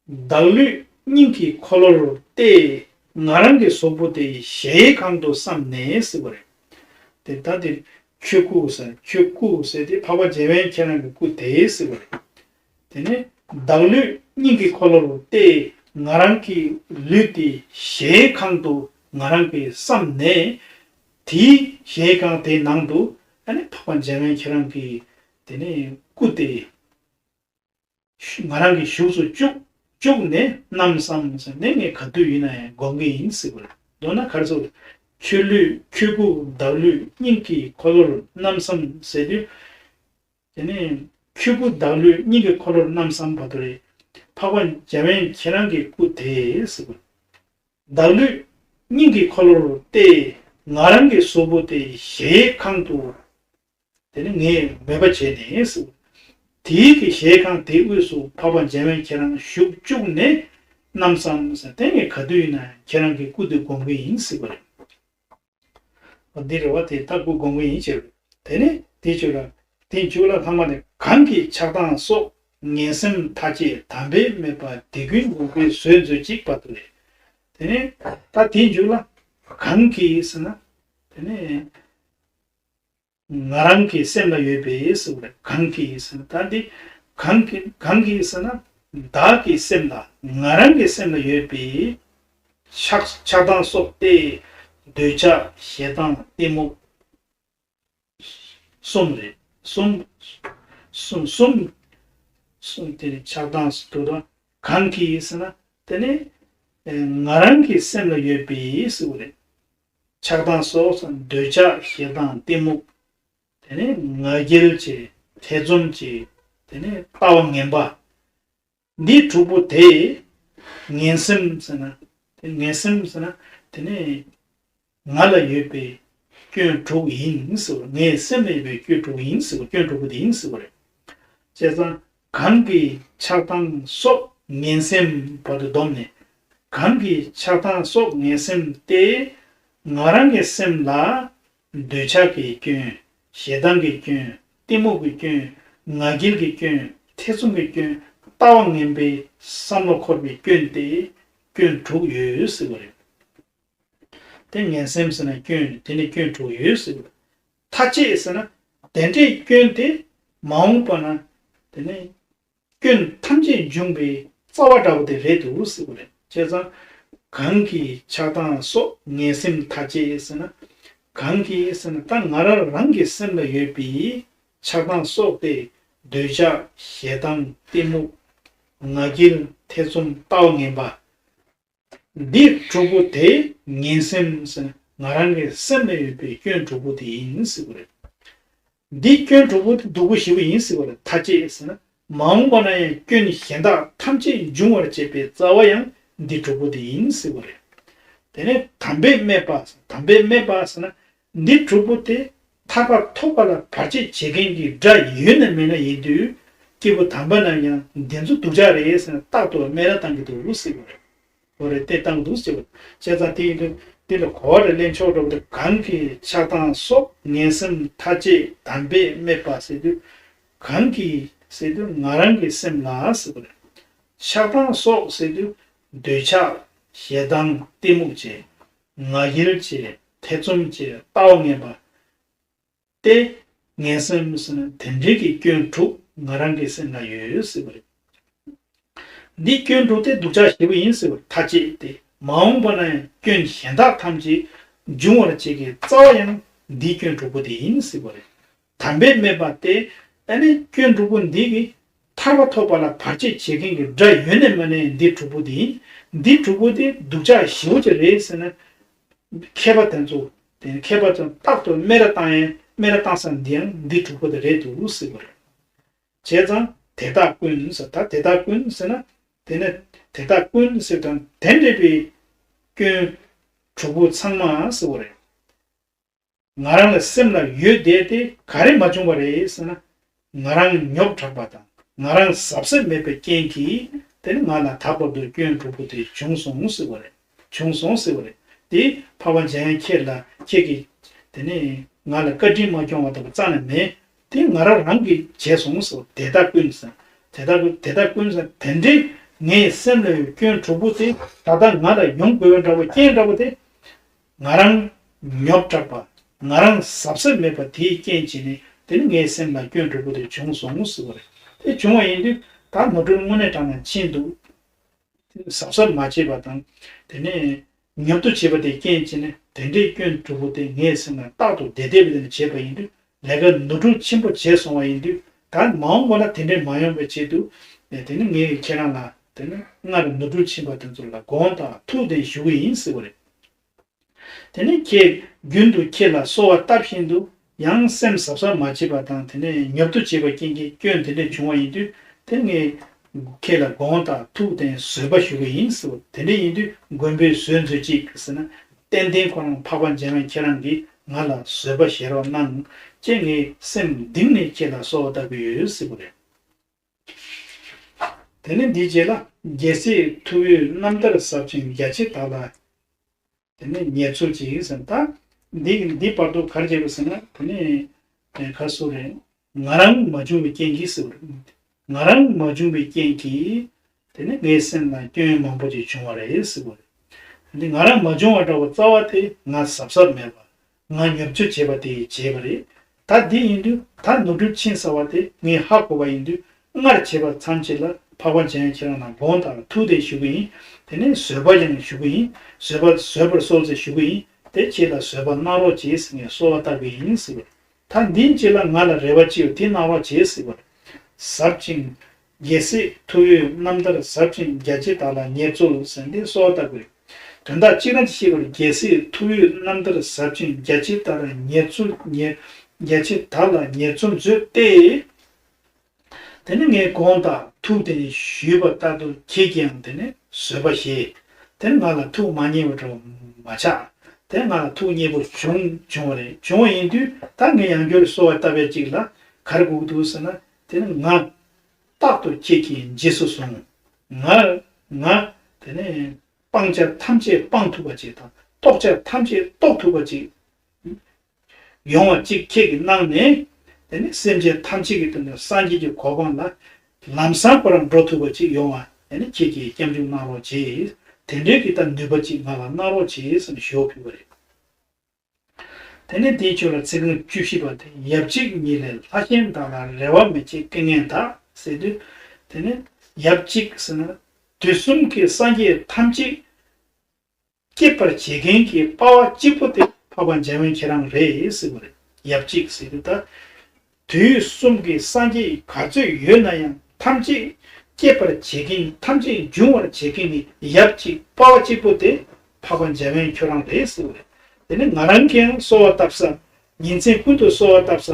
བདག་བློའི་སྙིང་གི་འཁོར་ལོར་བལྟས། ང་རང་གི་གཟུགས་པོ་དེ་གཞལ་ཡས་ཁང་དུ་བསམས་ནས་ཟེར་བ་རེད། དེ་ལྟ་སྟེ་ཁྱོད་སྐུ་ཟེར། ཁྱོད་སྐུ་ཟེར་དེ་འཕགས་པ་འཇམ་དབྱངས་ཁྱེད་རང་གི་སྐུ་དེ་ཟེར་བ་རེད། དེ་ནས་བདག་བློའི་སྙིང་གི་འཁོར་ལོར་བལྟས། ང་རང་གི་ལུས་དེ་གཞལ་ཡས་ཁང་དུ་ང་རང་གིས་བསམས་ནས། དེའི་གཞལ་ཡས་ཁང་དེའི་ནང་དུ་ཨ་ནི་འཕགས་པ་འཇམ་དབྱངས་ཁྱེད་རང་གི་དེ་ནས་སྐུ་དེ་ང་རང་གི་བཞུགས་སུ་བཅུག་བཅུག་ནས་རྣམ་བསམ་ཟེར་ནས་ངས་ག་དུས་ཡིན་ན་ཡང་སྒོམ་གྱི་ཡིན་ཟེར་བ་རེད། མདོར་ན་ག་རེ་ཟེར། ཁྱོད་ལུས་ཁྱོད་སྐུ་བདག་བློའི་སྙིང་གི་འཁོར་ལོར་རྣམ་བསམ་ཟེར་དུས། དེ་ནས་ཁྱོད་སྐུ་བདག་བློའི་སྙིང་གི་འཁོར་ལོར་རྣམ་བསམ་བར་དུ་རེད། འཕགས་པ་འཇམ་དབྱངས་ཁྱེད་རང་གི་སྐུ་དེ་ཟེར་བ། བདག་བློའི་སྙིང་གི་འཁོར་ལོར་བལྟས། ང་རང་གི་གཟུགས་པོ་དེ་གཞལ་ཡས་ཁང་དུ་དེ་ནི་ངས་མོས་པ་བྱས་ནས་ཟེར། དེའི་གི་གཞལ་ཁང་དེའི་དབུས་སུ་འཕགས་པ་འཇམ་དབྱངས་ཁྱེད་རང་བཞུགས་བཅུག་ནས་ནམ་བསམ་ཟེར་དེ་ངས་ག་དུས་ཡིན་ན་ཁྱེད་རང་གི་སྐུ་དེ་སྒོམ་གི་ཡིན་ཟེར་བ་རེད། འོ་འདི་རེད་བ། དེ་ལྟ་བུ་སྒོམ་གི་ཡིན་ཟེར། དེ་ནས་དེ་ཆོས་ལ་དེ་མཇུག་ལ་ལྷག་མ་ནས་གང་གི་ཆགས་སྡང་སོགས་ངན་སེམས་ཐ་ཆད་དམ་པས་སྨད་པ་དེ་ཀུན་ངུ་སྐད་བཟོད་མཛོད་ཅིག་བར་དུ་རེད། དེ་ནས་ད་དེ་མཇུག་ལ་གང་གིས་ཟེར་ན། དེ་ནས་ང་རང་གི་སེམས་ལ་ཡོད་པའི་ཟེར་བ་རེད། གང་གིས་ཟེར་ན་ད་འདི་གང་གིས་གང་གིས་ཟེར་ན་བདག་གི་སེམས་ལ་ང་རང་གི་སེམས་ལ་ཡོད་པའི་ཆགས་ཆགས་སྡང་སོགས་ཏེ། འདོད་ཆགས་ཞེ་སྡང་གཏི་མུག་གསུམ་རེད། གསུམ། གསུམ་གསུམ། གསུམ་དེ་ནི་ཆགས་སྡང་ཟེར་དུས་དང་གང་གིས་ཟེར་ན་དེ་ནི་ང་རང་གི་སེམས་ལ་ཡོད་པའི་ཟེར་བ་རེད། ཆགས་སྡང་སོགས་འདོད་ཆགས་ཞེ་སྡང་གཏི་མུག་དེ་ནི་ང་རྒྱལ་བཅས་ཐེ་ཚོམ་བཅས་དེ་ནི་ལྟ་བ་ངན་པ། འདི་དྲུག་པོ་དེ་ངན་སེམས་ཟེར་ན། དེ་ངན་སེམས་ཟེར་ན་དེ་ནི་ང་ལ་ཡོད་པའི་སྐྱོན་དྲུག་ཡིན་ཟེར་བ། ངའི་སེམས་ལ་ཡོད་པའི་སྐྱོན་དྲུག་ཡིན་ཟེར་བ། སྐྱོན་དྲུག་པོ་དེ་ཡིན་ཟེར་བ་རེད། བྱས་ཙང་གང་གི་ཆགས་སྡང་སོགས་ངན་སེམས་བར་དུ་བསྡོམས་ནས་གང་གི་ཆགས་སྡང་སོགས་ངན་སེམས་ཏེ། ང་རང་གི་སེམས་ལ་འདོད་ཆགས་ཀྱི་སྐྱོན། ཞེ་སྡང་གི་སྐྱོན། གཏི་མུག་གི་སྐྱོན། ང་རྒྱལ་གྱི་སྐྱོན། ཐེ་ཚོམ་གྱི་སྐྱོན། ལྟ་བ་ངན་པའི་བསམ་བློ་འཁོར་བའི་སྐྱོན་ཏེ་སྐྱོན་དྲུག་ཡོད་ཟེར་བ་རེད། དེ་ངན་སེམས་ཟེར་ན་སྐྱོན་དེ་ནི་སྐྱོན་དྲུག་ཡོད་ཟེར་བ་རེད། ཐ་ཆད་ཟེར་ན་དེ་འདྲའི་སྐྱོན་དེ་མ་འོངས་པ་ན་དེ་ནི་སྐྱོན་ཐམས་ཅད་འབྱུང་བའི་རྩ་བ་འདྲ་བོ་དེ་རེད་འདུག་ཟེར་བ་རེད། བྱས་ཙང་གང་གི་ཆགས་སྡང་སོགས་ངན་སེམས་ཐ་ཆད་ཟེར་ན། གང་གི་ཟེར་ན་ད་ང་རང་རང་གི་སེམས་ལ་ཡོད་པའི་ཆགས་སྡང་སོགས་ཏེ། འདོད་ཆགས་ཞེ་སྡང་གཏི་མུག་ང་རྒྱལ་ཐེ་ཚོམ་ལྟ་བ་ངན་པ། འདི་དྲུག་པོ་དེ་ངན་སེམས་ཟེར་ན་ང་རང་གི་སེམས་ལ་ཡོད་པའི་སྐྱོན་དྲུག་པོ་དེ་ཡིན་ཟེར་བ་རེད། འདི་སྐྱོན་དྲུག་པོ་དེ་སྡུག་པོ་ཞེ་པོ་ཡིན་ཟེར་བ་རེད། ཐ་ཆད་ཟེར་ན་མ་འོངས་པ་ན་ཡང་སྐྱོན་གཞན་དག་ཐམས་ཅད་འབྱུང་བར་བྱེད་པའི་རྩ་བ་ཡང་འདི་དྲུག་པོ་དེ་ཡིན་ཟེར་བ་རེད། དེ་ནས་དམ་པས་སྨད་པ། དམ་པས་སྨད་པ་ཟེར་ན་འདི་དྲུག་པོ་དེ་ཐར་པ་ཐོབ་པ་ལ་བར་ཆད་བྱེད་མཁན་གྱི་དགྲ་ཡོད་ན་མེད་ན་ཡིན་དུས་སྐྱེས་བུ་དམ་པ་ན་ཡང་འདི་ཚོ་སྡུག་ཅག་རེད་ཟེར་ན་རྟག་ཏུ་སྨད་ར་བཏང་གི་འདུག་ཟེར་བ་རེད། འོ་རེད། དེ་བཏང་འདུག་ཟེར་བ། བྱས་ཙང་དེ་ཡིན་དུས་འདི་ལ་གོ་བ་རེ་ལེན་ཆོག་འགྲོ་བ་དེ། གང་གི་ཆགས་སྡང་སོགས་ངན་སེམས་ཐ་ཆད་དམ་པས་སྨད་པ་ཟེར་དུས། གང་གི་ཟེར་དུས་ང་རང་གི་སེམས་ལ་ཟེར་བ་རེད། ཆགས་སྡང་སོགས་ཟེར་དུས་འདོད་ཆགས་ཞེ་སྡང་གཏི་མུག་བཅས་ང་རྒྱལ་བཅས་ཐེ་ཚོམ་བཅས་ལྟ་བ་ངན་པ། ཏེ། ངན་སེམས་ཟེར་ན་དེ་འདྲའི་གི་སྐྱོན་དྲུག་ང་རང་གི་སེམས་ལ་ཡོད་ཟེར་བ་རེད། འདི་སྐྱོན་དྲུག་དེ་སྡུག་ཅག་ཞེ་པོ་ཡིན་ཟེར་བ་ཐ་ཆད་དེ། མ་འོངས་པ་ན་ཡང་སྐྱོན་གཞན་དག་ཐམས་ཅད་འབྱུང་བར་བྱེད་ཀྱི་རྩ་བ་ཡང་འདིའི་སྐྱོན་དྲུག་པོ་དེ་ཡིན་ཟེར་བ་རེད། དམ་པས་སྨད་པ་སྟེ། ཨ་ནི་སྐྱོན་དྲུག་པོ་འདི་གིས་ཐར་པ་ཐོབ་པ་ལ་བར་ཆད་བྱེད་མཁན་གྱི་དགྲ་ཡོད་ནས་མ་ནས་འདི་དྲུག་པོ་དེ་ཡིན། འདི་དྲུག་པོ་དེ་སྡུག་ཅག་ཞེ་པོ་ཅིག་རེད་ཟེར་ན། མཁས་པ་དེ་ཚོ། དེ་མཁས་པ་ཚོ་རྟག་ཏུ་སྨད་ར་བཏང་ཡང་སྨད་ར་བཏང་ས་འདི་ཡང་འདི་དྲུག་པོ་དེ་རེད་འདུག་ཟེར་བ་རེད། བྱས་ཙང་དེ་དག་ཀུན་ཟེར། ད་དེ་དག་ཀུན་ཟེར་ན། དེ་ནི་དེ་དག་ཀུན་ཟེར་དང་དེ་འདྲ་བའི་སྐྱོན་དྲུག་པོ་ཚང་མ་ཟེར་བ་རེད། ང་རང་ལ་སེམས་ལ་ཡོད་བསྡད་དེ་ག་རེ་མ་བྱུང་བ་རེད་ཟེར་ན། ང་རང་ཉོབ་དྲགས་པ་དང་ང་རང་གཟབ་གཟབ་མེད་པའི་རྐྱེན་གྱིས་དེ་ནི་ང་ལ་ད་བར་དུ་སྐྱོན་དྲུག་པོ་དེ་བྱུང་སོང་ཟེར་བ་རེད། བྱུང་སོང་ཟེར་བ་རེད། དེ་འཕགས་པ་འཇམ་དབྱངས་ཁྱེད་ལ་ཁྱེད་ཀྱིས་དེ་ནི་ང་ལ་བཀའ་དྲིན་མ་སྐྱོང་བ་དང་རྩ་ནས་མེད། དེ་ང་རང་རང་གིས་བྱས་སོང་ཟེར་བ། དེ་དག་ཀུན་ཟེར། དེ་དག་ཀུན་དེ་དག་ཀུན་ཟེར་དེ་འདྲའི་ངའི་སེམས་ལ་ཡོད་སྐྱོན་དྲུག་པོ་དེ་ད་ལྟ་ང་ལ་ཡོང་དགོས་པའི་འདྲ་བོ་རྐྱེན་འདྲ་བོ་དེ། ང་རང་ཉོབ་དྲགས་པ། ང་རང་གཟབ་གཟབ་མེད་པ་དེའི་རྐྱེན་བྱས་ནས་དེ་ནི་ངའི་སེམས་ལ་སྐྱོན་དྲུག་པོ་དེ་བྱུང་སོང་ཟེར་བ་རེད། དེ་བྱུང་བ་ཡིན་དུས་ད་ནོར་འཁྲུལ་དངོས་གནས་དྲང་གནས་ཕྱིན་འདུག་གཟབ་གཟབ་མ་བྱས་པ་དང་། དེ་ནས་ཉོབ་ཏོ་བྱས་པ་དེ་རྐྱེན་བྱས་ནས་དེ་འདྲའི་སྐྱོན་དྲུག་པོ་དེ་ངའི་སེམས་ལ་རྟག་ཏུ་བསྡད་བསྡད་པ་དེ་འདྲ་བྱས་པ་ཡིན་དུས་ལས་ཀ་ནོར་འཁྲུལ་ཆེན་པོ་བྱས་སོང་བ་ཡིན་དུས་ད་མ་འོངས་པ་ལ་དེ་འདྲའི་མ་ཡོང་བའི་ཆེད་དུ། དེ་ནི་ངས་ཁྱེད་རང་ལ་དེ་ནི་སྔར་ནོར་འཁྲུལ་ཕྱིན་པ་དེ་ཚོ་ལ་དགོངས་དག་ཐུགས་བདེན་ཞུ་གི་ཡིན་ཟེར་བ་རེད། དེ་ནས་ཁྱེད་རྒྱུན་དུ་ཁྱེད་ལ་གསོལ་བ་བཏབ་བཞིན་དུ་ཡང་སེམས་གཟབ་གཟབ་མ་བྱས་པ་དང་དེ་ནས་ཉོབ་ཏོ་བྱས་པ་རྐྱེན་གྱིས་སྐྱོན་དེ་འདྲ་བྱུང་བ་ཡིན་དུས་དེ་ངས་ཁྱེད་ལ་དགོངས་དག་ཐུགས་བདེན་བཟོད་པ་ཞུ་གི་ཡིན་ཟེར། དེ་འདྲ་ཡིན་དུས་མགོན་པོས་བཟོད་མཛོད་ཅིག་ཟེར་ན། ཏན་ཏན་ཁོ་རང་འཕགས་པ་འཇམ་དབྱངས་ཁྱེད་རང་གིས་ང་ལ་བཟོད་པ་བཞེས་རོགས་གནང་། ཅེས་ངས་སེམས་གཏིང་ནས་ཁྱེད་ལ་གསོལ་བ་བཏབ་ཀྱི་ཡོད་ཟེར་བ་རེད། དེ་ནས་འདིའི་རྗེས་ལ་རྒྱལ་སྲས་ཐུ་བོའི་རྣམ་ཐར་ཟབ་ཅིང་རྒྱ་ཆེ་དག་ལ། དེ་ནས་ཉེར་འཚོ་ཅིག་ཟེར། ད་འདི་འདི་བར་དུ་ག་རེ་བྱས་པ་ཟེར་ན། དེ་ནས་ག་སུ་རེད། ང་རང་མ་བྱུང་བའི་རྐྱེན་གྱིས་ཟེར་བ་རེད། ང་རང་མ་བྱུང་བའི་རྐྱེན་གྱིས་དེ་ནས་ངའི་སེམས་ལ་སྐྱོན་མང་པོ་ཅིག་བྱུང་བ་རེད་ཟེར་བ་རེད། འདི་ང་རང་མ་བྱུང་བ་འདྲ་བོ་རྩ་བ་དེ་ང་གཟབ་གཟབ་མེད་པ། ང་ཉོབ་ཆ་བྱས་པ་དེ་བྱས་པ་རེད། ད་འདི་ཡིན་དུས་ད་ནོར་འཁྲུལ་ཕྱིན་ཚར་བ་དེ་ངས་ཧ་གོ་བ་ཡིན་དུས། སྔར་བྱས་པ་ཐམས་ཅད་ལ་འཕགས་པ་འཇམ་དབྱངས་ཁྱེད་རང་ལ་དགོངས་དག་ཐུགས་གཏད་ཞུ་གི་ཡིན། དེ་ནས་བཟོད་པ་ཡང་ཞུ་གི་ཡིན། བཟོད་པ་བཟོད་པར་གསོལ་ཟེར་ཞུ་གི་ཡིན། དེ་ཁྱེད་ལ་བཟོད་པ་གནང་རོགས་གྱིས་ཟེར་ངས་གསོལ་བ་བཏབ་གི་ཡིན་ཟེར་བ། ད་འདིའི་རྗེས་ལ་ང་ལ་རེ་བ་ཅི་ཡོད་དེ་གནང་རོགས་གྱིས་ཟེར་བ། ཟབ་ཅིང་། རྒྱལ་སྲས་ཐུ་བོའི་རྣམ་ཐར་ཟབ་ཅིང་རྒྱ་ཆེ་དག་ལ་ཉེར་འཚོ་ཟེར་འདི་གསོལ་བ་བཏབ་དགོས། དོན་དག་གཅིག་རང་གཅིག་བཤད་པར། རྒྱལ་སྲས་ཐུ་བོའི་རྣམ་ཐར་ཟབ་ཅིང་རྒྱ་ཆེ་དག་ལ་ཉེར་འཚོ་ཉེར་རྒྱ་ཆེ་དག་ལ་ཉེར་འཚོ་མཛོད་དེ། དེ་ནི་ངས་དགོངས་དག་ཐུགས་གཏད་ཞུས་པ་ལྟར་དུ་ཁྱེད་ཀྱིས་ཡང་དེ་ནི་བཟོད་པ་བཞེས། དེ་ནི་ང་ལ་ཐུགས་མ་མཉེས་པ་འདྲ་བོ་མ་ཆགས། དེ་ང་ལ་ཐུགས་མཉེས་པོ་བྱུང་བྱུང་བ་རེད། བྱུང་བ་ཡིན་དུས་ད་ངས་ཡང་བསྐྱར་གསོལ་བ་བཏབ་པའི་གཅིག་ལ་ག་རེ་དགོས་ཀྱི་འདུག་ཟེར་ན། དེ་ནི་ང་རྟག་ཏུ་ཁྱེད་ཀྱི་རྗེས་སུ་བཟུང་། ང་ང་དེ་ནི་སྤང་བྱ་ཐམས་ཅད་སྤང་ཐུབ་པ་ཅིག་དང་རྟོགས་བྱ་ཐམས་ཅད་རྟོགས་ཐུབ་པ་ཅིག་ཡོང་བ་གཅིག་ཁྱེད་ཀྱིས་གནང་ནས། དེ་ནི་སེམས་ཅན་ཐམས་ཅད་ཀྱི་དོན་དུ་སངས་རྒྱས་ཀྱི་གོ་འཕང་ལ་ལམ་སང་ཁོ་རང་འགྲོ་ཐུབ་པ་ཅིག་ཡོང་བ། དེ་ནི་ཁྱེད་ཀྱིས་སྐྱབས་འཇུག་གནང་རོགས་གྱིས། དེ་འདྲའི་གི་ད་ནུས་པ་ཅིག་ང་ལ་གནང་རོགས་གྱིས་ཟེར་ནས་ཞུ་བ་ཕུལ་བ་རེད། དེ་ནས་དེའི་ཕྱོགས་ལ་ཚིག་རྐང་བཅུ་བཞི་པ་དེ། ཡབ་གཅིག་ཉིད་ལས་ལྷ་གཞན་དག་ལ་རེ་བ་མི་བྱེད་སྐལ་ངན་དག་ཟེར་དུས། དེ་ནི་ཡབ་གཅིག་ཟེར་ན་དུས་གསུམ་གྱི་སངས་རྒྱས་ཐམས་ཅད་སྐྱེད་པར་བྱེད་མཁན་གྱི་དཔའ་བ་གཅིག་པུ་དེ་འཕགས་པ་འཇམ་དབྱངས་ཁྱེད་རང་རེད་ཟེར་བ་རེད། ཡབ་གཅིག་ཟེར་དུས་ད། དུས་གསུམ་གྱི་སངས་རྒྱས་ག་ཚོད་ཡོད་ན་ཡང་ཐམས་ཅད་སྐྱེད་པར་བྱེད་མཁན། ཐམས་ཅད་འབྱུང་བར་བྱེད་མཁན་ནི་ཡབ་གཅིག་དཔའ་བ་གཅིག་པུ་དེ་འཕགས་པ་འཇམ་དབྱངས་ཁྱོད་རང་རེད་ཟེར་བ་རེད། དེ་ནི་ང་རང་གིས་ཡང་གསོལ་བ་བཏབ་ས། ཉིན་མཚན་ཀུན་ཏུ་གསོལ་བ་བཏབ་ས་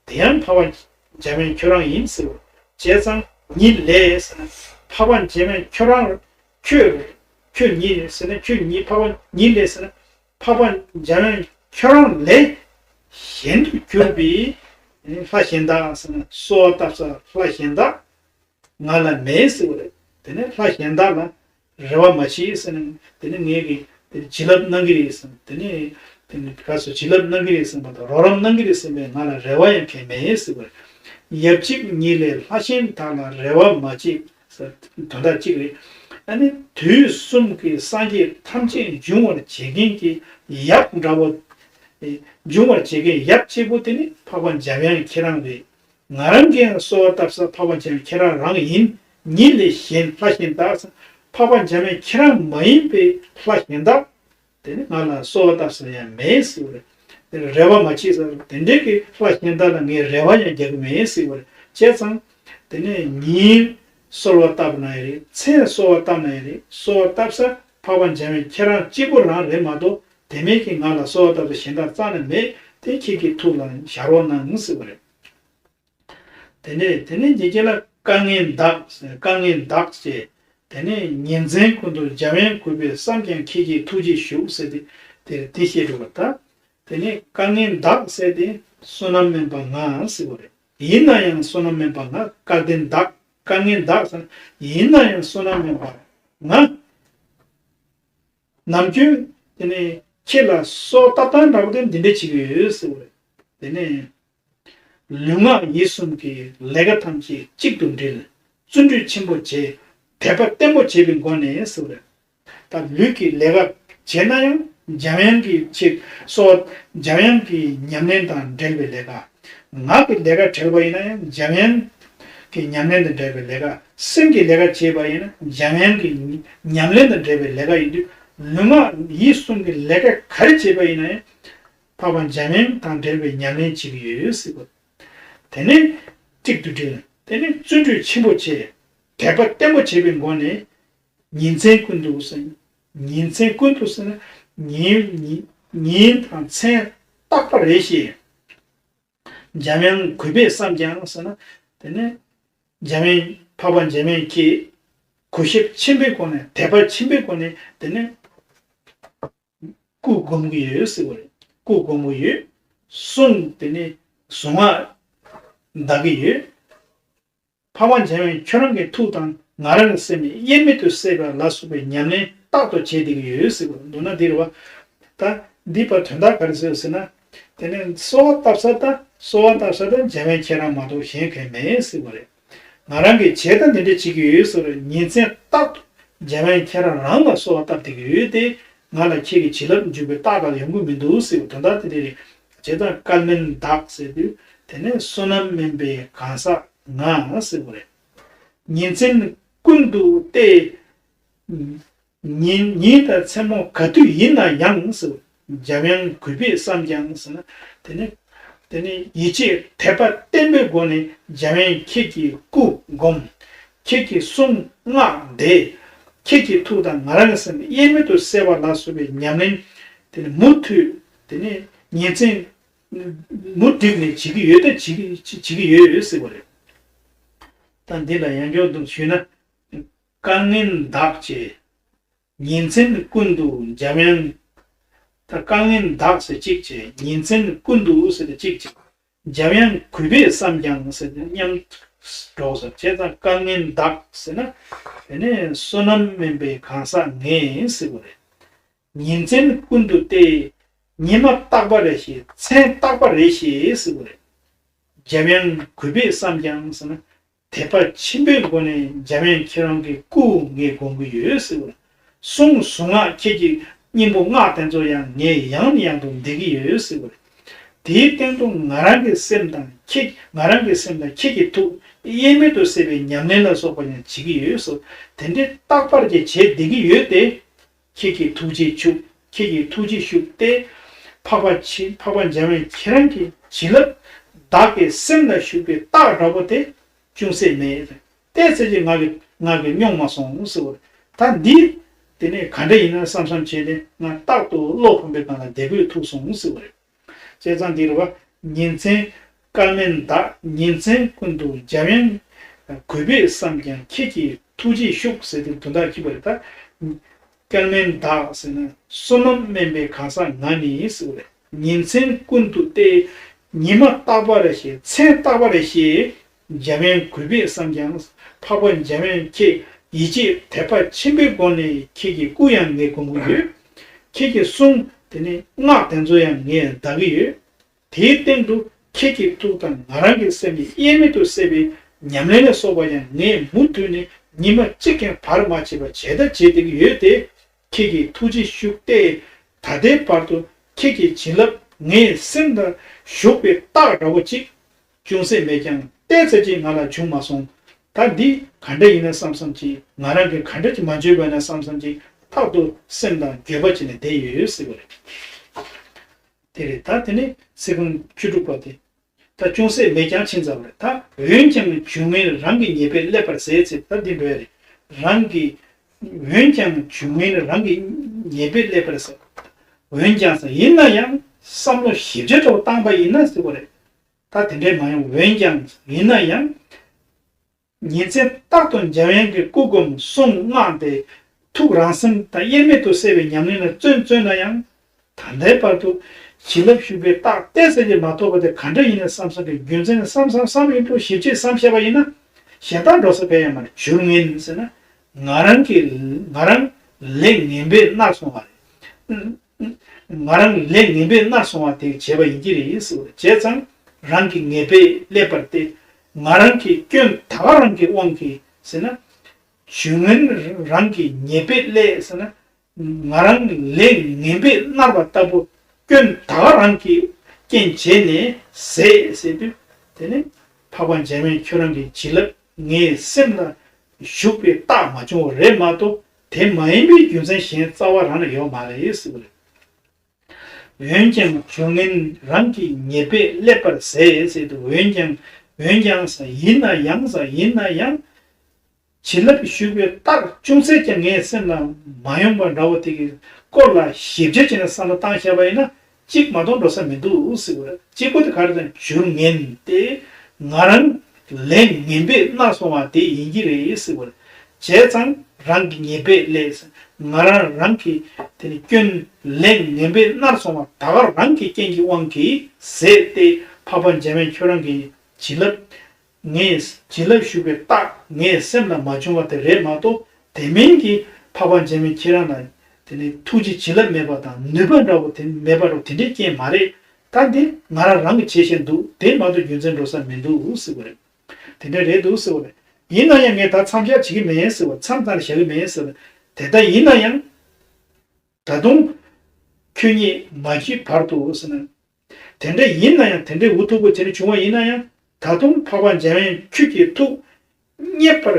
དེ་ཡང་འཕགས་པ་འཇམ་དབྱངས་ཁྱོད་རང་ཡིན་ཟེར་བ། བྱས་ཙང་ཉིད་ལས་ཟེར་ན་འཕགས་པ་འཇམ་དབྱངས་ཁྱོད་རང་ཁྱོད་རེད། ཁྱོད་ཉིད་ཟེར་ན་ཁྱོད་ཉིད། འཕགས་པ་ཉིད་ལས་ཟེར་ན་འཕགས་པ་འཇམ་དབྱངས་ཁྱོད་རང་ལས་གཞན་དུ་གྱུར་པའི་ལྷ་གཞན་དག་ཟེར་ན་གསོལ་བ་བཏབ་ས་ལྷ་གཞན་དག་ང་ལ་མེད་ཟེར་བ་རེད། དེ་ནས་ལྷ་གཞན་དག་ལ་རེ་བ་མ་བྱེད་ཟེར་ན། དེ་ནས་ངས་ཀྱི་དེ་ནས་བྱིན་རླབས་གནང་གི་རེད་ཟེར། དེ་ནས་དེ་ནས་ག་སོ་བྱིན་རླབས་གནང་གི་རེད་ཟེར་བ་དང་རོགས་རམ་གནང་གི་རེད་ཟེར་བས་ང་ལ་རེ་བ་ཡང་གང་མེད་ཟེར་བ་རེད། ཡབ་གཅིག་ཉིད་ལས་ལྷ་གཞན་དག་ལ་རེ་བ་མ་བྱེད། དོན་དག་གཅིག་རེད། ཨ་ནི་དུས་གསུམ་གྱི་སངས་རྒྱས་ཐམས་ཅད་འབྱུང་བར་བྱེད་མཁན་གྱི་ཡབ་འདྲ་བོ། འབྱུང་བར་བྱེད་མཁན་ཡབ་གཅིག་པུ་དེ་ནི་འཕགས་པ་འཇམ་དབྱངས་ཁྱེད་རང་རེད། ང་རང་གིས་ཡང་གསོལ་བ་བཏབ་ས་འཕགས་པ་འཇམ་དབྱངས་ཁྱེད་རང་རང་ཡིན། ཉིད་ལས་གཞན་ལྷ་གཞན་དག་ཟེར། འཕགས་པ་འཇམ་དབྱངས་ཁྱེད་རང་མ་ཡིན་པའི་ལྷ་གཞན་དག་དེ་ནི་ང་ལ་གསོལ་བ་བཏབ་ས་ཡང་མེད་ཟེར་བ་རེད། དེ་རེ་བ་མ་བྱེད་ཟེར། དེ་འདྲའི་གི་ལྷ་གཞན་དག་ལ་ངས་རེ་བ་ཡང་རྒྱག་གི་མེད་ཟེར་བ་རེད། བྱས་ཙང་དེ་ནས་ཉིན་གསོལ་བ་བཏབ་ན་ཡང་རེད། མཚན་གསོལ་བ་བཏབ་ན་ཡང་རེད། གསོལ་བ་བཏབ་ས་འཕགས་པ་འཇམ་དབྱངས་ཁྱེད་རང་གཅིག་པུ་རང་རེད་མ་གཏོགས་དེ་མིན་གྱི་ང་ལ་གསོལ་བ་བཏབ་ས་གཞན་དག་རྩ་ནས་མེད། དེ་ཁྱེད་ཀྱི་ཐུགས་ལ་བཞག་རོགས་གནང་ཟེར་བ་རེད། དེ་ནས་དེ་ནས་ཉེ་རྒྱལ་ལ་དཀའ་ངལ་འདག་ཟེར། དཀའ་ངལ་འདག་ཅེས། དེ་ནས་ཉིན་མཚན་ཀུན་ཏུ་འཇམ་དབྱངས་གུས་པས་བསམ་ཀྱང་ཁྱེད་ཀྱིས་ཐུགས་རྗེས་ཞུགས་ཟེར་ཏེ་དེ་དེ་བཤད་འགྲོ་བ་ད། དེ་ནས་དཀའ་ངལ་འདག་ཟེར་ཏེ་བསོད་ནམས་དམན་པ་ང་ཟེར་བ་རེད། ཡིན་ན་ཡང་བསོད་ནམས་དམན་པ་ང་། དཀའ་ངལ་འདག་དཀའ་ངལ་འདག་ཟེར། ཡིན་ན་ཡང་བསོད་ནམས་དམན་པ་ང་། ནམ་རྒྱུན་དེ་ནས་ཁྱེད་ལ་གསོལ་བ་བཏབ་སྟངས་འདྲ་པོ་དེ་འདི་འདྲ་བྱེད་ཀྱི་ཡོད་ཟེར་བ་རེད། དེ་ནས། ལུས་ངག་ཡིད་གསུམ་གྱི་ལས་ཀ་ཐམས་ཅད་གཅིག་ཏུ་འདྲིལ། བརྩོན་འགྲུས་ཆེན་པོ་བྱས། དད་པ་བརྟན་པོ་བྱས་པའི་སྒོ་ནས་ཟེར་བ་རེད། ད་ལུས་ཀྱི་ལས་ཀ་བྱས་ན་ཡང་འཇམ་དབྱངས་ཀྱི་ཆེད་སོགས་འཇམ་དབྱངས་ཀྱི་ཉམས་ལེན་དང་འབྲེལ་བའི་ལས་ཀ། ངག་གི་ལས་ཀ་བྲལ་བ་ཡིན་ན་ཡང་འཇམ་དབྱངས་ཀྱི་ཉམས་ལེན་དང་འབྲེལ་བའི་ལས་ཀ། སེམས་ཀྱི་ལས་ཀ་བྱས་པ་ཡིན་ན་འཇམ་དབྱངས་ཀྱི་ཉམས་ལེན་དང་འབྲེལ་བའི་ལས་ཀ་ཡིན་དུས། ལུས་ངག་ཡིད་གསུམ་གྱི་ལས་ཀ་ག་རེ་བྱས་པ་ཡིན་ན་ཡང་། འཕགས་པ་འཇམ་དབྱངས་དང་འབྲེལ་བའི་ཉམས་ལེན་བྱེད་ཀྱི་ཡོད་ཟེར་བ། དེ་ནས་གཅིག་ཏུ་འདྲིལ། དེ་ནས་བརྩོན་འགྲུས་ཆེན་པོ་བྱས། དད་པ་བརྟན་པོ་བྱས་པའི་སྒོ་ནས། ཉིན་མཚན་ཀུན་ཏུ་ཟེར། ཉིན་མཚན་ཀུན་ཏུ་ཟེར་ན་ཉིན་ཉིན་ཉིན་དང་མཚན་རྟག་པར་རེ་ཞིག་འཇམ་དབྱངས་གུས་པས་བསམ་ཀྱང་ཟེར་ན། དེ་ནས་འཇམ་དབྱངས་འཕགས་པ་འཇམ་དབྱངས་ཀྱིས་གུས་ཞབས་ཆེན་པོའི་སྒོ་ནས། དད་པ་ཆེན་པོའི་སྒོ་ནས། དེ་ནས། སྐུ་སྒོམ་གྱི་ཡོད་ཟེར་བ་རེད། སྐུ་སྒོམ་གྱི་ཡོད། གསུང་དེ་ནི་གཟུངས་སྔགས་བཟླ་གི་ཡོད། འཕགས་པ་འཇམ་དབྱངས་ཁྱོད་རང་གི་ཐུགས་དང་ ང་རང་གི་སེམས་ནི་དབྱེར་མེད་དུ་བསྲེས་པ་ལ་སོགས་པའི་ཉམས་ལེན་རྟག་ཏུ་བྱེད་བསྡད་ཀྱི་ཡོད་ཟེར་བ་འདུག་ན་འདིར་བ། ད་འདི་པར་དོན་དག་ག་རེ་ཟེར་ཟེར་ན། དེ་ནས་གསོལ་བ་བཏབ་ས་ད་གསོལ་བ་བཏབ་ས་ད་འཇམ་དབྱངས་ཁྱེད་རང་མ་གཏོགས་གཞན་གང་མེད་ཟེར་བ་རེད། ང་རང་གིས་བྱས་ད་འདི་འདྲ་བྱེད་ཀྱི་ཡོད་ཟེར་བ་རེད། ཉིན་མཚན་རྟག་ཏུ་འཇམ་དབྱངས་ཁྱེད་རང་རང་ལ་གསོལ་བ་བཏབ་བསྡད་ཀྱི་ཡོད་དེ། ང་ལ་ཁྱེད་ཀྱི་བྱིན་རླབས་འཇུག་པའི་རྟགས་དག་ཡོང་གི་མི་འདུག་ཟེར་བ་དོན་དག་དེ་འདྲ་རེད། བྱས་ཙང་སྐལ་མིན་བདག་ཟེར་དུས་དེ་ནས་བསོད་ནམས་དམན་པའི་གང་ཟག་ང་ཟེར་བ་རེད། ཉིན་མཚན་ཀུན་ཏུ་བལྟས། ཉིན་ཉིན་དང་མཚན་མོ་ག་དུས་ཡིན་ན་ཡང་ཟེར། འཇམ་དབྱངས་གུས་པས་བསམ་ཀྱང་ཟེར་ན། དེ་ནི་དེ་ནི་ཡིད་ཆེས་དད་པ་བརྟན་པོའི་སྒོ་ནས་འཇམ་དབྱངས་ཁྱེད་ཀྱི་སྐུ་བསྒོམ། ཁྱེད་ཀྱི་གསུང་སྔགས་བཟླས། ཁྱེད་ཀྱི་ཐུགས་དང་ང་རང་གི་སེམས་དབྱེར་མེད་དུ་བསྲེས་པ་ལ་སོགས་པའི་ཉམས་ལེན་དེ་ནི་མུ་མཐུད་དེ་ནི་ཉིན་མཚན་མུ་འགྲིག་ནས་བྱེད་ཀྱི་ཡོད་དེ་བྱེད་ཀྱི་བྱེད་ཀྱི་ཡོད་ཟེར་བ་རེད། ད་འདི་ལ་ཡང་སྐྱོན་དུ་ཞུས་ན། སྐལ་ངན་བདག་ཅེས། ཉིན་མཚན་ཀུན་ཏུ་འཇམ་དབྱངས། ད་སྐལ་ངན་བདག་ཟེར་གཅིག་བྱས། ཉིན་མཚན་ཀུན་ཏུ་ཟེར་ཏེ་གཅིག་བྱས། འཇམ་དབྱངས་གུས་པས་བསམ་ཀྱང་ཟེར་ཏེ་མཉམ་འགྲོགས་ཟེར། བྱས་ཙང་སྐལ་ངན་བདག་ཟེར་ན། དེ་ནས་བསོད་ནམས་དམན་པའི་གང་ཟག་ངས་ཟེར་བ་རེད། ཉིན་མཚན་ཀུན་ཏུ་བལྟས། ཉི་མ་རྟག་པ་རེད་ཤེས། མཚན་རྟག་པ་རེད་ཤེས་ཟེར་བ་རེད། འཇམ་དབྱངས་གུས་པས་བསམ་ཀྱང་ཟེར་ན། དད་པ་ཆེན་པོའི་སྒོ་ནས་འཇམ་དབྱངས་ཁྱེད་རང་གི་སྐུ་ངས་སྒོམ་གྱི་ཡོད་ཟེར་བ། གསུང་གསུང་ངག་ཁྱེད་ཀྱི་སྙིང་པོ་སྔགས་དེ་ཚོ་ཡང་ངས་ཡང་ནས་ཡང་དུ་འདེབས་ཀྱི་ཡོད་ཟེར་བ། དེའི་སྟེང་དུ་ང་རང་གི་སེམས་དང་ཁྱེད་ང་རང་གི་སེམས་དང་ཁྱེད་ཀྱི་ཐུགས་དབྱེར་མེད་དུ་བསྲེས་པའི་ཉམས་ལེན་ལ་སོགས་པ་ཡང་བྱེད་ཀྱི་ཡོད་ཟེར། དེ་འདྲའི་རྟག་པར་གྱི་བྱེད་བསྡད་ཀྱི་ཡོད་དེ། ཁྱེད་ཀྱི་ཐུགས་རྗེ་ཆུ། ཁྱེད་ཀྱི་ཐུགས་རྗེ་ཤུགས་ཏེ། འཕགས་པ་ཆེ་འཕགས་པ་འཇམ་དབྱངས་ཁྱེད་རང་གི་བྱིན་རླབས་བདག་གི་སེམས་ལ་ཞུགས་པའི་རྟགས་འདྲ་པོ་དེ་ཅུང་ཟད་མེད། ཏོག་ཙམ་ཅིག་ང་གི་ང་གི་མྱོང་མ་སོང་ཟེར་བ་རེད། ད་འདི་དེ་ནས་ག་འདྲ་ཡིན་ན་བསམ་བསམ་བྱས་ཏེ་ང་རྟག་ཏུ་བློ་ཕམ་པའི་སྒང་ལ་བདེ་འགོད་ཐུག་སོང་ཟེར་བ་རེད། བྱས་ཙང་འདི་རུ་བ། ཉིན་མཚན་སྐལ་མེད་བདག་ཉིན་མཚན་ཀུན་ཏུ་འཇམ་དབྱངས། གུས་པས་བསམ་ཀྱང་ཁྱེད་ཀྱི་ཐུགས་རྗེའི་ཤུགས་ཟེར་ཏེ་དོན་དག་ཅིག་པ་རེད་ད། སྐལ་མེད་བདག་ཟེར་ན་བསོད་ནམས་དམན་པའི་གང་ཟག་ང་ནི་ཟེར་བ་རེད། ཉིན་མཚན་ཀུན་ཏུ་བལྟས། ཉི་མ་རྟག་པ་རེད་ཤེས། མཚན་རྟག་པ་རེད་ཤེས། འཇམ་དབྱངས་གུས་པས་བསམ་ཀྱང་། འཕགས་པ་འཇམ་དབྱངས་ཁྱེད་ཡིད་ཆེས་དད་པ་ཆེན་པོའི་སྒོ་ནས་ཁྱེད་ཀྱི་སྐུ་ཡང་ངས་སྒོམ་གྱི་ཡོད། ཁྱེད་ཀྱི་གསུང་དེ་ནི་སྔགས་དེ་ཚོ་ཡང་ངས་བཟླ་གི་ཡོད། དེའི་སྟེང་དུ་ཁྱེད་ཀྱི་ཐུགས་དང་ང་རང་གི་སེམས་ཀྱི་དབྱེར་མེད་དུ་བསྲེས་པའི་ཉམས་ལེན་ལ་སོགས་པ་ཡང་ངས་མུ་མཐུད་ནས་ཉི་མ་གཅིག་ཀྱང་བར་མ་ཆད་པར་བྱས་ད་བྱེད་བསྡད་ཀྱི་ཡོད་དེ། ཁྱེད་ཀྱི་ཐུགས་རྗེ་ཤུགས་ཏེ། ད་ལྟའི་བར་དུ་ཁྱེད་ཀྱི་བྱིན་རླབས་ངའི་སེམས་ལ་ཞུགས་པའི་རྟགས་འདྲ་བོ་གཅིག་ཅུང་ཟད་མེད་ཀྱང་ཏོག་ཙམ་ཅིག་ང་ལ་བྱུང་མ་སོང་། ད་འདི་ག་འདྲ་ཡིན་ན་བསམ་བསམ་ཅིག་ང་རང་གིས་ག་འདྲ་ཅིག་མ་བརྗོད་པ་ཡིན་ན་བསམ་བསམ་ཅིག་རྟག་ཏུ་སེམས་དང་འགྱོད་པ་བྱས་ནས་བསྡད་ཡོད་ཟེར་བ་རེད། དེ་རེད། ད་དེ་ནས་ཚིག་རྐང་བཅུ་དྲུག་པ་དེ། ད་ཅུང་ཟད་མེད་ཀྱང་ཕྱིན་ཚར་བ་རེད། ད་འོན་ཀྱང་སྦྱོར་ངན་རང་གི་ཉེས་པས་བསླད་པར་ཟད་ཚེ། ད་འདི་འགྲོ་ཡ་རེད། རང་གི། འོན་ཀྱང་སྦྱོར་ངན་རང་གི་ཉེས་པས་བསླད་པར་ཟད། འོན་ཀྱང་ཡིན་ན་ཡང་བསམ་བློ་ཞིབ་ཆ་འདྲ་བོ་བཏང་པ་ཡིན་ན་ཟེར་བ་རེད། ད་དེ་འདྲས་མ་ཡོང་། འོན་ཀྱང་ཡིན་ན་ཡང་། ཉིན་མཚན་རྟག་ཏུ་འཇམ་དབྱངས་ཀྱི་སྐུ་བསྒོམ་གསུང་སྔགས་ཏེ། ཐུགས་རང་སེམས་དང་དབྱེར་མེད་དུ་བསྲེས་པའི་ཉམས་ལེན་ལ་བརྩོན་བརྩོན་ན་ཡང་། ད་ལྟའི་བར་དུ་བྱིན་རླབས་ཞུགས་པའི་རྟགས་ཏོག་ཙམ་ཅིག་མ་ཐོབ་པ་དེ་ག་འདྲ་ཡིན་ན་བསམ་བསམ་གྱི་རྒྱུ་མཚན་བསམ་བསམ་བསམ་ཡིན་འགྲོ་ཞིབ་ཆེས་བསམ་བཤད་པ་ཡིན་ན། གཞན་དག་འགྲོ་ས་གང་ཡང་མ་རེད། སྦྱོར་ངན་ཟེར་ན། ང་རང་གི་ང་རང་ལས་ངན་པས་མནར་སོང་བ་རེད། ང་རང་ལས་ངན་པས་མནར་སོང་བ་དེ་བྱས་པ་ཡིན་གྱི་རེད་ཟེར་བ་རེད། བྱས་ཙང་རང་གི་ཉེས་པས་བསླད་པར་ཏེ། ང་རང་གི་སྐྱོན་ད་ག་རང་གི་དབང་གིས་ཟེར་ན། སྦྱོར་ངན་རང་གི་ཉེས་པས་བསླད་ཟེར་ན། ང་རང་ལས་ངན་པས་མནར་བ་ལྟ་བུ་སྐྱོན་ད་ག་རང་གི་རྐྱེན་བྱས་ནས་ཟད་ཟེར་དུས། དེ་ནི་འཕགས་པ་འཇམ་དབྱངས་ཁྱོད་རང་གི་བྱིན་རླབས་ངའི་སེམས་ལ་ཞུགས་པའི་རྟགས་མ་བྱུང་བ་རེད་མ་གཏོགས། དེ་མ་ཡིན་པའི་རྒྱུ་མཚན་གཞན་རྩ་བ་རང་ལ་ཡོད་མ་རེད་ཟེར་བ་རེད། འོན་ཀྱང་སྦྱོར་ངན་རང་གི་ཉེས་པས་བསླད་པར་ཟད་ཟེར་དུས། འོན་ཀྱང་། འོན་ཀྱང་ཟེར་ཡིན་ན་ཡང་ཟེར་ཡིན་ན་ཡང་། བྱིན་རླབས་ཞུགས་པའི་རྟགས་ཅུང་ཟད་ཀྱང་ངའི་སེམས་ལ་མ་ཡོང་བ་འདྲ་བོ་དེ་གི་སྐོར་ལ་ཞིབ་ཆ་བྱས་ནས་བསམ་བློ་བཏང་བཞག་པ་ཡིན་ན། གཅིག་མ་གཏོགས་འགྲོ་ས་མི་འདུག་ཟེར་བ་རེད། གཅིག་པོ་དེ་ག་རེ་དང་། སྦྱོར་ངན་དེ་ང་རང་ལས་ངན་པས་མནར་སོང་བ་དེ་ཡིན་གྱི་རེད་ཟེར་བ་རེད། བྱས་ཙང་རང་གི་ཉེས་པས་བསླད། ང་རང་རང་གི་དེ་ནི་སྐྱོན་ལས་ངན་པས་མནར་སོང་བ་ད་ག་རང་གི་རྐྱེན་གྱི་དབང་གིས་ཟད་དེ། འཕགས་པ་འཇམ་དབྱངས་ཁྱོད་རང་གི་བྱིན་རླབས་ ངས་བྱིན་རླབས་ཞུགས་པའི་རྟགས་ངའི་སེམས་ལ་མ་བྱུང་བ་དེ་རེད་མ་གཏོགས། དེ་མིན་གྱི་འཕགས་པ་འཇམ་དཔལ་ཁྱེད་རང་ལ་དེ་ནི་ཐུགས་རྗེ་བྱིན་རླབས་མེད་པ་དང་ནུས་པ་འདྲ་བོ་དེ་མེད་པ་འདྲ་བོ་དེ་འདྲའི་རྐྱེན་མ་རེད། ད་འདི་ང་རང་རང་གིས་བྱེད་བཞིན་འདུག་དེ་མ་གཏོགས་རྒྱུ་མཚན་འགྲོ་ས་མི་འདུག་ཟེར་བ་རེད། དེ་འདྲ་རེད་འདུག་ཟེར་བ་རེད། ཡིན་ན་ཡང་ངས་ད་མཚམས་བཞག་བྱེད་ཀྱི་མེད་ཟེར་བ། མཚམས་བཏང་བཞག་གི་མེད་ཟེར་བ། དེ་ལྟ་ཡིན་ན་ཡང་། ད་དུང་ཁྱོད་ཉིད་མ་སྐྱེས་བར་དུ་ཟེར་ན། དེ་འདྲ་ཡིན་ན་ཡང་། དེ་འདྲའི་འུ་ཐུག་པོ་དེ་འདྲ་བྱུང་བ་ཡིན་ན་ཡང་། ད་དུང་འཕགས་པ་འཇམ་དབྱངས་ཁྱོད་ཀྱི་ཐུགས་མཉེས་པར་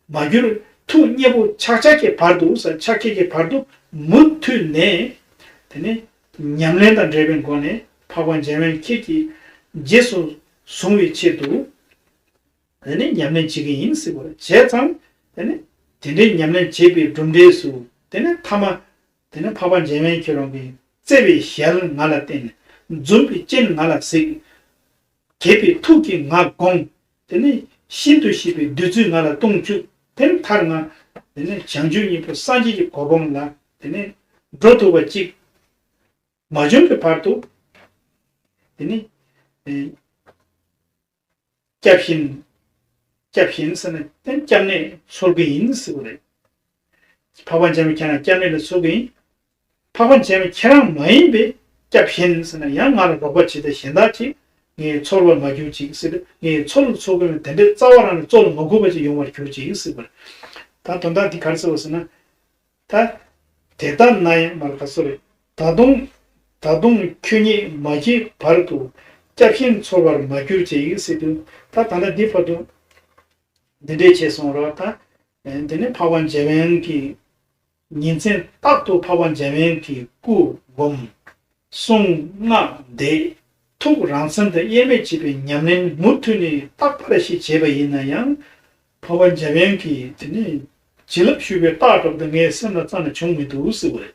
མ་གྱུར། ཐུགས་མཉེས་པོ་ཆགས་ཆགས་ཀྱི་བར་དུ་ཟེར། ཆགས་ཆགས་ཀྱི་བར་དུ་མུ་མཐུད་ནས། དེ་ནས་ཉམས་ལེན་དང་འབྲེལ་བའི་སྒོ་ནས་འཕགས་པ་འཇམ་དབྱངས་ཁྱེད་ཀྱིས་རྗེས་སུ་བཟུང་བའི་ཆེད་དུ། དེ་ནས་ཉམས་ལེན་བྱེད་ཀྱི་ཡིན་ཟེར་བ་རེད། བྱས་ཙང་། དེ་ནས་དེ་འདྲའི་ཉམས་ལེན་བྱེད་པའི་གྲུབ་འབྲས་སུ། དེ་ནས་ཐ་མ། དེ་ནས་འཕགས་པ་འཇམ་དབྱངས་ཁྱེད་རང་གིས་བརྩེ་བའི་ཞལ་ང་ལ་བསྟན། འཛུམ་པའི་སྤྱན་ང་ལ་གཟིགས། དགྱེས་པའི་ཐུགས་ཀྱིས་ང་དགོངས། དེ་ནས་ཤིན་ཏུ་ཞིབ་པའི་བདུད་རྩིས་ང་ལ་བཏུང་བཅུག་དེ་ནས་མཐར་ང་། དེ་ནས་བྱང་ཆུབ་སྙིང་པོ་སངས་རྒྱས་ཀྱི་གོ་འཕང་ལ། དེ་ནས་འགྲོ་ཐུབ་པ་ཅིག་མ་བྱུང་གི་བར་དུ། དེ་ནས། ཨེ། སྐྱབས་བཞིན། སྐྱབས་བཞིན་ཟེར་ན་དེ་སྐྱབས་གནས་འཚོལ་གྱི་ཡིན་ཟེར་བ་རེད། འཕགས་པ་འཇམ་དཔལ་ཁྱེད་རང་སྐྱབས་གནས་ལ་འཚོལ་གྱི་ཡིན། འཕགས་པ་འཇམ་དཔལ་ཁྱེད་རང་མ་ཡིན་པའི་སྐྱབས་གཞན་ཟེར་ན་ཡང་ང་ལ་རོགས་པ་བྱེད་ད་གཞན་དག་ཅིག་ངས་འཚོལ་བར་མ་གྱུར་ཅིག་ཟེར། ངས་འཚོལ་འཚོལ་གྱི་མེད། དེ་འདྲའི་རྩ་བ་རང་ནས་རྩོལ་མ་དགོས་པ་ཅིག་ཡོང་བར་གྱུར་ཅིག་ཟེར་བ་རེད། ད་དོན་དག་འདི་ག་རེ་ཟེར་བ་ཟེར་ན། ད། དེ་ལྟར་ན་ཡང་མ་ལ་ཁ་སོ་རེད། ད་དུང་། ད་དུང་ཁྱོད་ཉིད་མ་སྐྱེས་བར་དུ། སྐྱབས་གཞན་འཚོལ་བར་མ་གྱུར་ཅིག་ཟེར་དུས། ད་ད་ལྟ་འདི་བར་དུ། འདི་འདྲས་བྱས་སོང་ར་ད། དེ་ནས་འཕགས་པ་འཇམ་དབྱངས་ཀྱི། ཉིན་མཚན་རྟག་ཏུ་འཕགས་པ་འཇམ་དབྱངས་ཀྱི་སྐུ་སྒོམ། གསུང་སྔགས་བཟླས། ཐུགས་རང་མཚན་དུ་དབྱེར་མེད་བྱེད་པའི་ཉམས་ལེན་མུ་མཐུད་ནས་རྟག་པར་ཞིག་བྱས་པ་ཡིན་ན་ཡང་། འཕགས་པ་འཇམ་དབྱངས་ཀྱིས་དེ་ནས་བྱིན་རླབས་ཞུགས་པའི་རྟགས་འདྲ་པོ་དེ་ངའི་སེམས་ལ་རྩ་ནས་བྱུང་མི་འདུག་ཟེར་བ་རེད།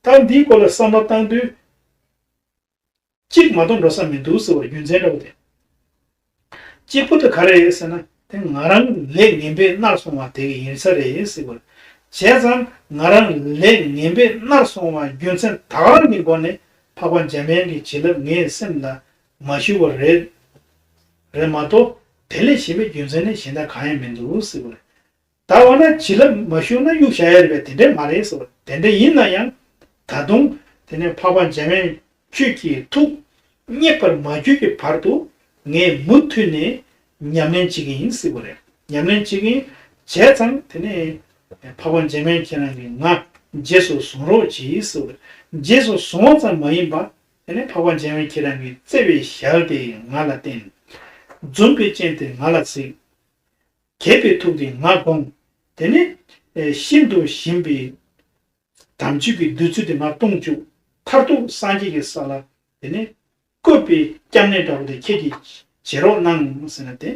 ད་འདིའི་སྐོར་ལ་བསམ་བློ་བཏང་དུས། གཅིག་མ་གཏོགས་འགྲོ་ས་མི་འདུག་ཟེར་བ་རྒྱུ་མཚན་འདྲ་པོ་དེ། གཅིག་པུ་དེ་ག་རེ་རེད་ཟེར་ན། དེ་ང་རང་ལས་ངན་པས་མནར་སོང་བ་དེ་གི་ཡིན་ས་རེད་ཟེར་བ། བྱས་ཙང་ང་རང་ལས་ངན་པས་མནར་སོང་བ་རྒྱུ་མཚན་ད་ག་རང་གི་སྒོ་ནས་འཕགས་པ་འཇམ་དབྱངས་ཀྱི་བྱིན་རླབས་ངའི་སེམས་ལ་མ་ཞུགས་པ་རེད། རེད་མ་གཏོགས་དེ་ལས་གཞན་པའི་རྒྱུ་མཚན་ནི་གཞན་དག་གང་ཡང་མི་འདུག་ཟེར་བ་རེད། ད་འོ་ན་བྱིན་རླབས་མ་ཞུགས་ན་གཡུག་བཞག་ཡ་རེད་པས། དེ་འདྲས་མ་རེད་ཟེར་བ། དེ་འདྲས་ཡིན་ན་ཡང་། ད་དུང་དེ་ནས་འཕགས་པ་འཇམ་དབྱངས་ཁྱོད་ཀྱི་ཐུགས་མཉེས་པར་མ་གྱུར་གྱི་བར་དུ་ངས་མུ་མཐུད་ནས་ཉམས་ལེན་བྱེད་ཀྱི་ཡིན་ཟེར་བ་རེད། ཉམས་ལེན་བྱེད་ཀྱི་ཡིན། བྱས་ཙང་དེ་ནས་འཕགས་པ་འཇམ་དབྱངས་ཁྱེད་རང་གིས་ང་རྗེས་སུ་བཟུང་རོགས་གྱིས་ཟེར་བ་རེད། རྗེས་སུ་བཟུང་བ་ཙམ་མ་ཡིན་པ། དེ་ནས་འཕགས་པ་འཇམ་དབྱངས་ཁྱེད་རང་གི་བརྩེ་བའི་ཞལ་དེ་ང་ལ་བསྟན། འཛུམ་པའི་སྤྱན་དེ་ང་ལ་གཟིགས། དགྱེས་པའི་ཐུགས་དེ་ང་དགོངས། དེ་ནས་ཤིན་ཏུ་ཞིམ་པའི་དམ་ཆོས་ཀྱི་བདུད་རྩི་དེ་ང་བཏུང་བཅུག་མཐར་ཐུག་སངས་རྒྱས་ཀྱི་ས་ལ་དེ་ནས་བཀོད་པའི་སྐྱབས་གནས་འདྲ་པོ་དེ་ཁྱེད་ཀྱིས་བྱེད་རོགས་གནང་ཟེར་ན། དེ་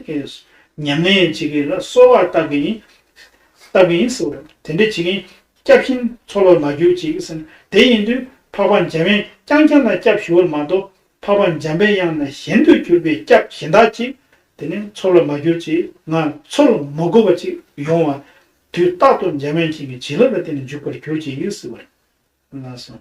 ཉམས་ལེན་བྱེད་ཀྱི་ལ་གསོལ་བ་བཏབ་ཀྱི་ཡིན། བཏབ་ཀྱི་ཡིན་ཟེར་བ། དེ་འདྲས་བྱེད་ཀྱི་ཡིན། སྐྱབས་གཞན་འཚོལ་བར་མ་གྱུར་ཅིག་ཟེར་ན། དེ་ཡིན་དུས་འཕགས་པ་འཇམ་དབྱངས་རྐྱང་རྐྱང་ལ་སྐྱབས་ཞུ་བར་མ་གཏོགས། འཕགས་པ་འཇམ་པའི་དབྱངས་ལ་གཞན་དུ་གྱུར་པའི་སྐྱབས་གཞན་དག་ཅིག་དེ་ནི་འཚོལ་བར་མ་གྱུར་ཅིག་ང་འཚོལ་མ་དགོས་པ་ཅིག་ཡོང་བ། དུས་རྟག་ཏུ་འཇམ་དབྱངས་ཁྱེད་ཀྱི་བྱིན་རླབས་ལ་བརྟེན་ནས་འཇུག་པར་གྱུར་ཅིག་ཟེར་བ་རེད། ལགས་སོ།